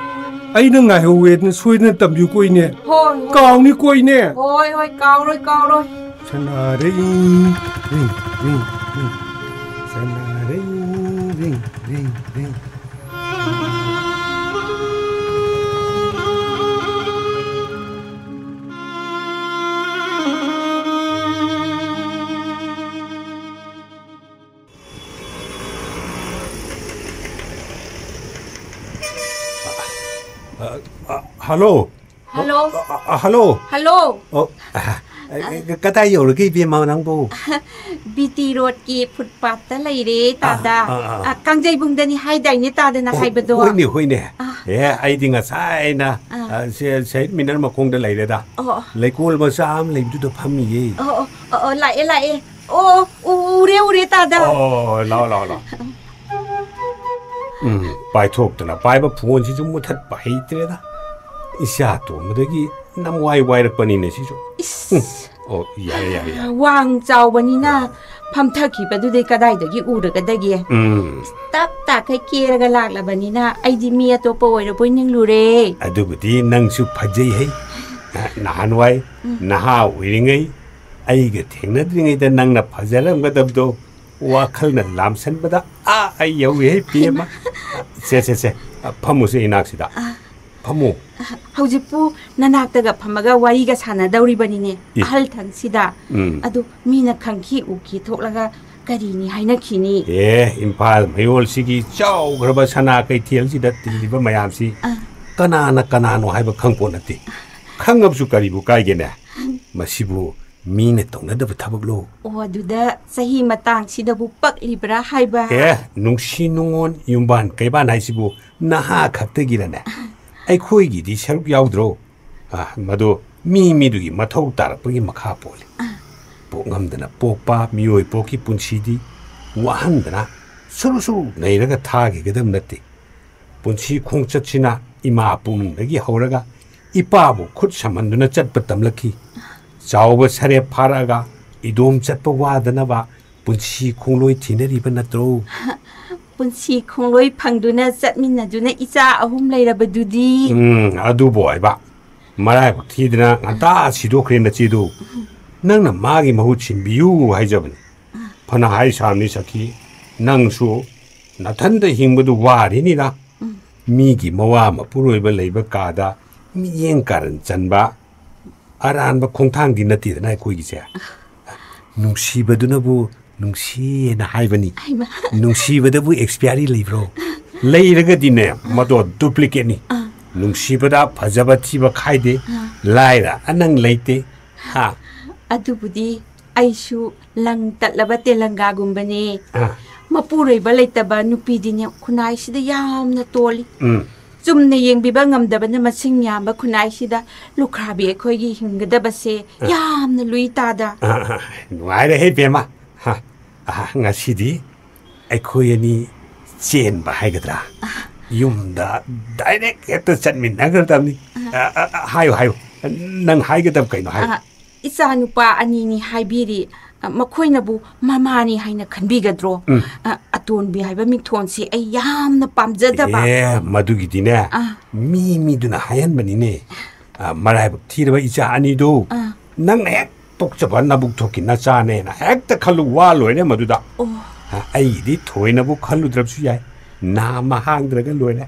ꯑꯩꯅ ꯉꯥꯏꯍꯧꯋꯦꯗꯅ ꯁꯣꯏꯗꯅ ꯇꯝꯕꯤꯌꯨꯀꯣ, ꯏꯅꯦ꯫ ꯍꯣꯏ, ꯍꯣꯏ꯫ ꯀꯥꯎꯅꯤꯀꯣ, ꯏꯅꯦ꯫ ꯍꯣꯏ, ꯍꯣꯏ, ꯀꯥꯎꯔꯣꯏ, ꯀꯥꯎꯔꯣꯏ꯫ ꯁꯅꯥꯔꯩ, ꯔꯤꯡ, ꯔꯤꯡ, ꯔꯤꯡ꯫ ꯁꯅꯥꯔꯩ, ꯔꯤꯡ, ꯔꯤꯡ, ꯔꯤꯡ꯫ ꯑ, ꯑ, ꯍꯜꯂꯣ꯫ ꯍꯜꯂꯣ꯫ ꯑ, ꯑ, ꯍꯜꯂꯣ꯫ ꯍꯜꯂꯣ꯫ ꯑꯣ, ꯑ, ꯑ, ꯀꯗꯥꯏ ꯌꯧꯔꯒꯦ, ꯏꯕꯦꯝꯃ, ꯅꯪꯕꯨ? ꯕꯤ ꯇꯤ ꯔꯣꯗꯀꯤ ꯐꯨꯠꯄꯥꯠꯇ ꯂꯩꯔꯦ, ꯑꯥ, ꯇꯥꯗ꯫ ꯑꯥ, ꯑꯥ꯫ ꯑ, ꯀꯥꯡꯖꯩꯕꯨꯡꯗꯅꯤ ꯍꯥꯏꯗꯥꯏꯅꯦ, ꯇꯥꯗꯅ ꯑꯣ, ꯍꯥꯏꯕꯗꯣ? ꯍꯣꯏꯅꯦ, ꯍꯣꯏꯅꯦ꯫ ꯑꯥ꯫ ꯑꯦ, ꯑꯩꯗꯤ ꯉꯁꯥꯏꯅ, ꯑꯥ꯫ ꯑ, ꯁꯦ-, ꯁꯍꯤꯗ ꯃꯤꯅꯔ ꯃꯈꯣꯡꯗ ꯂꯩꯔꯦꯗ꯫ ꯑꯣ, ꯑꯣ꯫ ꯂꯩꯀꯣꯜ ꯃꯆꯥ ꯑꯃ ꯂꯩꯕꯗꯨꯗ ꯐꯝꯃꯤꯌꯦ꯫ ꯑꯣ, ꯑꯣ, ꯑꯣ, ꯑꯣ, ꯂꯥꯛꯑꯦ, ꯂꯥꯛꯑꯦ꯫ ꯑꯣ, ꯎ-, ꯎꯔꯦ, ꯎꯔꯦ, ꯇꯥꯗ꯫ ꯑꯣ, ꯂꯥꯛꯑꯣ, ꯂꯥꯛꯑꯣ, ꯂꯥꯛꯑꯣ꯫ ꯎꯝ, ꯄꯥꯏꯊꯣꯛꯇꯅ ꯄꯥꯏꯕ ꯐꯣꯟꯁꯤꯁꯨ ꯃꯨꯊꯠꯄ ꯍꯩꯇ꯭ꯔꯦꯗ꯫ ꯏꯆꯥ ꯇꯣꯝꯕꯗꯒꯤ ꯅꯝꯋꯥꯏ ꯋꯥꯏꯔꯛꯄꯅꯤꯅꯦ ꯁꯤꯁꯨ꯫ ꯏꯁ꯫ ꯎꯝ, ꯑꯣ, ꯌꯥꯔꯦ, ꯌꯥꯔꯦ, ꯌꯥꯔꯦ꯫ ꯋꯥꯡ ꯆꯥꯎꯕꯅꯤꯅ ꯐꯝꯊꯈꯤꯕꯗꯨꯗꯤ ꯀꯗꯥꯏꯗꯒꯤ ꯎꯔꯒꯗꯒꯦ? ꯎꯝ꯫ ꯇꯞ ꯇꯥꯈꯩ ꯀꯦꯔꯒ ꯂꯥꯛꯂꯕꯅꯤꯅ ꯑꯩꯗꯤ ꯃꯤ ꯑꯇꯣꯞꯄ ꯑꯣꯏꯔꯕꯣꯏ ꯅꯤꯡꯂꯨꯔꯦ꯫ ꯑꯗꯨꯕꯨꯗꯤ ꯅꯪꯁꯨ ꯐꯖꯩ ꯍꯩ꯫ ꯅꯍꯥꯟꯋꯥꯏ ꯅꯍꯥ ꯑꯣꯏꯔꯤꯉꯩ ꯑꯩꯒ ꯊꯦꯡꯅꯗ꯭ꯔꯤꯉꯩꯗ ꯅꯪꯅ ꯐꯖꯔꯝꯒꯗꯕꯗꯣ ꯋꯥꯈꯜꯅ ꯂꯥꯝꯁꯟꯕꯗ ꯑꯥ ꯑꯩ ꯌꯧꯏ ꯍꯦ ꯄꯦꯝꯃ꯫ ꯁꯦ, ꯁꯦ, ꯁꯦ, ꯐꯝꯃꯨꯁꯦ ꯏꯅꯥꯛꯁꯤꯗ꯫ ꯐꯝꯃꯨ꯫ ꯍꯧꯖꯤꯛꯄꯨ ꯅꯅꯥꯛꯇꯒ ꯐꯝꯃꯒ ꯋꯥꯔꯤꯒ ꯁꯥꯟꯅꯗꯧꯔꯤꯕꯅꯤꯅꯦ, ꯏ꯫ ꯑꯍꯜ ꯊꯪꯁꯤꯗ꯫ ꯎꯝ꯫ ꯑꯗꯨ ꯃꯤꯅ ꯈꯪꯈꯤ ꯎꯈꯤ ꯊꯣꯛꯂꯒ ꯀꯔꯤꯅꯤ ꯍꯥꯏꯅꯈꯤꯅꯤ? ꯑꯦ, ꯏꯝꯐꯥꯜ ꯃꯌꯣꯜꯁꯤꯒꯤ ꯆꯥꯎꯈ꯭ꯔꯕ ꯁꯅꯥ ꯀꯩꯊꯦꯜꯁꯤꯗ ꯇꯤꯜꯂꯤꯕ ꯃꯌꯥꯝꯁꯤ ꯑꯥ꯫ ꯀꯅꯥꯅ ꯀꯅꯥꯅꯣ ꯍꯥꯏꯕ ꯈꯪꯄꯣꯠ ꯅꯠꯇꯦ꯫ ꯈꯪꯉꯕꯁꯨ ꯀꯔꯤꯕꯨ ꯀꯥꯏꯒꯦꯅꯦ? ꯃꯁꯤꯕꯨ ꯃꯤꯅ ꯇꯧꯅꯗꯕ ꯊꯕꯛꯂꯣ? ꯑꯣ, ꯑꯗꯨꯗ ꯆꯍꯤ ꯃꯇꯥꯡꯁꯤꯗꯕꯨ ꯄꯛꯂꯤꯕ꯭ꯔꯥ ꯍꯥꯏꯕ? ꯑꯦ, ꯅꯨꯡꯁꯤ ꯅꯨꯡꯉꯣꯟ ꯌꯨꯝꯕꯥꯟ ꯀꯩꯕꯥꯟ ꯍꯥꯏꯁꯤꯕꯨ ꯅꯍꯥ ꯈꯛꯇꯒꯤꯔꯅꯦ? ꯑꯩꯈꯣꯏꯒꯤꯗꯤ ꯁꯔꯨꯛ ꯌꯥꯎꯗ꯭ꯔꯣ? ꯑ, ꯃꯗꯨ ꯃꯤ ꯃꯤꯗꯨꯒꯤ ꯃꯊꯧ ꯇꯥꯔꯛꯄꯒꯤ ꯃꯈꯥ ꯄꯣꯜꯂꯤ꯫ ꯄꯣꯛꯉꯝꯗꯅ ꯄꯣꯛꯄ ꯃꯤꯑꯣꯏ ꯄꯣꯛꯀꯤ ꯄꯨꯟꯁꯤꯗꯤ ꯋꯥꯍꯟꯗꯅ ꯁꯨꯔꯨ ꯁꯨꯔꯨ ꯅꯩꯔꯒ ꯊꯥꯈꯤꯒꯗꯕ ꯅꯠꯇꯦ꯫ ꯄꯨꯟꯁꯤ ꯈꯣꯡꯆꯠꯁꯤꯅ ꯏꯃꯥ ꯄꯨꯛꯅꯨꯡꯗꯒꯤ ꯍꯧꯔꯒ ꯏꯄꯥꯕꯨ ꯈꯨꯠ ꯁꯝꯍꯟꯗꯨꯅ ꯆꯠꯄ ꯇꯝꯂꯛꯈꯤ꯫ ꯆꯥꯎꯕ ꯁꯔꯦꯞ ꯐꯥꯔꯛꯑꯒ ꯏꯗꯣꯝ ꯆꯠꯄ ꯋꯥꯗꯅꯕ ꯄꯨꯟꯁꯤ ꯈꯣꯡꯂꯣꯏ ꯊꯤꯅꯔꯤꯕ ꯅꯠꯇ꯭ꯔꯣ? ꯄꯨꯟꯁꯤ ꯈꯣꯡꯂꯣꯏ ꯐꯪꯗꯨꯅ ꯆꯠꯃꯤꯟꯅꯗꯨꯅ ꯏꯆꯥ ꯑꯍꯨꯝ ꯂꯩꯔꯕꯗꯨꯗꯤ꯫ ꯎꯝ, ꯑꯗꯨꯕꯨ ꯍꯥꯏꯕ꯫ ꯃꯔꯥꯏꯕꯛ ꯊꯤꯗꯅ ꯉꯟꯇꯥ ꯁꯤꯗꯣꯛꯈ꯭ꯔꯦ ꯅꯆꯦꯗꯨ꯫ ꯅꯪꯅ ꯃꯥꯒꯤ ꯃꯍꯨꯠ ꯁꯤꯟꯕꯤꯌꯨ ꯍꯥꯏꯖꯕꯅꯤ꯫ ꯐꯅ ꯍꯥꯏ ꯁꯥꯕꯅꯤ ꯁꯈꯤ, ꯅꯪꯁꯨ ꯅꯊꯟꯗ ꯍꯤꯡꯕꯗꯨ ꯋꯥꯔꯤꯅꯤꯗ꯫ ꯃꯤꯒꯤ ꯃꯋꯥ ꯃꯄꯨꯔꯣꯏꯕ ꯂꯩꯕ ꯀꯥꯗ ꯃꯤꯠꯌꯦꯡ ꯀꯥꯔꯟ ꯆꯟꯕ ꯑꯔꯥꯟꯕ ꯈꯣꯡꯊꯥꯡꯗꯤ ꯅꯠꯇꯦꯗꯅ ꯑꯩꯈꯣꯏꯒꯤꯁꯦ꯫ ꯅꯨꯡꯁꯤꯕꯗꯨꯅꯕꯨ ꯅꯨꯡꯁꯤꯌꯦꯅ ꯍꯥꯏꯕꯅꯤ꯫ ꯍꯩꯃꯥ꯫ ꯅꯨꯡꯁꯤꯕꯗꯕꯨ ꯑꯦꯛꯁꯄꯤꯌꯥꯔꯤ ꯂꯩꯕ꯭ꯔꯣ? ꯂꯩꯔꯒꯗꯤꯅꯦ, ꯃꯗꯣ ꯗꯨꯄ꯭ꯂꯤꯀꯦꯠꯅꯤ꯫ ꯑꯥ꯫ ꯅꯨꯡꯁꯤꯕꯗ ꯐꯖꯕ ꯊꯤꯕ ꯈꯥꯏꯗꯦ, ꯑꯥ꯫ ꯂꯥꯏꯔ ꯑꯅꯪ ꯂꯩꯇꯦ꯫ ꯍꯥ? ꯑꯗꯨꯕꯨꯗꯤ ꯑꯩꯁꯨ ꯂꯪ ꯇꯠꯂꯕ ꯇꯦꯂꯪꯒꯥꯒꯨꯝꯕꯅꯦ꯫ ꯑꯥ꯫ ꯃꯄꯨꯔꯣꯏꯕ ꯂꯩꯇꯕ ꯅꯨꯄꯤꯗꯤꯅꯦ ꯈꯨꯟꯅꯥꯏꯁꯤꯗ ꯌꯥꯝꯅ ꯇꯣꯜꯂꯤ꯫ ꯎꯝ꯫ ꯆꯨꯝꯅ ꯌꯦꯡꯕꯤꯕ ꯉꯝꯗꯕꯅ ꯃꯁꯤꯡ ꯌꯥꯝꯕ ꯈꯨꯟꯅꯥꯏꯁꯤꯗ ꯂꯨꯈ꯭ꯔꯥꯕꯤ ꯑꯩꯈꯣꯏꯒꯤ ꯍꯤꯡꯒꯗꯕꯁꯦ ꯑꯥ꯫ ꯌꯥꯝꯅ ꯂꯨꯏ ꯇꯥꯗ꯫ ꯑꯥ, ꯑꯥ, ꯅꯨꯡꯉꯥꯏꯔꯦꯍꯦ ꯕꯦꯝꯃ꯫ ꯍꯥ, ꯑꯥ, ꯉꯁꯤꯗꯤ ꯑꯩꯈꯣꯏ ꯑꯅꯤ ꯆꯦꯟꯕ ꯍꯥꯏꯒꯗ꯭ꯔꯥ? ꯑꯥ꯫ ꯌꯨꯝꯗ ꯗꯥꯏꯔꯦꯛ ꯍꯦꯛꯇ ꯆꯠꯃꯤꯟꯅꯈ꯭ꯔꯗꯕꯅꯤ꯫ ꯑꯥ꯫ ꯑꯥ, ꯑꯥ, ꯑꯥ, ꯍꯥꯏꯌꯨ, ꯍꯥꯏꯌꯨ꯫ ꯅꯪ ꯍꯥꯏꯒꯗꯕ ꯀꯩꯅꯣ ꯍꯥꯏꯌꯨ꯫ ꯑꯥ, ꯏꯆꯥꯅꯨꯄꯥ ꯑꯅꯤꯅꯤ ꯍꯥꯏꯕꯤꯔꯤ꯫ ꯑ, ꯃꯈꯣꯏꯅꯕꯨ ꯃꯃꯥꯅꯤ ꯍꯥꯏꯅ ꯈꯟꯕꯤꯒꯗ꯭ꯔꯣ? ꯎꯝ꯫ ꯑ, ꯑꯇꯣꯟꯕꯤ ꯍꯥꯏꯕ ꯃꯤꯡꯊꯣꯟꯁꯤ ꯑꯩ ꯌꯥꯝꯅ ꯄꯥꯝꯖꯗꯕ꯫ ꯑꯦ, ꯃꯗꯨꯒꯤꯗꯤꯅꯦ, ꯑꯥ꯫ ꯃꯤ ꯃꯤꯗꯨꯅ ꯍꯥꯏꯍꯟꯕꯅꯤꯅꯦ꯫ ꯑ, ꯃꯔꯥꯏꯕꯛ ꯊꯤꯔꯕ ꯏꯆꯥ ꯑꯅꯤꯗꯨ ꯑꯥ꯫ ꯅꯪꯅ ꯍꯦꯛ ꯄꯣꯛꯆꯕ ꯅꯕꯨꯛ ꯊꯣꯛꯀꯤ ꯅꯆꯥꯅꯦꯅ ꯍꯦꯛꯇ ꯈꯜꯂꯨ ꯋꯥ ꯂꯣꯏꯔꯦ ꯃꯗꯨꯗ꯫ ꯑꯣ꯫ ꯑ, ꯑꯩꯒꯤꯗꯤ ꯊꯣꯏꯅꯕꯨ ꯈꯜꯂꯨꯗ꯭ꯔꯕꯁꯨ ꯌꯥꯏ꯫ ꯅꯥꯝꯃ ꯍꯥꯡꯗ꯭ꯔꯒ ꯂꯣꯏꯔꯦ꯫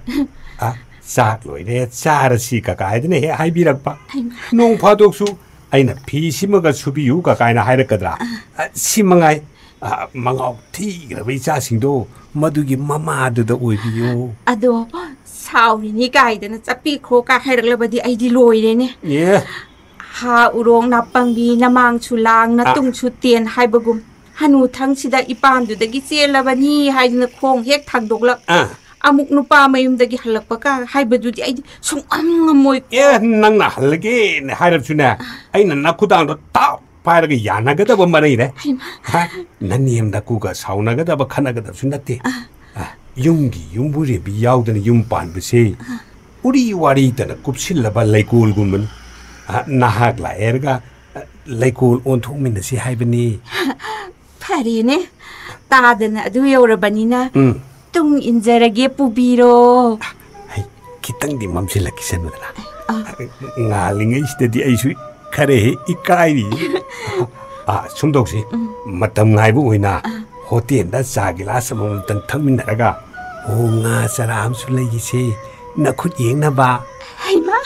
ꯑ, ꯆꯥꯛ ꯂꯣꯏꯔꯦ, ꯆꯥꯔꯁꯤ ꯀꯀꯥ ꯍꯥꯏꯗꯅ ꯍꯦꯛ ꯍꯥꯏꯕꯤꯔꯛꯄ꯫ ꯍꯩꯃꯥ꯫ ꯅꯣꯡ ꯐꯥꯗꯣꯛꯁꯨ ꯑꯩꯅ ꯐꯤ ꯁꯤꯃꯒ ꯁꯨꯕꯤꯌꯨ ꯀꯀꯥꯏꯅ ꯍꯥꯏꯔꯛꯀꯗ꯭ꯔꯥ? ꯑ, ꯁꯤ ꯃꯉꯥꯏ꯫ ꯑ, ꯃꯉꯥꯎ ꯊꯤꯈ꯭ꯔꯕ ꯏꯆꯥꯁꯤꯡꯗꯣ ꯃꯗꯨꯒꯤ ꯃꯃꯥꯗꯨꯗ ꯑꯣꯏꯕꯤꯌꯨ꯫ ꯑꯗꯣ ꯁꯥꯎꯔꯤꯅꯤ ꯀꯥꯏꯗꯅ ꯆꯠꯄꯤꯈ꯭ꯔꯣ ꯀꯥꯏ ꯍꯥꯏꯔꯛꯂꯕꯗꯤ ꯑꯩꯗꯤ ꯂꯣꯏꯔꯦꯅꯦ꯫ ꯑꯦ꯫ ꯍꯥ ꯎꯔꯣꯡ ꯅꯥꯄꯪꯕꯤ ꯅꯃꯥꯡꯁꯨ ꯂꯥꯡ ꯑ꯫ ꯅꯇꯨꯡꯁꯨ ꯇꯦꯟ ꯍꯥꯏꯕꯒꯨꯝ ꯍꯅꯨꯊꯪꯁꯤꯗ ꯏꯄꯥꯝꯗꯨꯗꯒꯤ ꯆꯦꯜꯂꯕꯅꯤ ꯍꯥꯏꯗꯨꯅ ꯈꯣꯡ ꯍꯦꯛ ꯊꯥꯡꯗꯣꯛꯂꯛ ꯑ꯫ ꯑꯃꯨꯛ ꯅꯨꯄꯥ ꯃꯌꯨꯝꯗꯒꯤ ꯍꯜꯂꯛꯄ ꯀꯥ ꯍꯥꯏꯕꯗꯨꯗꯤ ꯑꯩꯗꯤ ꯁꯨꯡꯉꯝ ꯉꯝꯃꯣꯏ꯫ ꯑꯦ, ꯅꯪꯅ ꯍꯜꯂꯒꯦꯅ ꯍꯥꯏꯔꯕꯁꯨꯅꯦ, ꯑꯩꯅ ꯅꯈꯨꯗꯥꯡꯗꯣ ꯇꯥꯎ ꯄꯥꯏꯔꯒ ꯌꯥꯅꯒꯗꯕ ꯃꯔꯩꯔꯦ꯫ ꯍꯩꯃꯥ꯫ ꯍꯥ? ꯅꯅꯦꯝ ꯅꯀꯨꯒ ꯁꯥꯎꯅꯒꯗꯕ ꯈꯠꯅꯒꯗꯕꯁꯨ ꯅꯠꯇꯦ꯫ ꯑ꯫ ꯑ, ꯌꯨꯝꯒꯤ ꯌꯨꯝꯕꯨꯔꯦꯝꯕꯤ ꯌꯥꯎꯗꯅ ꯌꯨꯝ ꯄꯥꯟꯕꯁꯦ ꯑ꯫ ꯎꯔꯤ ꯋꯥꯔꯤꯗꯅ ꯀꯨꯞꯁꯤꯜꯂꯕ ꯂꯩꯀꯣꯜꯒꯨꯝꯕꯅꯤ꯫ ꯑ, ꯅꯍꯥꯛ ꯂꯥꯛꯑꯦꯔꯒ, ꯑ, ꯂꯩꯀꯣꯜ ꯑꯣꯟꯊꯣꯛꯃꯤꯟꯅꯁꯤ ꯍꯥꯏꯕꯅꯤ꯫ ꯐꯔꯦꯅꯦ, ꯇꯥꯗꯅ ꯑꯗꯨ ꯌꯧꯔꯕꯅꯤꯅ ꯎꯝ꯫ ꯇꯨꯡ ꯏꯟꯖꯔꯒꯦ, ꯄꯨꯕꯤꯔꯣ꯫ ꯍꯩ, ꯈꯤꯇꯪꯗꯤ ꯃꯝꯁꯤꯜꯂꯛꯈꯤꯁꯅꯨꯗꯅ꯫ ꯑ꯫ ꯉꯥꯜꯂꯤꯉꯩꯁꯤꯗꯗꯤ ꯑꯩꯁꯨ ꯈꯔ ꯍꯦꯛ ꯏꯀꯥꯏꯔꯤ꯫ ꯑ, ꯁꯨꯝ ꯇꯧꯁꯤ, ꯎꯝ꯫ ꯃꯇꯝ ꯉꯥꯏꯕ ꯑꯣꯏꯅ ꯑ꯫ ꯍꯣꯇꯦꯜꯗ ꯆꯥ ꯒꯤꯂꯥꯁ ꯑꯃꯃꯝꯇꯪ ꯊꯛꯃꯤꯟꯅꯔꯒ ꯍꯣ ꯉꯥ ꯆꯔꯥ ꯑꯃꯁꯨ ꯂꯩꯈꯤꯁꯦ, ꯅꯈꯨꯠ ꯌꯦꯡꯅꯕ꯫ ꯍꯩꯃꯥ꯫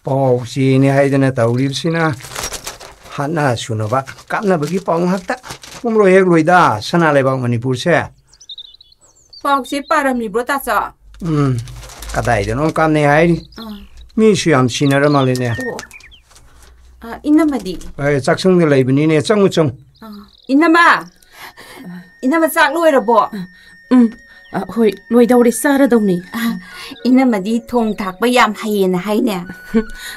ꯄꯥꯎ ꯆꯦꯅꯤ ꯍꯥꯏꯗꯅ ꯇꯧꯔꯤꯕꯁꯤꯅ ꯍꯥꯠꯅ ꯁꯨꯅꯕ ꯀꯥꯞꯅꯕꯒꯤ ꯄꯥꯎ ꯉꯥꯛꯇ꯫ ꯄꯨꯝꯂꯣꯏ ꯍꯦꯛ ꯂꯣꯏꯗ ꯁꯅꯥ ꯂꯩꯕꯥꯛ ꯃꯅꯤꯄꯨꯔꯁꯦ꯫ ꯄꯥꯎꯁꯦ ꯄꯥꯔꯝꯃꯤꯕ꯭ꯔꯣ, ꯇꯥꯆꯧ? ꯎꯝ, ꯀꯗꯥꯏꯗꯅꯣ ꯀꯥꯞꯅꯩ ꯍꯥꯏꯔꯤ꯫ ꯑꯥ꯫ ꯃꯤꯁꯨ ꯌꯥꯝ ꯁꯤꯅꯔ ꯃꯥꯜꯂꯦꯅꯦ꯫ ꯑꯣ꯫ ꯑꯥ, ꯏꯅꯝꯃꯗꯤ? ꯑꯦ, ꯆꯥꯛꯁꯪꯗ ꯂꯩꯕꯅꯤꯅꯦ, ꯆꯪꯉꯨ, ꯆꯪꯉꯨ꯫ ꯑꯥ꯫ ꯏꯅꯝꯃ! ꯏꯅꯝꯃ, ꯆꯥꯛ ꯂꯣꯏꯔꯕꯣ? ꯎꯝ, ꯑ, ꯍꯣꯏ, ꯂꯣꯏꯗꯧꯔꯦ, ꯆꯥꯔꯗꯧꯅꯤ꯫ ꯑꯥ, ꯏꯅꯝꯃꯗꯤ ꯊꯣꯡ ꯊꯥꯛꯄ ꯌꯥꯝ ꯍꯩꯌꯦꯅ ꯍꯥꯏꯅꯦ꯫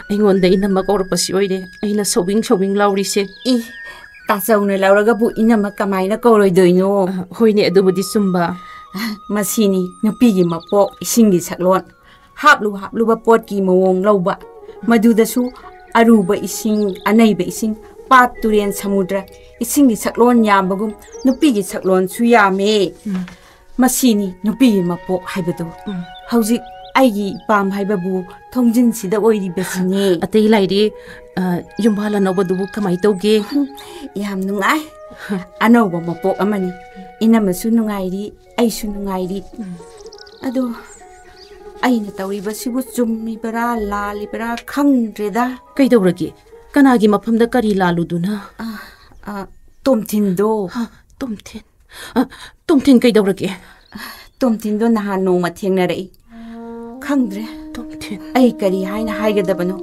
ꯑꯩꯉꯣꯟꯗ ꯏꯅꯝꯃ ꯀꯧꯔꯛꯄꯁꯤ ꯑꯣꯏꯔꯦ ꯑꯩꯅ ꯁꯧꯕꯤꯡ ꯁꯧꯕꯤꯡ ꯂꯥꯎꯔꯤꯁꯦ꯫ ꯏ, ꯇꯥꯆꯧꯅ ꯂꯧꯔꯒꯕꯨ ꯏꯅꯝꯃ ꯀꯃꯥꯏꯅ ꯀꯧꯔꯣꯏꯗꯣꯏꯅꯣ? ꯑ, ꯍꯣꯏꯅꯦ, ꯑꯗꯨꯕꯨꯗꯤ ꯆꯨꯝꯕ꯫ ꯃꯁꯤꯅꯤ ꯅꯨꯄꯤꯒꯤ ꯃꯄꯣꯛ ꯏꯁꯤꯡꯒꯤ ꯁꯛꯂꯣꯟ꯫ ꯍꯥꯞꯂꯨ ꯍꯥꯞꯂꯨꯕ ꯄꯣꯠꯀꯤ ꯃꯑꯣꯡ ꯂꯧꯕ, ꯃꯗꯨꯗꯁꯨ ꯑꯔꯨꯕ ꯏꯁꯤꯡ, ꯑꯅꯩꯕ ꯏꯁꯤꯡ, ꯄꯥꯠ, ꯇꯨꯔꯦꯟ, ꯁꯃꯨꯗ꯭ꯔ, ꯏꯁꯤꯡꯒꯤ ꯁꯛꯂꯣꯟ ꯌꯥꯝꯕꯒꯨꯝ ꯅꯨꯄꯤꯒꯤ ꯁꯛꯂꯣꯟꯁꯨ ꯌꯥꯝꯃꯦ꯫ ꯎꯝ꯫ ꯃꯁꯤꯅꯤ ꯅꯨꯄꯤꯒꯤ ꯃꯄꯣꯛ ꯍꯥꯏꯕꯗꯨ꯫ ꯎꯝ꯫ ꯍꯧꯖꯤꯛ ꯑꯩꯒꯤ ꯏꯄꯥꯝ ꯍꯥꯏꯕꯕꯨ ꯊꯣꯡꯖꯤꯟꯁꯤꯗ ꯑꯣꯏꯔꯤꯕꯁꯤꯅꯦ꯫ ꯑꯇꯩ ꯂꯥꯏꯔꯤ, ꯑ, ꯌꯨꯝꯕꯥꯜ ꯑꯅꯧꯕꯗꯨꯕꯨ ꯀꯃꯥꯏ ꯇꯧꯒꯦ? ꯌꯥꯝ ꯅꯨꯡꯉꯥꯏ꯫ ꯑꯅꯧꯕ ꯃꯄꯣꯛ ꯑꯃꯅꯤ꯫ ꯏꯅꯝꯃꯁꯨ ꯅꯨꯡꯉꯥꯏꯔꯤ, ꯑꯩꯁꯨ ꯅꯨꯡꯉꯥꯏꯔꯤ꯫ ꯎꯝ꯫ ꯑꯗꯣ ꯑꯩꯅ ꯇꯧꯔꯤꯕꯁꯤꯕꯨ ꯆꯨꯝꯃꯤꯕꯔꯥ ꯂꯥꯜꯂꯤꯕꯔꯥ ꯈꯪꯗ꯭ꯔꯦꯗ꯫ ꯀꯩꯗꯧꯔꯒꯦ? ꯀꯅꯥꯒꯤ ꯃꯐꯝꯗ ꯀꯔꯤ ꯂꯥꯜꯂꯨꯗꯨꯅ? ꯑ, ꯑ, ꯇꯣꯝꯊꯤꯟꯗꯣ꯫ ꯍꯥ, ꯇꯣꯝꯊꯤꯟ? ꯑ, ꯇꯣꯝꯊꯤꯟ ꯀꯩꯗꯧꯔꯒꯦ? ꯇꯣꯝꯊꯤꯟꯗꯣ ꯅꯍꯥꯟ ꯅꯣꯡꯃ ꯊꯦꯡꯅꯔꯛꯏ꯫ ꯈꯪꯗ꯭ꯔꯦ꯫ ꯇꯣꯝꯊꯤꯟ꯫ ꯑꯩ ꯀꯔꯤ ꯍꯥꯏꯅ ꯍꯥꯏꯒꯗꯕꯅꯣ?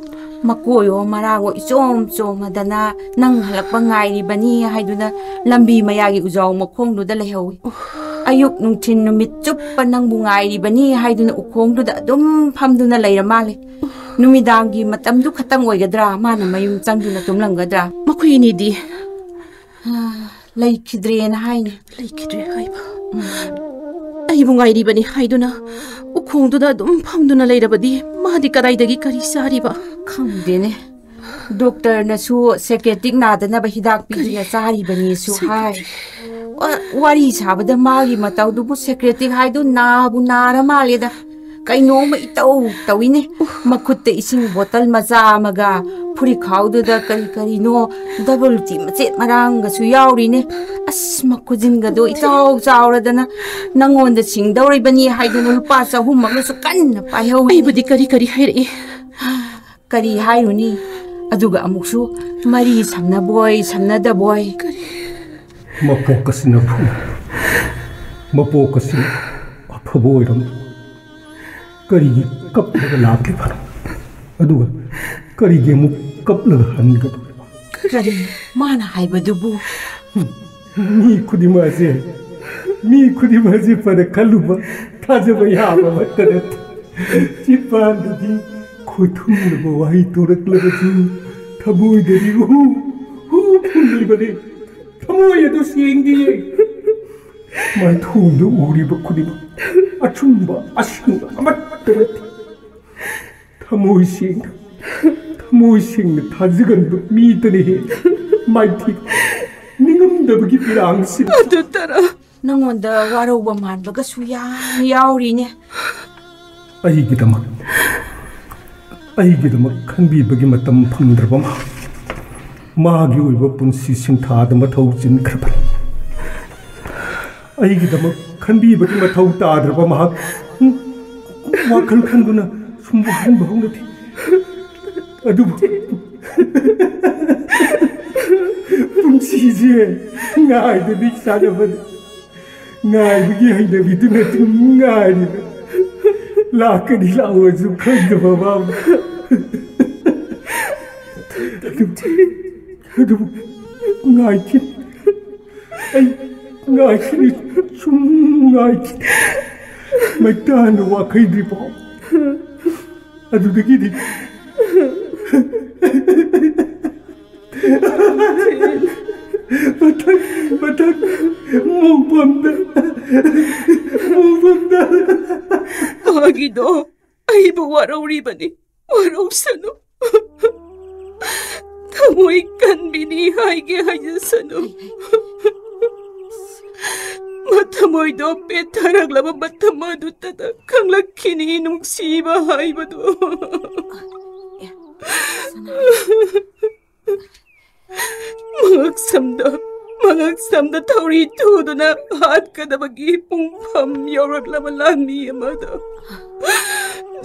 ꯃꯀꯣꯏꯌꯣ ꯃꯔꯥꯡꯉꯣ ꯏꯆꯣꯝ ꯆꯣꯝꯃꯗꯅ ꯅꯪ ꯍꯜꯂꯛꯄ ꯉꯥꯏꯔꯤꯕꯅꯤ ꯍꯥꯏꯗꯨꯅ ꯂꯝꯕꯤ ꯃꯌꯥꯒꯤ ꯎꯖꯥꯎ ꯃꯈꯣꯡꯗꯨꯗ ꯂꯩꯍꯧꯏ꯫ ꯑꯌꯨꯛ ꯅꯨꯡꯊꯤꯜ ꯅꯨꯃꯤꯠ ꯆꯨꯞꯄ ꯅꯪꯕꯨ ꯉꯥꯏꯔꯤꯕꯅꯤ ꯍꯥꯏꯗꯨꯅ ꯎꯈꯣꯡꯗꯨꯗ ꯑꯗꯨꯝ ꯐꯝꯗꯨꯅ ꯂꯩꯔ ꯃꯥꯜꯂꯦ꯫ ꯅꯨꯃꯤꯗꯥꯡꯒꯤ ꯃꯇꯝꯗꯨ ꯈꯛꯇꯪ ꯑꯣꯏꯒꯗ꯭ꯔꯥ ꯃꯥꯅ ꯃꯌꯨꯝ ꯆꯪꯗꯨꯅ ꯇꯨꯝꯂꯝꯒꯗ꯭ꯔꯥ? ꯃꯈꯣꯏ ꯑꯅꯤꯗꯤ? ꯑꯥ, ꯂꯩꯈꯤꯗ꯭ꯔꯦꯅ ꯍꯥꯏꯅꯦ꯫ ꯂꯩꯈꯤꯗ꯭ꯔꯦ ꯍꯥꯏꯕ? ꯎꯝ꯫ ꯑꯩꯕꯨ ꯉꯥꯏꯔꯤꯕꯅꯤ ꯍꯥꯏꯗꯨꯅ ꯎꯈꯣꯡꯗꯨꯗ ꯑꯗꯨꯝ ꯐꯝꯗꯨꯅ ꯂꯩꯔꯕꯗꯤ ꯃꯥꯗꯤ ꯀꯗꯥꯏꯗꯒꯤ ꯀꯔꯤ ꯆꯥꯔꯤꯕ? ꯈꯪꯗꯦꯅꯦ꯫ ꯗꯣꯛꯇꯔꯅꯁꯨ ꯁꯥꯏꯀꯦꯇ꯭ꯔꯤꯛ ꯅꯥꯗꯅꯕ ꯍꯤꯗꯥꯛ ꯄꯤꯗꯨꯅ ꯀꯔꯤ? ꯆꯥꯔꯤꯕꯅꯤ ꯁꯨ ꯍꯥꯏ꯫ ꯁꯥꯏꯀꯦꯇ꯭ꯔꯤꯛ? ꯋꯥ-, ꯋꯥꯔꯤ ꯁꯥꯕꯗ ꯃꯥꯒꯤ ꯃꯇꯧꯗꯨꯕꯨ ꯁꯥꯏꯀꯦꯇ꯭ꯔꯤꯛ ꯍꯥꯏꯗꯨ ꯅꯥꯕꯨ ꯅꯥꯔ ꯃꯥꯜꯂꯦꯗ꯫ ꯀꯩꯅꯣꯝꯃ ꯏꯇꯧ ꯇꯧꯏꯅꯦ꯫ ꯃꯈꯨꯠꯇ ꯏꯁꯤꯡ ꯕꯣꯇꯜ ꯃꯆꯥ ꯑꯃꯒ ꯐꯨꯔꯤꯠꯈꯥꯎꯗꯨꯗ ꯀꯔꯤ ꯀꯔꯤꯅꯣ ꯗꯕꯜ ꯇꯤ ꯃꯆꯦꯠ ꯃꯔꯥꯡꯒꯁꯨ ꯌꯥꯎꯔꯤꯅꯦ꯫ ꯑꯁ, ꯃꯈꯨꯖꯤꯟꯒꯗꯣ ꯏꯆꯥꯎ ꯆꯥꯎꯔꯗꯅ ꯅꯪꯉꯣꯟꯗ ꯁꯤꯡꯗꯧꯔꯤꯕꯅꯤ ꯍꯥꯏꯗꯨꯅ ꯂꯨꯄꯥ ꯆꯍꯨꯝ ꯑꯃꯁꯨ ꯀꯟꯅ ꯄꯥꯏꯍꯧꯏ꯫ ꯑꯩꯕꯨꯗꯤ ꯀꯔꯤ ꯀꯔꯤ ꯍꯥꯏꯔꯛꯏ? ꯀꯔꯤ ꯍꯥꯏꯔꯨꯅꯤ? ꯑꯗꯨꯒ ꯑꯃꯨꯛꯁꯨ ꯃꯔꯤ ꯁꯝꯅꯕꯣꯏ ꯁꯝꯅꯗꯕꯣꯏ꯫ ꯀꯔꯤ? ꯃꯄꯣꯛ ꯑꯁꯤꯅ ꯐꯨ-, ꯃꯄꯣꯛ ꯑꯁꯤꯅ ꯑꯐꯕ ꯑꯣꯏꯔꯝ꯫ ꯀꯔꯤꯒꯤ ꯀꯞꯂꯒ ꯂꯥꯛꯂꯤꯕꯅꯣ? ꯑꯗꯨꯒ ꯀꯔꯤꯒꯤ ꯑꯃꯨꯛ ꯀꯞꯂꯒ ꯍꯟꯒꯗꯧꯔꯤꯕ? ꯀꯔꯤ ꯃꯥꯅ ꯍꯥꯏꯕꯗꯨꯕꯨ? ꯃꯤ ꯈꯨꯗꯤꯡꯃꯛ ꯑꯁꯦ, ꯃꯤ ꯈꯨꯗꯤꯡꯃꯛ ꯑꯁꯦ ꯐꯅ ꯈꯜꯂꯨꯕ, ꯊꯥꯖꯕ ꯌꯥꯕ ꯑꯃꯠꯇ ꯅꯠꯇꯦ꯫ ꯆꯤꯟꯕꯥꯟꯗꯗꯤ ꯈꯣꯏꯊꯨꯝꯂꯕ ꯋꯥꯍꯩ ꯊꯣꯔꯛꯂꯕꯁꯨ, ꯊꯃꯣꯏꯗꯗꯤ ꯍꯨ, ꯍꯨ ꯐꯨꯜꯂꯤꯕꯅꯤ꯫ ꯊꯃꯣꯏ ꯑꯗꯨ ꯁꯦꯡꯗꯤꯌꯦ꯫ ꯃꯥꯏꯊꯣꯡꯗ ꯎꯔꯤꯕ ꯈꯨꯗꯤꯡꯃꯛ ꯑꯆꯨꯝꯕ ꯑꯁꯦꯡꯕ ꯑꯃꯠꯇ ꯅꯠꯇꯦ꯫ ꯊꯃꯣꯏ ꯁꯦꯡꯅ, ꯊꯃꯣꯏ ꯁꯦꯡꯅ ꯊꯥꯖꯒꯟꯕ ꯃꯤꯇꯅ ꯍꯦꯟꯅ ꯃꯥꯏꯊꯤꯕ, ꯅꯤꯡꯉꯝꯗꯕꯒꯤ ꯄꯤꯔꯥꯡꯁꯤꯡ꯫ ꯑꯗꯨꯇꯔ? ꯅꯉꯣꯟꯗ ꯋꯥꯔꯧꯕ ꯃꯥꯟꯕꯒꯁꯨ ꯌꯥꯝ ꯌꯥꯎꯔꯤꯅꯦ꯫ ꯑꯩꯒꯤꯗꯃꯛ, ꯑꯩꯒꯤꯗꯃꯛ ꯈꯟꯕꯤꯕꯒꯤ ꯃꯇꯝ ꯐꯪꯗ꯭ꯔꯕ ꯃꯍꯥꯛ ꯃꯥꯒꯤ ꯑꯣꯏꯕ ꯄꯨꯟꯁꯤ ꯁꯤꯡꯊꯥꯗ ꯃꯊꯧ ꯆꯤꯟꯈ꯭ꯔꯕꯅꯤ꯫ ꯑꯩꯒꯤꯗꯃꯛ ꯈꯟꯕꯤꯕꯒꯤ ꯃꯊꯧ ꯇꯥꯗ꯭ꯔꯕ ꯃꯍꯥꯛ ꯋꯥꯈꯜ ꯈꯟꯗꯨꯅ ꯁꯨꯝ ꯋꯥꯍꯟꯕ ꯍꯧꯅꯗꯦ꯫ ꯑꯗꯨꯕꯨ ꯄꯨꯟꯁꯤꯁꯦ ꯉꯥꯏꯗꯕꯤ ꯆꯥꯅꯕꯅꯤ꯫ ꯉꯥꯏꯕꯒꯤ ꯍꯩꯅꯕꯤꯗꯨꯅ ꯑꯗꯨꯝ ꯉꯥꯏꯔꯤꯕ꯫ ꯂꯥꯛꯀꯅꯤ ꯂꯥꯛꯑꯣꯁꯨ ꯈꯪꯗꯕ ꯑꯃ꯫ ꯑꯗꯨꯕꯨ, ꯑꯗꯨꯕꯨ ꯉꯥꯏꯈꯤꯅꯤ꯫ ꯑꯩ ꯉꯥꯏꯈꯤꯅꯤ, ꯁꯨꯝ ꯉꯥꯏꯈꯤꯅꯤ꯫ ꯃꯩꯇꯥꯟꯗ ꯋꯥꯈꯩꯗ꯭ꯔꯤ ꯐꯥꯎ꯫ ꯑꯗꯨꯗꯒꯤꯗꯤ ꯃꯊꯪ, ꯃꯊꯪ ꯃꯣꯡꯐꯝꯗ, ꯃꯣꯡꯐꯝꯗ꯫ ꯃꯥꯒꯤꯗꯣ ꯑꯩꯕꯨ ꯋꯥꯔꯧꯔꯤꯕꯅꯤ꯫ ꯋꯥꯔꯧꯁꯅꯨ꯫ ꯊꯃꯣꯏ ꯀꯟꯕꯤꯅꯤ ꯍꯥꯏꯒꯦ ꯍꯥꯏꯖꯁꯅꯨ꯫ ꯃꯊꯃꯣꯏꯗꯣ ꯄꯦꯠꯊꯔꯛꯂꯕ ꯃꯇꯝ ꯑꯗꯨꯇꯗ ꯈꯪꯂꯛꯈꯤꯅꯤ ꯅꯨꯡꯁꯤꯕ ꯍꯥꯏꯕꯗꯨ꯫ ꯃꯉꯛꯁꯝꯗ, ꯃꯉꯛꯁꯝꯗ ꯊꯧꯔꯤ ꯇꯨꯗꯨꯅ ꯍꯥꯠꯀꯗꯕꯒꯤ ꯄꯨꯡꯐꯝ ꯌꯧꯔꯛꯂꯕ ꯂꯥꯟꯃꯤ ꯑꯃꯗ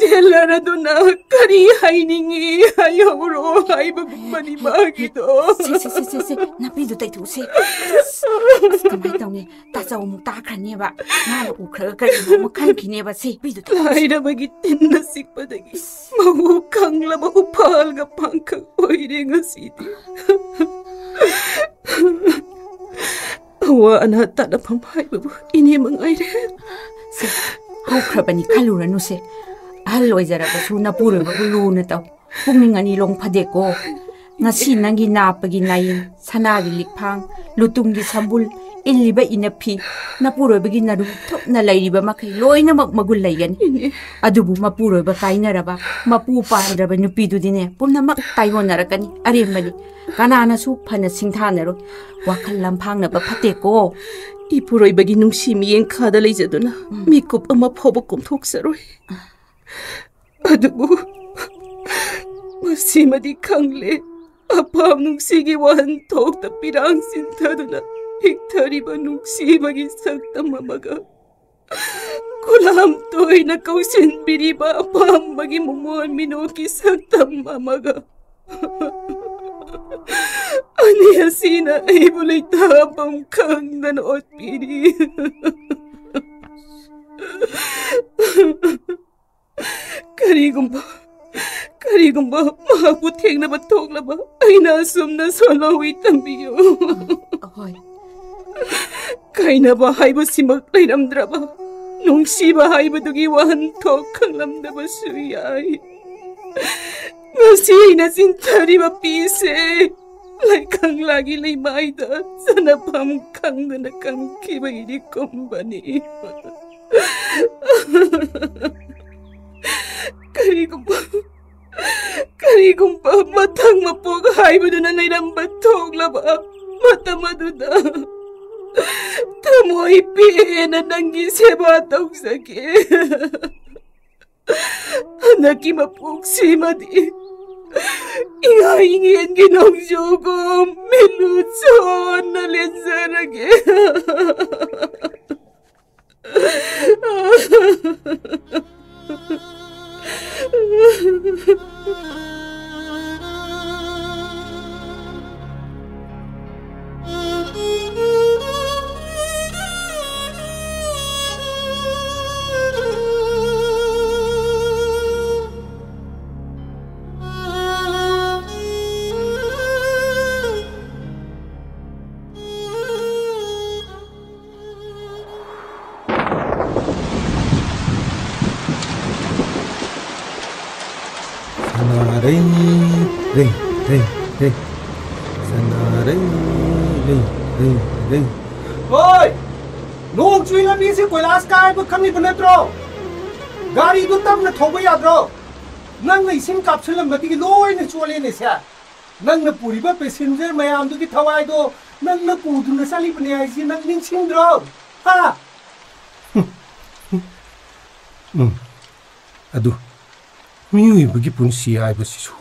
ꯖꯦꯂꯔ ꯑꯗꯨꯅ ꯀꯔꯤ ꯍꯥꯏꯅꯤꯡꯉꯤ ꯍꯥꯏꯍꯧꯔꯣ ꯍꯥꯏꯕꯒꯨꯝꯕꯅꯤ ꯃꯥꯒꯤꯗꯣ꯫ ꯁꯦ, ꯁꯦ, ꯁꯦ, ꯁꯦ, ꯁꯦ, ꯅꯥꯄꯤꯗꯨ ꯇꯩꯊꯣꯛꯎꯁꯦ꯫ ꯑꯁ, ꯀꯃꯥꯏꯅ ꯇꯧꯅꯤ? ꯇꯥꯆꯧ ꯑꯃꯨꯛ ꯇꯥꯈ꯭ꯔꯅꯦꯕ꯫ ꯃꯥꯅ ꯎꯈ꯭ꯔꯒ ꯀꯔꯤꯅꯣ ꯑꯃꯨꯛ ꯈꯟꯈꯤꯅꯦꯕ꯫ ꯁꯦ, ꯅꯥꯄꯤꯗꯨ ꯇꯩꯊꯣꯛꯎꯁꯦ꯫ ꯂꯥꯏꯔꯕꯒꯤ ꯇꯤꯟꯅ ꯆꯤꯛꯄꯗꯒꯤ ꯃꯍꯨ ꯈꯪꯂꯕ ꯎꯐꯥꯜꯒ ꯄꯥꯡꯈꯛ ꯑꯣꯏꯔꯦ ꯉꯁꯤꯗꯤ꯫ ꯑꯋꯥ ꯑꯅꯥ ꯇꯥꯟꯅꯐꯝ ꯍꯥꯏꯕꯕꯨ ꯏꯅꯦ ꯃꯉꯥꯏꯔꯦ꯫ ꯁꯦ, ꯍꯧꯈ꯭ꯔꯕꯅꯤ ꯈꯜꯂꯨꯔꯅꯨꯁꯦ꯫ ꯑꯍꯜ ꯑꯣꯏꯖꯔꯕꯁꯨ ꯅꯄꯨꯔꯣꯏꯕꯕꯨ ꯂꯨꯅ ꯇꯧ꯫ ꯄꯨꯛꯅꯤꯡ ꯑꯅꯤ ꯂꯣꯡ ꯐꯗꯦꯀꯣ꯫ ꯉꯁꯤ ꯅꯪꯒꯤ ꯅꯥꯞꯄꯒꯤ ꯅꯥꯌꯤꯟ, ꯁꯅꯥꯒꯤ ꯂꯤꯛꯐꯥꯡ, ꯂꯨꯇꯨꯝꯒꯤ ꯁꯝꯕꯨꯜ, ꯏꯜꯂꯤꯕ ꯏꯅꯐꯤ, ꯅꯄꯨꯔꯣꯏꯕꯒꯤ ꯅꯔꯨ ꯊꯨꯞꯅ ꯂꯩꯔꯤꯕ ꯃꯈꯩ ꯂꯣꯏꯅꯃꯛ ꯃꯒꯨꯟ ꯂꯩꯒꯅꯤ꯫ ꯏꯅꯦ꯫ ꯑꯗꯨꯕꯨ ꯃꯄꯨꯔꯣꯏꯕ ꯀꯥꯏꯅꯔꯕ, ꯃꯄꯨ ꯄꯥꯟꯗ꯭ꯔꯕ ꯅꯨꯄꯤꯗꯨꯗꯤꯅꯦ, ꯄꯨꯝꯅꯃꯛ ꯇꯥꯏꯑꯣꯟꯅꯔꯛꯀꯅꯤ, ꯑꯔꯦꯝꯕꯅꯤ꯫ ꯀꯅꯥꯅꯁꯨ ꯐꯅ ꯁꯤꯡꯊꯥꯅꯔꯣꯏ꯫ ꯋꯥꯈꯜ ꯂꯝꯐꯥꯡꯅꯕ ꯐꯠꯇꯦꯀꯣ꯫ ꯏꯄꯨꯔꯣꯏꯕꯒꯤ ꯅꯨꯡꯁꯤ ꯃꯤꯠꯌꯦꯡ ꯈꯥꯗ ꯂꯩꯖꯗꯨꯅ ꯎꯝ꯫ ꯃꯤꯀꯨꯞ ꯑꯃ ꯐꯥꯎꯕ ꯀꯨꯝꯊꯣꯛꯆꯔꯣꯏ꯫ ꯑꯗꯨꯕꯨ ꯃꯁꯤꯃꯗꯤ ꯈꯪꯂꯦ, ꯑꯄꯥꯝ ꯅꯨꯡꯁꯤꯒꯤ ꯋꯥꯍꯟꯊꯣꯛꯇ ꯄꯤꯔꯥꯡ ꯆꯤꯟꯊꯗꯨꯅ ꯍꯤꯡꯊꯔꯤꯕ ꯅꯨꯡꯁꯤꯕꯒꯤ ꯁꯛꯇꯝ ꯑꯃꯒ, ꯈꯨꯂꯥꯝ ꯇꯣꯏꯅ ꯀꯧꯁꯤꯟꯕꯤꯔꯤꯕ ꯑꯄꯥꯝꯕꯒꯤ ꯃꯃꯣꯟ ꯃꯤꯅꯣꯛꯀꯤ ꯁꯛꯇꯝ ꯑꯃꯒ, ꯑꯅꯤ ꯑꯁꯤꯅ ꯑꯩꯕꯨ ꯂꯩꯇꯥꯐꯝ ꯈꯪꯗꯅ ꯑꯣꯠꯄꯤꯔꯤ꯫ ꯀꯔꯤꯒꯨꯝꯕ, ꯀꯔꯤꯒꯨꯝꯕ ꯃꯍꯥꯛꯄꯨ ꯊꯦꯡꯅꯕ ꯊꯣꯛꯂꯕ, ꯑꯩꯅ ꯑꯁꯨꯝꯅ ꯁꯣꯜꯍꯧꯏ ꯇꯝꯕꯤꯌꯨ꯫ ꯍꯣꯏ꯫ ꯀꯥꯏꯅꯕ ꯍꯥꯏꯕꯁꯤꯃꯛ ꯂꯩꯔꯝꯗ꯭ꯔꯕ, ꯅꯨꯡꯁꯤꯕ ꯍꯥꯏꯕꯗꯨꯒꯤ ꯋꯥꯍꯟꯊꯣꯛ ꯈꯪꯂꯝꯗꯕꯁꯨ ꯌꯥꯏ꯫ ꯉꯁꯤ ꯑꯩꯅ ꯆꯤꯟꯊꯔꯤꯕ ꯄꯤꯁꯦ ꯂꯩꯀꯪꯂꯥꯒꯤ ꯂꯩꯃꯥꯏꯗ ꯆꯅꯐꯝ ꯈꯪꯗꯅ ꯀꯪꯈꯤꯕ ꯏꯔꯤꯛ ꯀꯨꯝꯕꯅꯤ꯫ ꯀꯔꯤꯒꯨꯝꯕ, ꯀꯔꯤꯒꯨꯝꯕ ꯃꯊꯪ ꯃꯄꯣꯛ ꯍꯥꯏꯕꯗꯨꯅ ꯂꯩꯔꯝꯕ ꯊꯣꯛꯂꯕ ꯃꯇꯝ ꯑꯗꯨꯗ, ꯊꯃꯣꯏ ꯄꯦꯟꯅ ꯅꯪꯒꯤ ꯁꯦꯕꯥ ꯇꯧꯖꯒꯦ꯫ ꯍꯟꯗꯛꯀꯤ ꯃꯄꯣꯛꯁꯤꯃꯗꯤ ꯏꯉꯥ ꯏꯉꯦꯟꯒꯤ ꯅꯣꯡꯖꯨꯒꯨꯝ ꯃꯤꯠꯂꯨ ꯆꯣꯟꯅ ꯂꯦꯟꯖꯔꯒꯦ꯫ ꯁꯅꯥꯔꯩ, ꯔꯩ, ꯔꯩ, ꯔꯩ꯫ ꯁꯅꯥꯔꯩ, ꯔꯩ, ꯔꯩ, ꯔꯩ꯫ ꯍꯣꯏ! ꯅꯣꯡ ꯆꯨꯏ ꯂꯝꯕꯤꯁꯤ ꯀꯣꯏꯂꯥꯁ ꯀꯥꯏꯕ ꯈꯪꯉꯤꯕ ꯅꯠꯇ꯭ꯔꯣ? ꯒꯥꯔꯤꯗꯨ ꯇꯞꯅ ꯊꯧꯕ ꯌꯥꯗ꯭ꯔꯣ? ꯅꯪꯅ ꯏꯁꯤꯡ ꯀꯥꯞꯁꯤꯜꯂꯝꯕꯗꯒꯤ ꯂꯣꯏꯅ ꯆꯣꯠꯂꯦꯅꯦ ꯁꯦ꯫ ꯅꯪꯅ ꯄꯨꯔꯤꯕ ꯄꯦꯁꯦꯟꯖꯔ ꯃꯌꯥꯝꯗꯨꯒꯤ ꯊꯋꯥꯏꯗꯣ ꯅꯪꯅ ꯄꯨꯗꯨꯅ ꯆꯠꯂꯤꯕꯅꯦ ꯍꯥꯏꯁꯤ ꯅꯪ ꯅꯤꯡꯁꯤꯡꯗ꯭ꯔꯣ? ꯍꯥ? ꯎꯝ꯫ ꯑꯗꯨ ꯃꯤꯑꯣꯏꯕꯒꯤ ꯄꯨꯟꯁꯤ ꯍꯥꯏꯕꯁꯤꯁꯨ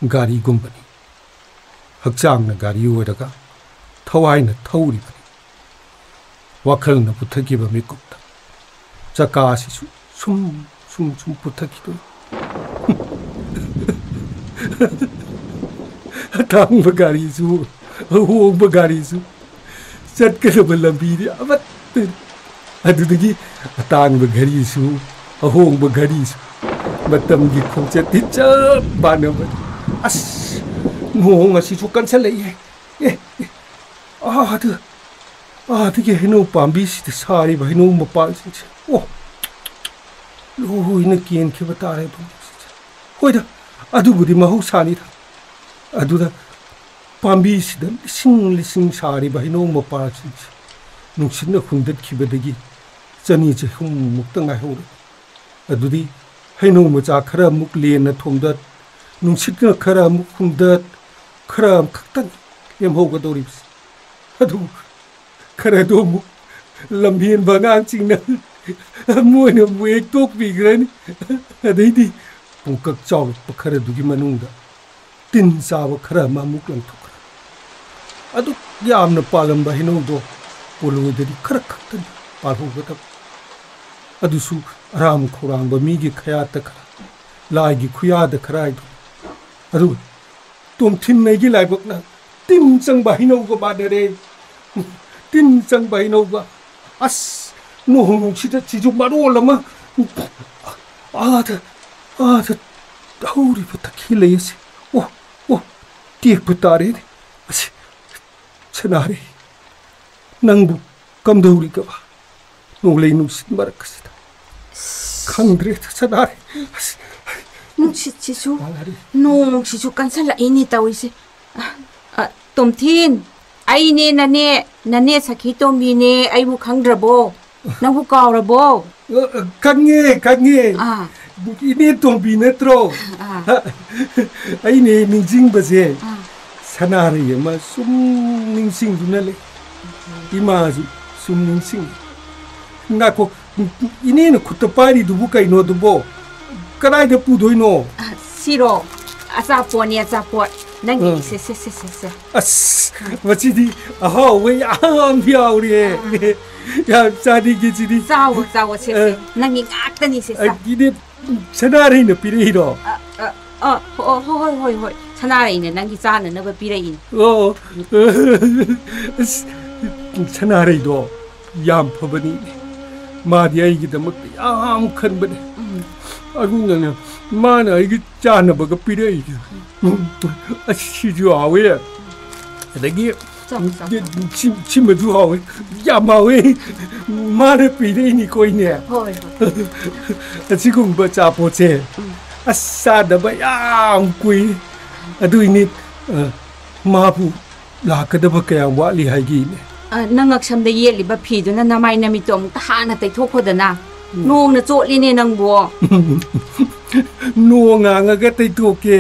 ꯒꯥꯔꯤꯒꯨꯝꯕꯅꯤ꯫ ꯍꯛꯆꯥꯡꯅ ꯒꯥꯔꯤ ꯑꯣꯏꯔꯒ ꯊꯋꯥꯏꯅ ꯊꯧꯔꯤꯕꯅꯤ꯫ ꯋꯥꯈꯜꯅ ꯄꯨꯊꯈꯤꯕ ꯃꯤꯀꯨꯞꯇ ꯆꯀꯥꯁꯤꯁꯨ ꯁꯨꯝ ꯁꯨꯝ ꯁꯨꯝ ꯄꯨꯊꯈꯤꯗꯣꯏ꯫ ꯑꯇꯥꯡꯕ ꯒꯥꯔꯤꯁꯨ, ꯑꯍꯣꯡꯕ ꯒꯥꯔꯤꯁꯨ, ꯆꯠꯀꯗꯕ ꯂꯝꯕꯤꯗꯤ ꯑꯃꯠꯇꯅꯤ꯫ ꯑꯗꯨꯗꯒꯤ ꯑꯇꯥꯡꯕ ꯘꯔꯤꯁꯨ, ꯑꯍꯣꯡꯕ ꯘꯔꯤꯁꯨ, ꯃꯇꯝꯒꯤ ꯈꯣꯡꯆꯠꯇꯤ ꯆꯞ ꯃꯥꯟꯅꯕꯅꯤ꯫ ꯑꯁ, ꯅꯣꯡ ꯑꯁꯤꯁꯨ ꯀꯟꯁꯜꯂꯛꯏꯍꯦ꯫ ꯑꯦ, ꯑꯦ, ꯑꯥꯗ, ꯑꯥꯗꯒꯤ ꯍꯩꯅꯧ ꯄꯥꯝꯕꯤꯁꯤꯗ ꯁꯥꯔꯤꯕ ꯍꯩꯅꯧ ꯃꯄꯥꯟꯁꯤꯡꯁꯦ, ꯑꯣ, ꯂꯣꯏꯅ ꯀꯦꯟꯈꯤꯕ ꯇꯥꯔꯦ ꯑꯗꯨꯝ꯫ ꯍꯣꯏꯗ, ꯑꯗꯨꯕꯨꯗꯤ ꯃꯍꯧꯁꯥꯅꯤꯗ꯫ ꯑꯗꯨꯗ ꯄꯥꯝꯕꯤꯁꯤꯗ ꯂꯤꯁꯤꯡ ꯂꯤꯁꯤꯡ ꯁꯥꯔꯤꯕ ꯍꯩꯅꯧ ꯃꯄꯥꯜꯁꯤꯡꯁꯦ ꯅꯨꯡꯁꯤꯠꯅ ꯍꯨꯝꯗꯠꯈꯤꯕꯗꯒꯤ ꯆꯅꯤ ꯆꯍꯨꯝꯃꯨꯛꯇ ꯉꯥꯏꯍꯧꯔꯦ꯫ ꯑꯗꯨꯗꯤ ꯍꯩꯅꯧ ꯃꯆꯥ ꯈꯔ ꯑꯃꯨꯛ ꯂꯦꯟꯅ ꯊꯣꯝꯗꯠ, ꯅꯨꯡꯁꯤꯠꯅ ꯈꯔ ꯑꯃꯨꯛ ꯍꯨꯝꯗꯠ, ꯈꯔ ꯑꯃꯈꯛꯇꯅꯤ ꯂꯦꯝꯍꯧꯒꯗꯧꯔꯤꯕꯁꯦ꯫ ꯑꯗꯨꯕꯨ ꯈꯔꯗꯣ ꯑꯃꯨꯛ ꯂꯝꯍꯦꯟꯕ ꯑꯉꯥꯡꯁꯤꯡꯅ ꯃꯣꯏꯅ ꯑꯃꯨꯛ ꯍꯦꯛꯇꯣꯛꯄꯤꯈ꯭ꯔꯅꯤ꯫ ꯑꯗꯩꯗꯤ ꯄꯨꯡꯀꯛ ꯆꯥꯎꯔꯛꯄ ꯈꯔꯗꯨꯒꯤ ꯃꯅꯨꯡꯗ ꯇꯤꯟ ꯆꯥꯕ ꯈꯔ ꯑꯃ ꯑꯃꯨꯛ ꯂꯪꯊꯣꯛꯈ꯭ꯔꯦ꯫ ꯑꯗꯨꯛ ꯌꯥꯝꯅ ꯄꯥꯜꯂꯝꯕ ꯍꯩꯅꯧꯗꯣ ꯄꯣꯂꯣꯏꯗꯗꯤ ꯈꯔ ꯈꯛꯇꯅꯤ ꯄꯥꯜꯍꯧꯒꯗꯕ꯫ ꯑꯗꯨꯁꯨ ꯑꯔꯥꯝ ꯈꯧꯔꯥꯡꯕ ꯃꯤꯒꯤ ꯈꯌꯥꯠꯇ ꯈꯔ, ꯂꯥꯏꯒꯤ ꯈꯨꯌꯥꯗ ꯈꯔ ꯍꯥꯏꯗꯨꯅꯤ꯫ ꯑꯗꯨꯒ ꯇꯣꯝꯊꯤꯟ ꯑꯩꯒꯤ ꯂꯥꯏꯕꯛꯅ ꯇꯤꯟ ꯆꯪꯕ ꯍꯩꯅꯧꯒ ꯃꯥꯟꯅꯔꯦ꯫ ꯇꯤꯟ ꯆꯪꯕ ꯍꯩꯅꯧꯒ꯫ ꯑꯁ, ꯅꯣꯡ ꯅꯨꯡꯁꯤꯠ ꯑꯁꯤꯁꯨ ꯃꯔꯣꯜ ꯑꯃ꯫ ꯑꯥꯗ, ꯑꯥꯗ ꯍꯧꯔꯤꯕ ꯇꯈꯦꯜ ꯂꯩ ꯑꯁꯤ꯫ ꯑꯣ, ꯑꯣ, ꯇꯦꯛꯄ ꯇꯥꯔꯦꯅꯦ꯫ ꯑꯁꯤ, ꯁꯅꯥꯔꯩ, ꯅꯪꯕꯨ ꯀꯝꯗꯧꯔꯤꯒꯕ? ꯅꯣꯡꯂꯩ ꯅꯨꯡꯁꯤꯠ ꯃꯔꯛ ꯑꯁꯤꯗ꯫ ꯈꯪꯗ꯭ꯔꯦꯗ, ꯁꯅꯥꯔꯩ꯫ ꯑꯁ, ꯅꯨꯡꯁꯤꯠꯁꯤꯁꯨ, ꯁꯅꯥꯔꯩ꯫ ꯅꯣꯡꯁꯤꯁꯨ ꯀꯟꯁꯜꯂꯛꯏꯅꯦ ꯇꯧꯔꯤꯁꯦ꯫ ꯑ, ꯑ, ꯇꯣꯝꯊꯤꯟ, ꯑꯩꯅꯦ ꯅꯅꯦ, ꯅꯅꯦ ꯁꯈꯤ ꯇꯣꯝꯕꯤꯅꯦ, ꯑꯩꯕꯨ ꯈꯪꯗ꯭ꯔꯕꯣ? ꯅꯪꯕꯨ ꯀꯥꯎꯔꯕꯣ? ꯑ, ꯑ, ꯈꯪꯉꯦ, ꯈꯪꯉꯦ꯫ ꯑꯥ꯫ ꯏꯅꯦ ꯇꯣꯝꯕꯤ ꯅꯠꯇ꯭ꯔꯣ? ꯑꯥ꯫ ꯑꯩꯅꯦ ꯅꯤꯡꯁꯤꯡꯕꯁꯦ, ꯑꯥ꯫ ꯁꯅꯥꯔꯩ ꯑꯃ ꯁꯨꯝ ꯅꯤꯡꯁꯤꯡꯗꯨꯅ ꯂꯩ꯫ ꯏꯃꯥꯁꯨ ꯁꯨꯝ ꯅꯤꯡꯁꯤꯡꯉꯤ꯫ ꯉꯥꯏꯈꯣ, ꯏꯅꯦꯅ ꯈꯨꯠꯇ ꯄꯥꯏꯔꯤꯗꯨꯕꯨ ꯀꯩꯅꯣ ꯑꯗꯨꯕꯣ? ꯀꯗꯥꯏꯗ ꯄꯨꯗꯣꯏꯅꯣ? ꯑ, ꯁꯤꯔꯣ? ꯑꯆꯥꯄꯣꯠꯅꯦ, ꯑꯆꯥꯄꯣꯠ꯫ ꯅꯪꯒꯤ, ꯎꯝ꯫ ꯁꯦ, ꯁꯦ, ꯁꯦ, ꯁꯦ, ꯁꯦ꯫ ꯑꯁ, ꯃꯁꯤꯗꯤ ꯑꯍꯥꯎꯕ ꯌꯥꯝ ꯌꯥꯎꯔꯦ꯫ ꯑꯥ꯫ ꯌꯥꯝ ꯆꯥꯅꯤꯡꯉꯦ ꯁꯤꯗꯤ꯫ ꯆꯥꯎꯋꯣ, ꯆꯥꯎꯋꯣ, ꯁꯦ, ꯁꯦ꯫ ꯑ꯫ ꯅꯪꯒꯤ ꯉꯥꯛꯇꯅꯤ, ꯁꯦ, ꯆꯥꯎ꯫ ꯑ, ꯏꯅꯦ, ꯁꯅꯥꯔꯩꯅ ꯄꯤꯔꯛꯏꯔꯣ? ꯑ, ꯑ, ꯑ, ꯍꯣ-, ꯍꯣ-, ꯍꯣꯏ, ꯍꯣꯏ, ꯍꯣꯏ꯫ ꯁꯅꯥꯔꯩꯅ ꯅꯪꯒꯤ ꯆꯥꯅꯅꯕ ꯄꯤꯔꯛꯏꯅꯤ꯫ ꯑꯣ, ꯑꯁ, ꯁꯅꯥꯔꯩꯗꯣ ꯌꯥꯝ ꯐꯕꯅꯤ꯫ ꯃꯥꯗꯤ ꯑꯩꯒꯤꯗꯃꯛꯇ ꯌꯥꯝ ꯈꯟꯕꯅꯦ꯫ ꯎꯝ꯫ ꯑꯗꯨꯅꯅꯦ, ꯃꯥꯅ ꯑꯩꯒꯤ ꯆꯥꯅꯕꯒ ꯄꯤꯔꯛꯏꯁꯦ꯫ ꯑꯁ, ꯁꯤꯁꯨ ꯍꯥꯎꯋꯦ꯫ ꯑꯗꯒꯤ ꯆꯥꯎ, ꯆꯥꯎ, ꯆꯥꯎ꯫ ꯁꯤ-, ꯁꯤꯃꯁꯨ ꯍꯥꯎꯋꯦ꯫ ꯌꯥꯝ ꯍꯥꯎꯋꯦ꯫ ꯃꯥꯅ ꯄꯤꯔꯛꯏꯅꯤꯀꯣ, ꯏꯅꯦ꯫ ꯍꯣꯏ, ꯍꯣꯏ꯫ ꯑꯁꯤꯒꯨꯝꯕ ꯑꯆꯥꯄꯣꯠꯁꯦ, ꯎꯝ꯫ ꯑꯁ, ꯆꯥꯗꯕ ꯌꯥꯝ ꯀꯨꯏꯔꯦ꯫ ꯑꯗꯨꯏꯅꯤ, ꯑ, ꯃꯥꯕꯨ ꯂꯥꯛꯀꯗꯕ ꯀꯌꯥꯝ ꯋꯥꯠꯂꯤ ꯍꯥꯏꯒꯦ, ꯏꯅꯦ? ꯑ, ꯅꯪ ꯉꯛꯁꯝꯗ ꯌꯦꯠꯂꯤꯕ ꯐꯤꯗꯨꯅ ꯅꯃꯥꯏ ꯅꯃꯤꯠꯇꯣ ꯑꯃꯨꯛꯇ ꯍꯥꯟꯅ ꯇꯩꯊꯣꯛꯈꯣꯗꯅ꯫ ꯎꯝ꯫ ꯅꯣꯡꯅ ꯆꯣꯠꯂꯤꯅꯦ ꯅꯪꯕꯨ꯫ ꯅꯣꯡ ꯍꯥꯡꯉꯒ ꯇꯩꯊꯣꯛꯀꯦ꯫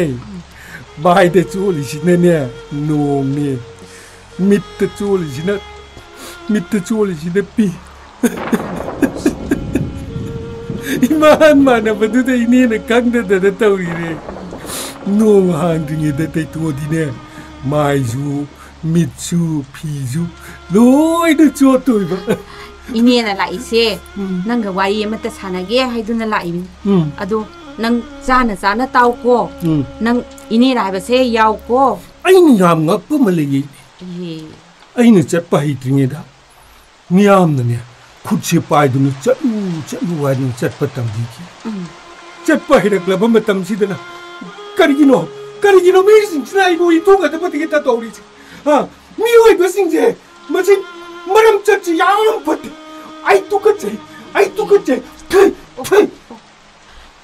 ꯃꯥꯏꯗ ꯆꯣꯠꯂꯤꯁꯤꯅꯅꯦ, ꯅꯣꯡꯅꯦ꯫ ꯃꯤꯠꯇ ꯆꯣꯠꯂꯤꯁꯤꯅ, ꯃꯤꯠꯇ ꯆꯣꯠꯂꯤꯁꯤꯅ ꯄꯤ꯫ ꯏꯃꯥꯟ ꯃꯥꯟꯅꯕꯗꯨꯗ ꯏꯅꯦꯅ ꯈꯪꯗꯗꯅ ꯇꯧꯔꯤꯅꯦ꯫ ꯅꯣꯡ ꯍꯥꯡꯗ꯭ꯔꯤꯉꯩꯗ ꯇꯩꯊꯣꯛꯑꯗꯤꯅꯦ, ꯃꯥꯏꯁꯨ, ꯃꯤꯠꯁꯨ, ꯐꯤꯁꯨ ꯂꯣꯏꯅ ꯆꯣꯠꯇꯣꯏꯕ꯫ ꯏꯅꯦꯅ ꯂꯥꯛꯏꯁꯦ, ꯎꯝ꯫ ꯅꯪꯒ ꯋꯥꯔꯤ ꯑꯃꯠꯇ ꯁꯥꯟꯅꯒꯦ ꯍꯥꯏꯗꯨꯅ ꯂꯥꯛꯏꯅꯤ꯫ ꯎꯝ꯫ ꯑꯗꯣ ꯅꯪ ꯆꯥꯅ ꯆꯥꯅ ꯇꯥꯎꯀꯣ꯫ ꯎꯝ꯫ ꯅꯪ ꯏꯅꯦꯅ ꯍꯥꯏꯕꯁꯦ ꯌꯥꯎꯀꯣ꯫ ꯑꯩꯅ ꯌꯥꯝ ꯉꯛꯄ ꯑꯃ ꯂꯩꯌꯦ꯫ ꯏꯍꯦ꯫ ꯑꯩꯅ ꯆꯠꯄ ꯍꯩꯇ꯭ꯔꯤꯉꯩꯗ ꯃꯤꯌꯥꯝꯅꯅꯦ, ꯈꯨꯠꯁꯦ ꯄꯥꯏꯗꯨꯅ "ꯆꯠꯂꯨ, ꯆꯠꯂꯨ" ꯍꯥꯏꯗꯨꯅ ꯆꯠꯄ ꯇꯝꯕꯤꯈꯤ꯫ ꯎꯝ꯫ ꯆꯠꯄ ꯍꯩꯔꯛꯂꯕ ꯃꯇꯝꯁꯤꯗꯅ ꯀꯔꯤꯒꯤꯅꯣ, ꯀꯔꯤꯒꯤꯅꯣ ꯃꯤꯁꯤꯡꯁꯤꯅ ꯑꯩꯕꯨ ꯏꯟꯊꯨꯒꯗꯕꯗꯒꯤ ꯇꯧꯔꯤꯁꯦ? ꯍꯥ? ꯃꯤꯑꯣꯏꯕꯁꯤꯡꯁꯦ, ꯃꯁꯤ ꯃꯔꯝ ꯆꯠꯁꯤ ꯌꯥꯝ ꯐꯠꯇꯦ꯫ ꯑꯩ ꯇꯨꯀꯠꯆꯩ, ꯑꯩ ꯇꯨꯀꯠꯆꯩ꯫ ꯊꯨꯏ, ꯊꯨꯏ꯫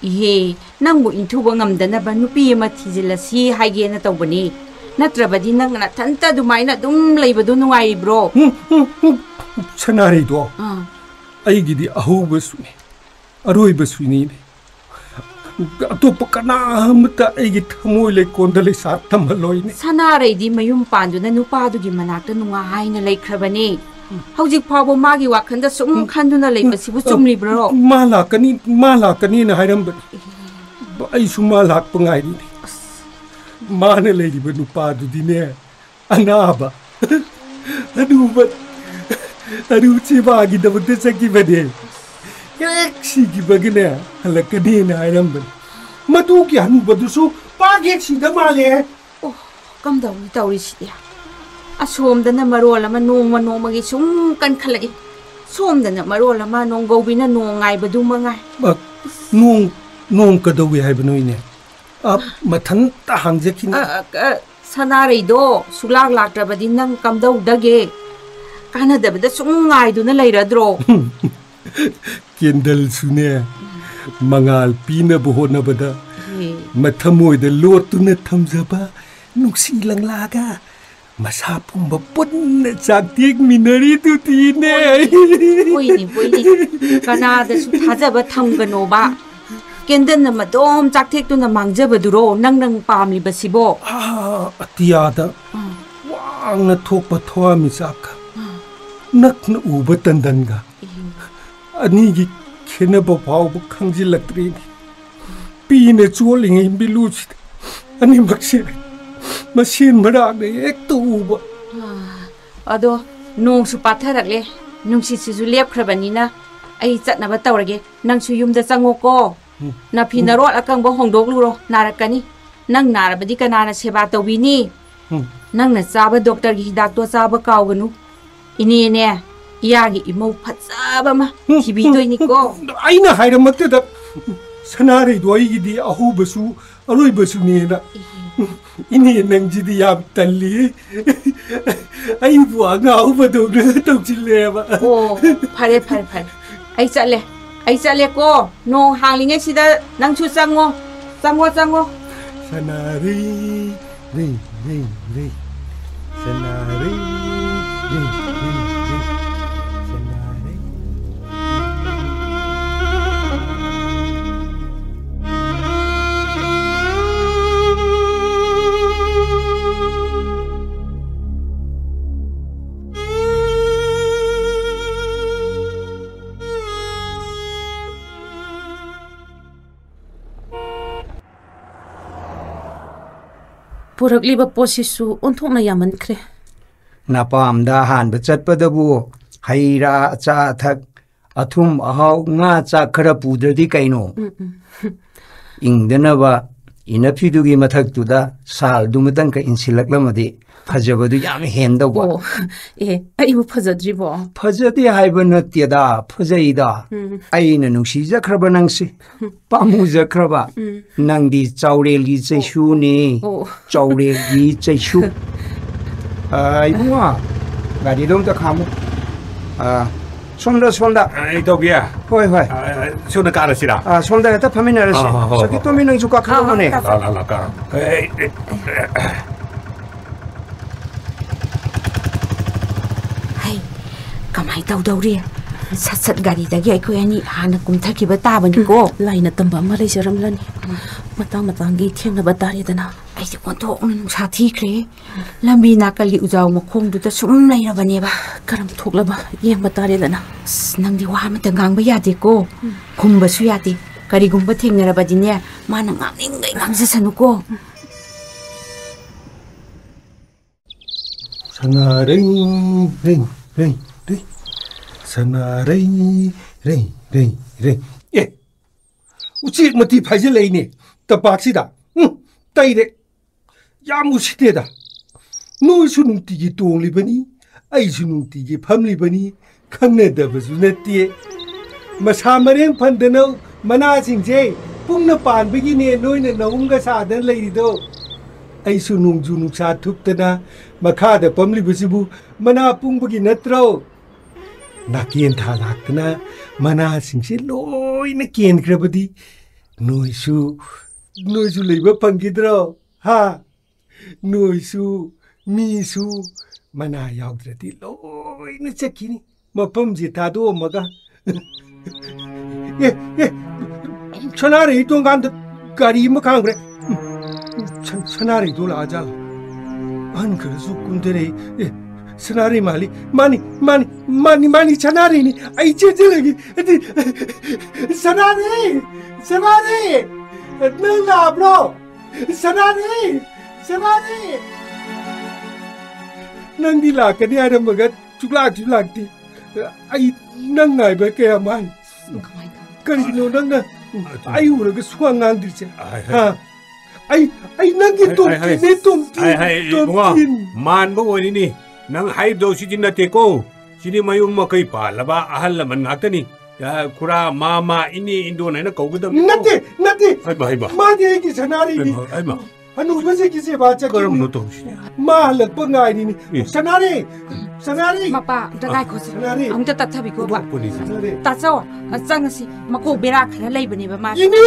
ꯏꯍꯦ, ꯅꯪꯕꯨ ꯏꯟꯊꯨꯕ ꯉꯝꯗꯅꯕ ꯅꯨꯄꯤ ꯑꯃ ꯊꯤꯖꯤꯜꯂꯁꯤ ꯍꯥꯏꯒꯦꯅ ꯇꯧꯕꯅꯤ꯫ ꯅꯠꯇ꯭ꯔꯕꯗꯤ ꯅꯪ ꯅꯊꯟꯇ ꯑꯗꯨꯃꯥꯏꯅ ꯑꯗꯨꯝ ꯂꯩꯕꯗꯣ ꯅꯨꯡꯉꯥꯏꯔꯤꯕ꯭ꯔꯣ? ꯎꯝ, ꯎꯝ, ꯎꯝ, ꯁꯅꯥꯔꯩꯗꯣ, ꯑꯥ꯫ ꯑꯩꯒꯤꯗꯤ ꯑꯍꯧꯕꯁꯨꯅꯤ, ꯑꯔꯣꯏꯕꯁꯨꯅꯤꯅꯦ꯫ ꯑꯇꯣꯞꯄ ꯀꯅꯥ ꯑꯃꯇ ꯑꯩꯒꯤ ꯊꯃꯣꯏ ꯂꯩꯀꯣꯟꯗ ꯂꯩꯁꯥ ꯊꯝꯍꯜꯂꯣꯏꯅꯦ꯫ ꯁꯅꯥꯔꯩꯗꯤ ꯃꯌꯨꯝ ꯄꯥꯟꯗꯨꯅ ꯅꯨꯄꯥꯗꯨꯒꯤ ꯃꯅꯥꯛꯇ ꯅꯨꯡꯉꯥꯏꯅ ꯂꯩꯈ꯭ꯔꯕꯅꯤ꯫ ꯍꯧꯖꯤꯛ ꯐꯥꯎꯕ ꯃꯥꯒꯤ ꯋꯥꯈꯜꯗ ꯁꯨꯝ ꯈꯟꯗꯨꯅ ꯂꯩꯕꯁꯤꯕꯨ ꯆꯨꯝꯂꯤꯕ꯭ꯔꯣ? ꯃꯥ ꯂꯥꯛꯀꯅꯤ, ꯃꯥ ꯂꯥꯛꯀꯅꯤꯅ ꯍꯥꯏꯔꯝꯕꯅꯤ꯫ ꯑꯩꯁꯨ ꯃꯥ ꯂꯥꯛꯄ ꯉꯥꯏꯔꯤꯅꯦ꯫ ꯃꯥꯅ ꯂꯩꯔꯤꯕ ꯅꯨꯄꯥꯗꯨꯗꯤꯅꯦ, ꯑꯅꯥꯕ, ꯑꯅꯨꯕ, ꯑꯅꯨ ꯆꯦꯕꯥꯒꯤꯗꯃꯛꯇ ꯆꯠꯈꯤꯕꯅꯦ꯫ ꯍꯦꯛ ꯁꯤꯈꯤꯕꯒꯅꯦ, ꯍꯜꯂꯛꯀꯅꯦꯅ ꯍꯥꯏꯔꯝꯕꯅꯤ꯫ ꯃꯗꯨꯒꯤ ꯍꯅꯨꯕꯗꯨꯁꯨ ꯄꯥꯛ ꯍꯦꯛ ꯁꯤꯗ ꯃꯥꯜꯂꯦ꯫ ꯑꯣ, ꯀꯝꯗꯧꯅꯤ ꯇꯧꯔꯤꯁꯤꯗꯤ? ꯑꯁꯣꯝꯗꯅ ꯃꯔꯣꯜ ꯑꯃ ꯅꯣꯡꯃ ꯅꯣꯡꯃꯒꯤ ꯁꯨꯝ ꯀꯟꯈꯠꯂꯛꯏ, ꯁꯣꯝꯗꯅ ꯃꯔꯣꯜ ꯑꯃ ꯅꯣꯡꯒꯧꯕꯤꯅ ꯅꯣꯡ ꯉꯥꯏꯕꯗꯨ ꯃꯉꯥꯏ꯫ ꯑ, ꯅꯣꯡ, ꯅꯣꯡ ꯀꯗꯧꯏ ꯍꯥꯏꯕꯅꯣ ꯏꯅꯦ? ꯑ, ꯃꯊꯟꯇ ꯍꯥꯡꯖꯈꯤꯅꯤ꯫ ꯑ, ꯑ, ꯑ, ꯁꯅꯥꯔꯩꯗꯣ ꯁꯨꯛꯂꯥꯛ ꯂꯥꯛꯇ꯭ꯔꯕꯗꯤ ꯅꯪ ꯀꯝꯗꯧꯗꯒꯦ? ꯀꯥꯟꯅꯗꯕꯗ ꯁꯨꯝ ꯉꯥꯏꯗꯨꯅ ꯂꯩꯔꯗ꯭ꯔꯣ? ꯀꯦꯟꯗꯜꯁꯨꯅꯦ, ꯃꯉꯥꯜ ꯄꯤꯅꯕ ꯍꯣꯠꯅꯕꯗ ꯑꯦ꯫ ꯃꯊꯃꯣꯏꯗ ꯂꯣꯠꯇꯨꯅ ꯊꯝꯖꯕ ꯅꯨꯡꯁꯤ ꯂꯪꯂꯥꯒ ꯃꯁꯥ ꯄꯨꯝꯕ ꯄꯨꯟꯅ ꯆꯥꯛꯇꯦꯛꯃꯤꯟꯅꯔꯤꯗꯨꯗꯤꯅꯦ꯫ ꯍꯣꯏꯅꯦ, ꯍꯣꯏꯅꯦ꯫ ꯀꯅꯥꯗꯁꯨ ꯊꯥꯖꯕ ꯊꯝꯒꯅꯣꯕ꯫ ꯀꯦꯟꯗꯜꯅ ꯃꯇꯣꯝ ꯆꯥꯛꯊꯦꯛꯇꯨꯅ ꯃꯥꯡꯖꯕꯗꯨꯔꯣ ꯅꯪ, ꯅꯪ ꯄꯥꯝꯂꯤꯕꯁꯤꯕꯣ? ꯑꯥ, ꯑꯇꯤꯌꯥꯗ ꯑꯥ꯫ ꯋꯥꯡꯅ ꯊꯣꯛꯄ ꯊꯋꯥꯟꯃꯤꯆꯥꯛꯀ ꯅꯛꯅ ꯎꯕ ꯇꯟꯗꯟꯒ ꯑꯅꯤꯒꯤ ꯈꯦꯠꯅꯕ ꯐꯥꯎꯕ ꯈꯪꯖꯤꯜꯂꯛꯇ꯭ꯔꯦꯅꯦ꯫ ꯄꯤꯅ ꯆꯣꯠꯂꯤꯉꯩ ꯃꯤꯠꯂꯨꯁꯤꯗ ꯑꯅꯤꯃꯛꯁꯦ ꯃꯁꯦꯟ ꯃꯔꯥꯛꯅ ꯍꯦꯛꯇ ꯎꯕ꯫ ꯑꯗꯣ ꯅꯣꯡꯁꯨ ꯄꯥꯊꯔꯛꯂꯦ, ꯅꯨꯡꯁꯤꯠꯁꯤꯁꯨ ꯂꯦꯞꯈ꯭ꯔꯕꯅꯤꯅ ꯑꯩ ꯆꯠꯅꯕ ꯇꯧꯔꯒꯦ꯫ ꯅꯪꯁꯨ ꯌꯨꯝꯗ ꯆꯪꯉꯣꯀꯣ꯫ ꯎꯝ꯫ ꯅꯐꯤ ꯅꯔꯣꯜ ꯑꯀꯪꯕ ꯍꯣꯡꯗꯣꯛꯂꯨꯔꯣ, ꯅꯥꯔꯛꯀꯅꯤ꯫ ꯅꯪ ꯅꯥꯔꯕꯗꯤ ꯀꯅꯥꯅ ꯁꯦꯕꯥ ꯇꯧꯕꯤꯅꯤ? ꯎꯝ꯫ ꯅꯪꯅ ꯆꯥꯕ ꯗꯣꯛꯇꯔꯒꯤ ꯍꯤꯗꯥꯛꯇꯣ ꯆꯥꯕ ꯀꯥꯎꯒꯅꯨ꯫ ꯏꯅꯦꯅꯦ, ꯏꯌꯥꯒꯤ ꯏꯃꯧ ꯐꯖꯕ ꯑꯃ ꯊꯤꯕꯤꯗꯣꯏꯅꯤꯀꯣ꯫ ꯑꯩꯅ ꯍꯥꯏꯔꯃꯛꯇꯗ ꯁꯅꯥꯔꯩꯗꯣ ꯑꯩꯒꯤꯗꯤ ꯑꯍꯧꯕꯁꯨ ꯑꯔꯣꯏꯕꯁꯨꯅꯦꯅ꯫ ꯏꯅꯦ, ꯅꯪꯁꯤꯗꯤ ꯌꯥꯝ ꯇꯜꯂꯤ꯫ ꯑꯩꯕꯨ ꯑꯉꯥꯎꯕꯗꯧꯅ ꯇꯧꯁꯤꯜꯂꯦꯕ꯫ ꯑꯣ, ꯐꯔꯦ, ꯐꯔꯦ, ꯐꯔꯦ꯫ ꯑꯩ ꯆꯠꯂꯦ꯫ ꯑꯩ ꯆꯠꯂꯦꯀꯣ꯫ ꯅꯣꯡ ꯍꯥꯡꯂꯤꯉꯩꯁꯤꯗ ꯅꯪꯁꯨ ꯆꯪꯉꯣ꯫ ꯆꯪꯉꯣ, ꯆꯪꯉꯣ꯫ ꯁꯅꯥꯔꯩ, ꯔꯩ, ꯔꯤꯡ, ꯔꯤꯡ, ꯁꯅꯥꯔꯩ, ꯔꯤꯡ, ꯔꯤꯡ, ꯔꯤꯡ, ꯁꯅꯥꯔꯩ꯫ ꯄꯨꯔꯛꯂꯤꯕ ꯄꯣꯠꯁꯤꯁꯨ ꯑꯣꯟꯊꯣꯛꯅ ꯌꯥꯝꯃꯟꯈ꯭ꯔꯦ꯫ ꯅꯄꯥꯝꯗ ꯑꯍꯥꯟꯕ ꯆꯠꯄꯗꯕꯨ ꯍꯩ ꯔꯥ, ꯑꯆꯥ ꯑꯊꯛ, ꯑꯊꯨꯝ ꯑꯍꯥꯎ, ꯉꯥ ꯆꯥꯛ ꯈꯔ ꯄꯨꯗ꯭ꯔꯗꯤ ꯀꯩꯅꯣ? ꯎꯝ, ꯎꯝ꯫ ꯏꯪꯗꯅꯕ ꯏꯅꯐꯤꯗꯨꯒꯤ ꯃꯊꯛꯇꯨꯗ ꯁꯥꯜꯗꯨꯃꯇꯪꯒ ꯏꯟꯁꯤꯜꯂꯛꯂꯝꯃꯗꯤ ꯐꯖꯕꯗꯨ ꯌꯥꯝ ꯍꯦꯟꯗꯧꯕ꯫ ꯑꯣ, ꯑꯦ, ꯑꯩꯕꯨ ꯐꯖꯗ꯭ꯔꯤꯕꯣ? ꯐꯖꯗꯦ ꯍꯥꯏꯕ ꯅꯠꯇꯦꯗ, ꯐꯖꯩꯗ꯫ ꯎꯝ꯫ ꯑꯩꯅ ꯅꯨꯡꯁꯤꯖꯈ꯭ꯔꯕ ꯅꯪꯁꯦ꯫ ꯄꯥꯝꯃꯨꯖꯈ꯭ꯔꯕ꯫ ꯎꯝ꯫ ꯅꯪꯗꯤ ꯆꯥꯎꯔꯦꯜꯒꯤ ꯆꯩꯁꯨꯅꯤ꯫ ꯑꯣ꯫ ꯆꯥꯎꯔꯦꯜꯒꯤ ꯆꯩꯁꯨ꯫ ꯑ, ꯏꯕꯨꯡꯉꯣ, ꯒꯥꯔꯤꯗꯣ ꯑꯝꯇ ꯈꯥꯝꯃꯨ꯫ ꯑ, ꯁꯣꯝꯗ, ꯁꯣꯝꯗ꯫ ꯑ, ꯏꯇꯥꯎꯕꯤ꯫ ꯍꯣꯏ, ꯍꯣꯏ꯫ ꯑ, ꯑ, ꯁꯣꯝꯗ ꯀꯥꯔꯁꯤꯔꯥ? ꯑ, ꯁꯣꯝꯗ ꯍꯦꯛꯇ ꯐꯝꯃꯤꯟꯅꯔꯁꯤ꯫ ꯑ, ꯍꯣꯏ, ꯍꯣꯏ, ꯁꯈꯤꯇꯣꯝꯕꯤ, ꯍꯣꯏ꯫ ꯅꯪꯁꯨ ꯀꯥꯈꯠꯂꯛꯑꯣꯅꯦ꯫ ꯑ, ꯑ, ꯂꯥꯛꯑꯣ, ꯂꯥꯛꯑꯣ, ꯀꯥꯔꯣ꯫ ꯑꯦ, ꯑꯦ, ꯑꯦ, ꯑꯦ꯫ ꯍꯩ, ꯀꯃꯥꯏ ꯇꯧꯗꯧꯔꯤ? ꯁꯠ ꯁꯠ ꯒꯥꯔꯤꯗꯒꯤ ꯑꯩꯈꯣꯏ ꯑꯅꯤ ꯍꯥꯟꯅ ꯀꯨꯝꯊꯈꯤꯕ ꯇꯥꯕꯅꯤꯀꯣ꯫ ꯎꯝ, ꯂꯥꯏꯅ ꯇꯝꯕ ꯑꯃ ꯂꯩꯖꯔꯝꯂꯅꯤ꯫ ꯎꯝ꯫ ꯃꯇꯥꯡ ꯃꯇꯥꯡꯒꯤ ꯊꯦꯡꯅꯕ ꯇꯥꯔꯦꯗꯅ꯫ ꯑꯩꯗꯤ ꯑꯣꯟꯊꯣꯛꯅ ꯅꯨꯡꯁꯥ ꯊꯤꯈ꯭ꯔꯦ꯫ ꯂꯝꯕꯤ ꯅꯥꯀꯜꯒꯤ ꯎꯖꯥꯎ ꯃꯈꯣꯡꯗꯨꯗ ꯁꯨꯝ ꯂꯩꯔꯕꯅꯦꯕ꯫ ꯀꯔꯝ ꯊꯣꯛꯂꯕ ꯌꯦꯡꯕ ꯇꯥꯔꯦꯗꯅ꯫ ꯑꯁ, ꯅꯪꯗꯤ ꯋꯥ ꯑꯃꯇ ꯉꯥꯡꯕ ꯌꯥꯗꯦꯀꯣ꯫ ꯎꯝ꯫ ꯈꯨꯝꯕꯁꯨ ꯌꯥꯗꯦ꯫ ꯀꯔꯤꯒꯨꯝꯕ ꯊꯦꯡꯅꯔꯕꯗꯤꯅꯦ, ꯃꯥꯅ ꯉꯥꯡꯅꯤꯡꯈꯩ ꯉꯥꯡꯖꯁꯅꯨꯀꯣ꯫ ꯎꯝ꯫ ꯁꯅꯥꯔꯩ, ꯔꯩ, ꯔꯩ, ꯔꯩ꯫ ꯁꯅꯥꯔꯩ, ꯔꯩ, ꯔꯩ, ꯔꯩ꯫ ꯑꯦ, ꯎꯆꯦꯛ ꯃꯊꯤ ꯐꯥꯏꯖꯤꯜꯂꯛꯏꯅꯦ ꯇꯝꯄꯥꯛꯁꯤꯗ꯫ ꯎꯝ, ꯇꯩꯔꯦ꯫ ꯌꯥꯝ ꯎꯁꯤꯠꯇꯦꯗ꯫ ꯅꯣꯏꯁꯨ ꯅꯨꯡꯇꯤꯒꯤ ꯇꯣꯡꯂꯤꯕꯅꯤ, ꯑꯩꯁꯨ ꯅꯨꯡꯇꯤꯒꯤ ꯐꯝꯂꯤꯕꯅꯤ, ꯈꯪꯅꯗꯕꯁꯨ ꯅꯠꯇꯦ꯫ ꯃꯁꯥ ꯃꯔꯦꯡ ꯐꯟꯗꯅ ꯃꯅꯥꯁꯤꯡꯁꯦ ꯄꯨꯡꯅ ꯄꯥꯟꯕꯒꯤꯅꯦ ꯅꯣꯏꯅ ꯅꯍꯨꯝꯒ ꯁꯥꯗꯅ ꯂꯩꯔꯤꯗꯣ꯫ ꯑꯩꯁꯨ ꯅꯣꯡꯖꯨ ꯅꯨꯡꯁꯥ ꯊꯨꯞꯇꯅ ꯃꯈꯥꯗ ꯄꯝꯂꯤꯕꯁꯤꯕꯨ ꯃꯅꯥ ꯄꯨꯡꯕꯒꯤ ꯅꯠꯇ꯭ꯔꯣ? ꯅꯥꯀꯦꯟ ꯊꯥ ꯂꯥꯛꯇꯅ ꯃꯅꯥꯁꯤꯡꯁꯦ ꯂꯣꯏꯅ ꯀꯦꯟꯈ꯭ꯔꯕꯗꯤ ꯅꯣꯏꯁꯨ, ꯅꯣꯏꯁꯨ ꯂꯩꯕ ꯐꯪꯈꯤꯗ꯭ꯔꯣ? ꯍꯥ? ꯅꯣꯏꯁꯨ, ꯃꯤꯁꯨ ꯃꯅꯥ ꯌꯥꯎꯗ꯭ꯔꯗꯤ ꯂꯣꯏꯅ ꯆꯠꯈꯤꯅꯤ꯫ ꯃꯐꯝꯁꯤ ꯊꯥꯗꯣꯛꯑꯝꯃꯒ꯫ ꯑꯦ, ꯑꯦ, ꯁꯅꯥꯔꯩ ꯊꯣꯡꯒꯥꯟꯗ ꯒꯥꯔꯤ ꯑꯃ ꯈꯥꯝꯈ꯭ꯔꯦ꯫ ꯁ-, ꯁꯅꯥꯔꯩꯗꯣ ꯂꯥꯛꯑꯖꯥꯠꯂꯣ? ꯑꯍꯟ ꯈꯔꯁꯨ ꯀꯨꯝꯊꯔꯛꯏ꯫ ꯑꯦ, ꯁꯅꯥꯔꯩ ꯃꯥꯜꯂꯤ꯫ ꯃꯥꯅꯤ, ꯃꯥꯅꯤ, ꯃꯥꯅꯤ, ꯃꯥꯅꯤ, ꯁꯅꯥꯔꯩꯅꯤ꯫ ꯑꯩ ꯆꯦꯟꯖꯔꯒꯦ꯫ ꯑꯗꯤ, ꯁꯅꯥꯔꯩ! ꯁꯅꯥꯔꯩ! ꯅꯪ ꯂꯥꯛꯑꯕ꯭ꯔꯣ? ꯁꯅꯥꯔꯩ! ꯁꯅꯥꯔꯩ! ꯅꯪꯗꯤ ꯂꯥꯛꯀꯅꯤ ꯍꯥꯏꯔꯝꯃꯒ ꯁꯨꯛꯂꯥꯛꯁꯨ ꯂꯥꯛꯇꯦ꯫ ꯑꯩ ꯅꯪ ꯉꯥꯏꯕ ꯀꯌꯥꯝ ꯋꯥꯏ꯫ ꯀꯃꯥꯏꯅ ꯇꯧꯅꯤ? ꯀꯔꯤꯒꯤꯅꯣ ꯅꯪꯅ ꯑꯗꯨ ꯑꯩ ꯎꯔꯒ ꯁꯨꯛꯉꯥꯡ ꯉꯥꯡꯗ꯭ꯔꯤꯁꯦ? ꯍꯥꯏ, ꯍꯥꯏ꯫ ꯍꯥ? ꯑꯩ, ꯑꯩ ꯅꯪꯒꯤ ꯍꯥꯏ, ꯍꯥꯏ, ꯍꯥꯏ꯫ ꯇꯣꯝꯊꯤꯟꯅꯦ, ꯇꯣꯝꯊꯤꯟ, ꯍꯥꯏ, ꯍꯥꯏ, ꯏꯕꯨꯡꯉꯣ, ꯇꯣꯝꯊꯤꯟ꯫ ꯃꯥꯟꯕ ꯑꯣꯏꯔꯤꯅꯤ꯫ ꯅꯪ ꯍꯥꯏꯗꯧ ꯁꯤꯗꯤ ꯅꯠꯇꯦꯀꯣ꯫ ꯁꯤꯗꯤ ꯃꯌꯨꯝ ꯃꯀꯩ ꯄꯥꯜꯂꯕ ꯑꯍꯜ ꯂꯃꯟ ꯉꯥꯛꯇꯅꯤ꯫ ꯑ, ꯈꯨꯔꯥ, ꯃꯥꯃ, ꯏꯅꯦ, ꯏꯟꯗꯣꯟ ꯍꯥꯏꯅ ꯀꯧꯒꯗꯕꯅꯤ꯫ ꯅꯠꯇꯦ, ꯅꯠꯇꯦ꯫ ꯍꯩꯃ, ꯍꯩꯃ꯫ ꯃꯥꯗꯤ ꯑꯩꯒꯤ ꯁꯅꯥꯔꯩꯅꯤ꯫ ꯍꯩꯃ, ꯍꯩꯃ꯫ ꯍꯅꯨꯕꯁꯤꯡꯒꯤ ꯁꯦꯕꯥ ꯆꯠꯈꯤꯕꯅꯤ꯫ ꯀꯔꯝꯕꯅꯣ ꯇꯧꯔꯤꯁꯤꯗꯤ? ꯃꯥ ꯍꯜꯂꯛꯄ ꯉꯥꯏꯔꯤꯅꯤ꯫ ꯑꯦ꯫ ꯁꯅꯥꯔꯩ! ꯁꯅꯥꯔꯩ! ꯃꯄꯥ, ꯑꯝꯇ ꯉꯥꯏꯈꯣꯁꯦ꯫ ꯁꯅꯥꯔꯩ! ꯑꯝꯇ ꯇꯠꯊꯕꯤꯈꯣꯕ꯫ ꯄꯨꯊꯣꯛꯄꯅꯤ꯫ ꯁꯅꯥꯔꯩ! ꯇꯥꯆꯧ, ꯆꯪꯉꯁꯤ꯫ ꯃꯀꯣꯛ ꯕꯦꯔꯥ ꯈꯔ ꯂꯩꯕꯅꯦꯕ ꯃꯥꯁꯦ꯫ ꯏꯅꯦ!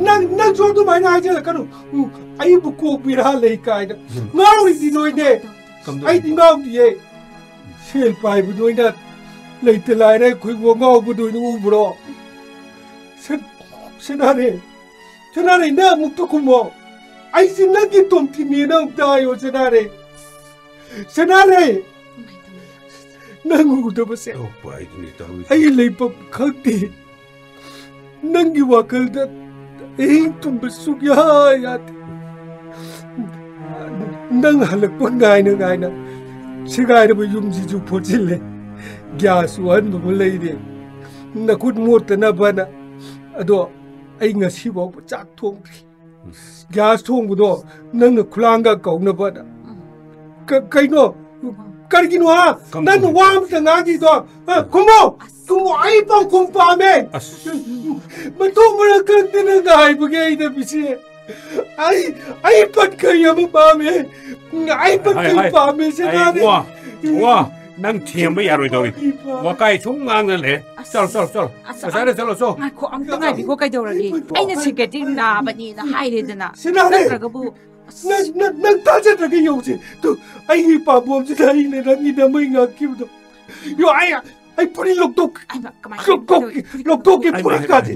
ꯅꯪ, ꯅꯪꯁꯨ ꯑꯗꯨꯃꯥꯏꯅ ꯍꯥꯏꯖꯤꯜꯂꯛꯀꯅꯨ꯫ ꯎꯝ, ꯑꯩꯕꯨ ꯀꯣꯛ ꯕꯦꯔꯥ ꯂꯩ ꯀꯥꯏꯅ꯫ ꯎꯝ꯫ ꯉꯥꯎꯔꯤꯗꯤ ꯅꯣꯏꯅꯦ꯫ ꯀꯝꯗꯧꯔꯤꯅꯣ? ꯑꯩꯗꯤ ꯉꯥꯎꯗꯤꯌꯦ꯫ ꯁꯦꯜ ꯄꯥꯏꯕ ꯅꯣꯏꯅ ꯂꯩꯇ ꯂꯥꯏꯔ ꯑꯩꯈꯣꯏꯕꯨ ꯑꯉꯥꯎꯕ ꯅꯣꯏꯅ ꯎꯕ꯭ꯔꯣ? ꯁ-, ꯁꯅꯥꯔꯩ, ꯁꯅꯥꯔꯩ, ꯅꯪ ꯑꯃꯨꯛꯇ ꯈꯨꯝꯃꯣ꯫ ꯑꯩꯁꯦ ꯅꯪꯒꯤ ꯇꯣꯝꯊꯤꯟꯅꯦꯅ ꯑꯃꯨꯛꯇ ꯍꯥꯏꯌꯣ, ꯁꯅꯥꯔꯩ꯫ ꯁꯅꯥꯔꯩ! ꯅꯪ ꯎꯗꯕꯁꯦ ꯇꯧꯕ ꯍꯥꯏꯗꯨꯅꯤ ꯇꯧꯔꯤꯁꯦ꯫ ꯑꯩ ꯂꯩꯐꯝ ꯈꯪꯗꯦ꯫ ꯅꯪꯒꯤ ꯋꯥꯈꯜꯗ ꯑꯍꯤꯡ ꯇꯨꯝꯕ ꯁꯨꯛꯌꯥ ꯌꯥꯗꯦ꯫ ꯅꯪ ꯍꯜꯂꯛꯄ ꯉꯥꯏꯅ ꯉꯥꯏꯅ ꯁꯦꯒꯥꯏꯔꯕ ꯌꯨꯝꯁꯤꯁꯨ ꯐꯣꯠꯆꯤꯜꯂꯦ꯫ ꯒ꯭ꯌꯥꯁꯁꯨ ꯑꯍꯟꯕ ꯑꯃ ꯂꯩꯔꯦ, ꯅꯈꯨꯠ ꯃꯣꯠꯇꯅꯕꯅ꯫ ꯑꯗꯣ ꯑꯩ ꯉꯁꯤ ꯐꯥꯎꯕ ꯆꯥꯛ ꯊꯣꯡꯗ꯭ꯔꯤ꯫ ꯒ꯭ꯌꯥꯁ ꯊꯣꯡꯕꯗꯣ ꯅꯪꯅ ꯈꯨꯂꯥꯡꯒ ꯀꯧꯅꯕꯅ꯫ ꯀ-, ꯀꯩꯅꯣ? ꯀꯔꯤꯒꯤꯅꯣ, ꯍꯥ? ꯀꯝ-, ꯅꯪꯅ ꯋꯥ ꯑꯃꯇ ꯉꯥꯡꯗ꯭ꯔꯤꯗꯣ? ꯍꯥ? ꯈꯨꯝꯃꯣ! ꯈꯨꯝꯃꯣ! ꯑꯩ ꯄꯥꯎꯈꯨꯝ ꯄꯥꯝꯃꯦ! ꯑꯁ꯫ ꯃꯊꯣꯡ ꯃꯔꯝ ꯈꯪꯗꯅ ꯉꯥꯏꯕꯒꯤ ꯑꯩꯅ ꯃꯤꯁꯦ꯫ ꯑꯩ, ꯑꯩ ꯄꯟꯈꯩ ꯑꯃ ꯄꯥꯝꯃꯦ꯫ ꯑꯩ ꯄꯟꯈꯩ ꯍꯥꯏ, ꯍꯥꯏ꯫ ꯄꯥꯝꯃꯦ, ꯑꯩ, ꯁꯅꯥꯅꯦ꯫ ꯋꯥ, ꯋꯥ, ꯅꯪ ꯊꯦꯝꯕ ꯌꯥꯔꯣꯏꯗꯧꯔꯤ꯫ ꯋꯥꯀꯥꯏ ꯁꯨꯝ ꯉꯥꯡꯅ ꯂꯩ꯫ ꯑꯁ꯫ ꯆꯠꯂꯣ, ꯆꯠꯂꯣ, ꯆꯠꯂꯣ꯫ ꯑꯁ, ꯉꯁꯥꯏꯗ ꯆꯠꯂꯣ, ꯆꯣ꯫ ꯉꯥꯏꯈꯣ, ꯑꯝꯇ ꯉꯥꯏꯕꯤꯈꯣ, ꯀꯩꯗꯧꯔꯒꯦ? ꯑꯩꯅ ꯁꯤꯀ꯭ꯔꯦꯇꯔꯤ ꯅꯥꯕꯅꯦꯅ ꯍꯥꯏꯔꯦꯗꯅ꯫ ꯁꯅꯥꯅꯦ꯫ ꯅꯠꯇ꯭ꯔꯒꯕꯨ ꯅꯪ, ꯅꯪ, ꯅꯪ ꯊꯥꯖꯗ꯭ꯔꯒ ꯌꯦꯡꯉꯨꯁꯦ꯫ ꯇꯨ, ꯑꯩꯒꯤ ꯄꯥꯝꯕꯣꯝꯁꯤꯗ ꯑꯩꯅ ꯅꯪꯒꯤ ꯅꯃꯩ ꯉꯥꯛꯈꯤꯕꯗꯣ꯫ ꯌꯣ, ꯑꯩ, ꯑꯩ ꯐꯨꯔꯤ ꯂꯧꯊꯣꯛ-, ꯑꯩꯃ, ꯀꯃꯥꯏꯅ ꯂꯧꯊꯣꯛꯀꯦ, ꯇꯧꯔꯤ? ꯐꯨꯔꯤ ꯂꯧꯊꯣꯛꯀꯦ, ꯂꯧꯊꯣꯛꯀꯦ꯫ ꯐꯨꯔꯤ ꯀꯥꯁꯦ꯫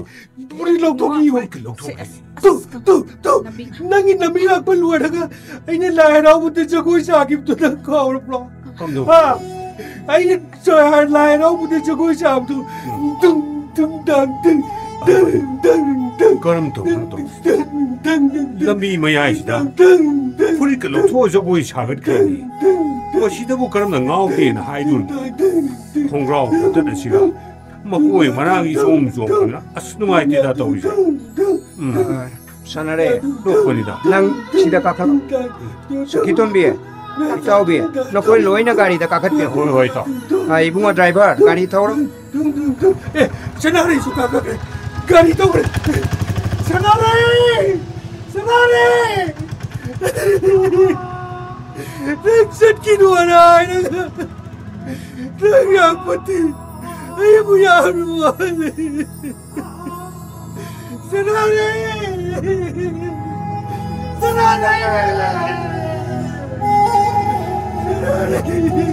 ꯐꯨꯔꯤ ꯂꯧꯊꯣꯛꯀꯦ, ꯌꯣ꯫ ꯐꯨꯔꯤ ꯂꯧꯊꯣꯛꯀꯦ꯫ ꯁꯦ, ꯑꯁ, ꯇꯨ, ꯑꯁ, ꯇꯨ, ꯇꯨ꯫ ꯂꯝꯕꯤ꯫ ꯅꯪꯒꯤ ꯅꯃꯩ ꯉꯥꯛꯄ ꯂꯣꯏꯔꯒ ꯑꯩꯅ ꯂꯥꯏ ꯍꯔꯥꯎꯕꯗ ꯖꯒꯣꯏ ꯁꯥꯈꯤꯕꯗꯣ ꯅꯪ ꯀꯥꯎꯔꯕ꯭ꯔꯣ? ꯀꯝꯗꯧ? ꯍꯥ? ꯑꯩꯅ ꯂꯥꯏ ꯍꯔꯥꯎꯕꯗ ꯖꯒꯣꯏ ꯁꯥꯕꯗꯣ꯫ ꯎꯝ꯫ ꯗꯨꯡ, ꯗꯨꯡ, ꯗꯥꯡ, ꯗꯨꯡ, ꯗꯪ, ꯗꯪ, ꯗꯪ꯫ ꯀꯔꯝ ꯇꯧ-, ꯀꯔꯝ ꯇꯧ-? ꯗꯪ, ꯗꯪ, ꯗꯪ, ꯗꯪ꯫ ꯂꯝꯕꯤ ꯃꯌꯥꯏꯁꯤꯗ ꯗꯪ, ꯗꯪ, ꯐꯨꯔꯤꯠꯀ ꯂꯧꯊꯣꯛꯑ ꯖꯒꯣꯏ ꯁꯥꯒꯠꯈ꯭ꯔꯅꯤ꯫ ꯗꯪ, ꯗꯪ, ꯃꯁꯤꯗꯕꯨ ꯀꯔꯝꯅ ꯉꯥꯎꯗꯦꯅ ꯍꯥꯏꯗꯣꯏꯅꯣ? ꯗꯪ, ꯗꯪ, ꯈꯣꯡꯒ꯭ꯔꯥꯎ ꯈꯛꯇꯗ ꯁꯤꯒ ꯃꯀꯣꯏ ꯃꯔꯥꯡꯒꯤ ꯆꯣꯡ ꯆꯣꯡꯗꯅ꯫ ꯑꯁ, ꯅꯨꯡꯉꯥꯏꯇꯦꯗ ꯇꯧꯔꯤꯁꯦ꯫ ꯎꯝ꯫ ꯑ, ꯁꯥꯟꯅꯔꯦ꯫ ꯅꯣꯛꯄꯅꯤꯗ꯫ ꯅꯪ ꯁꯤꯗ ꯀꯥꯈꯠꯂꯣ꯫ ꯁꯈꯤꯇꯣꯝꯕꯤ, ꯏꯇꯥꯎꯕꯤ, ꯅꯈꯣꯏ ꯂꯣꯏꯅ ꯒꯥꯔꯤꯗ ꯀꯥꯈꯠꯄꯤꯌꯨ꯫ ꯍꯣꯏ, ꯍꯣꯏ, ꯏꯇꯥꯎ꯫ ꯑ, ꯏꯕꯨꯡꯉꯣ ꯗ꯭ꯔꯥꯏꯚꯔ, ꯒꯥꯔꯤ ꯊꯧꯔꯣ꯫ ꯑꯦ, ꯁꯅꯥꯔꯩꯁꯨ ꯀꯥꯈꯠꯈ꯭ꯔꯦ꯫ ꯒꯥꯔꯤ ꯊꯧꯈ꯭ꯔꯦ꯫ ꯁꯅꯥꯔꯩ! ꯁꯅꯥꯔꯩ! ꯅꯪ ꯆꯠꯈꯤꯅꯨ ꯍꯥꯏꯔꯒ ꯅꯪ ꯌꯥꯄꯣꯠꯇꯦ꯫ ꯑꯩꯕꯨ ꯌꯥꯝꯅ ꯋꯥꯍꯜꯂꯦ꯫ ꯁꯅꯥꯔꯩ! ꯁꯅꯥꯔꯩ! ꯁꯅꯥꯔꯩ!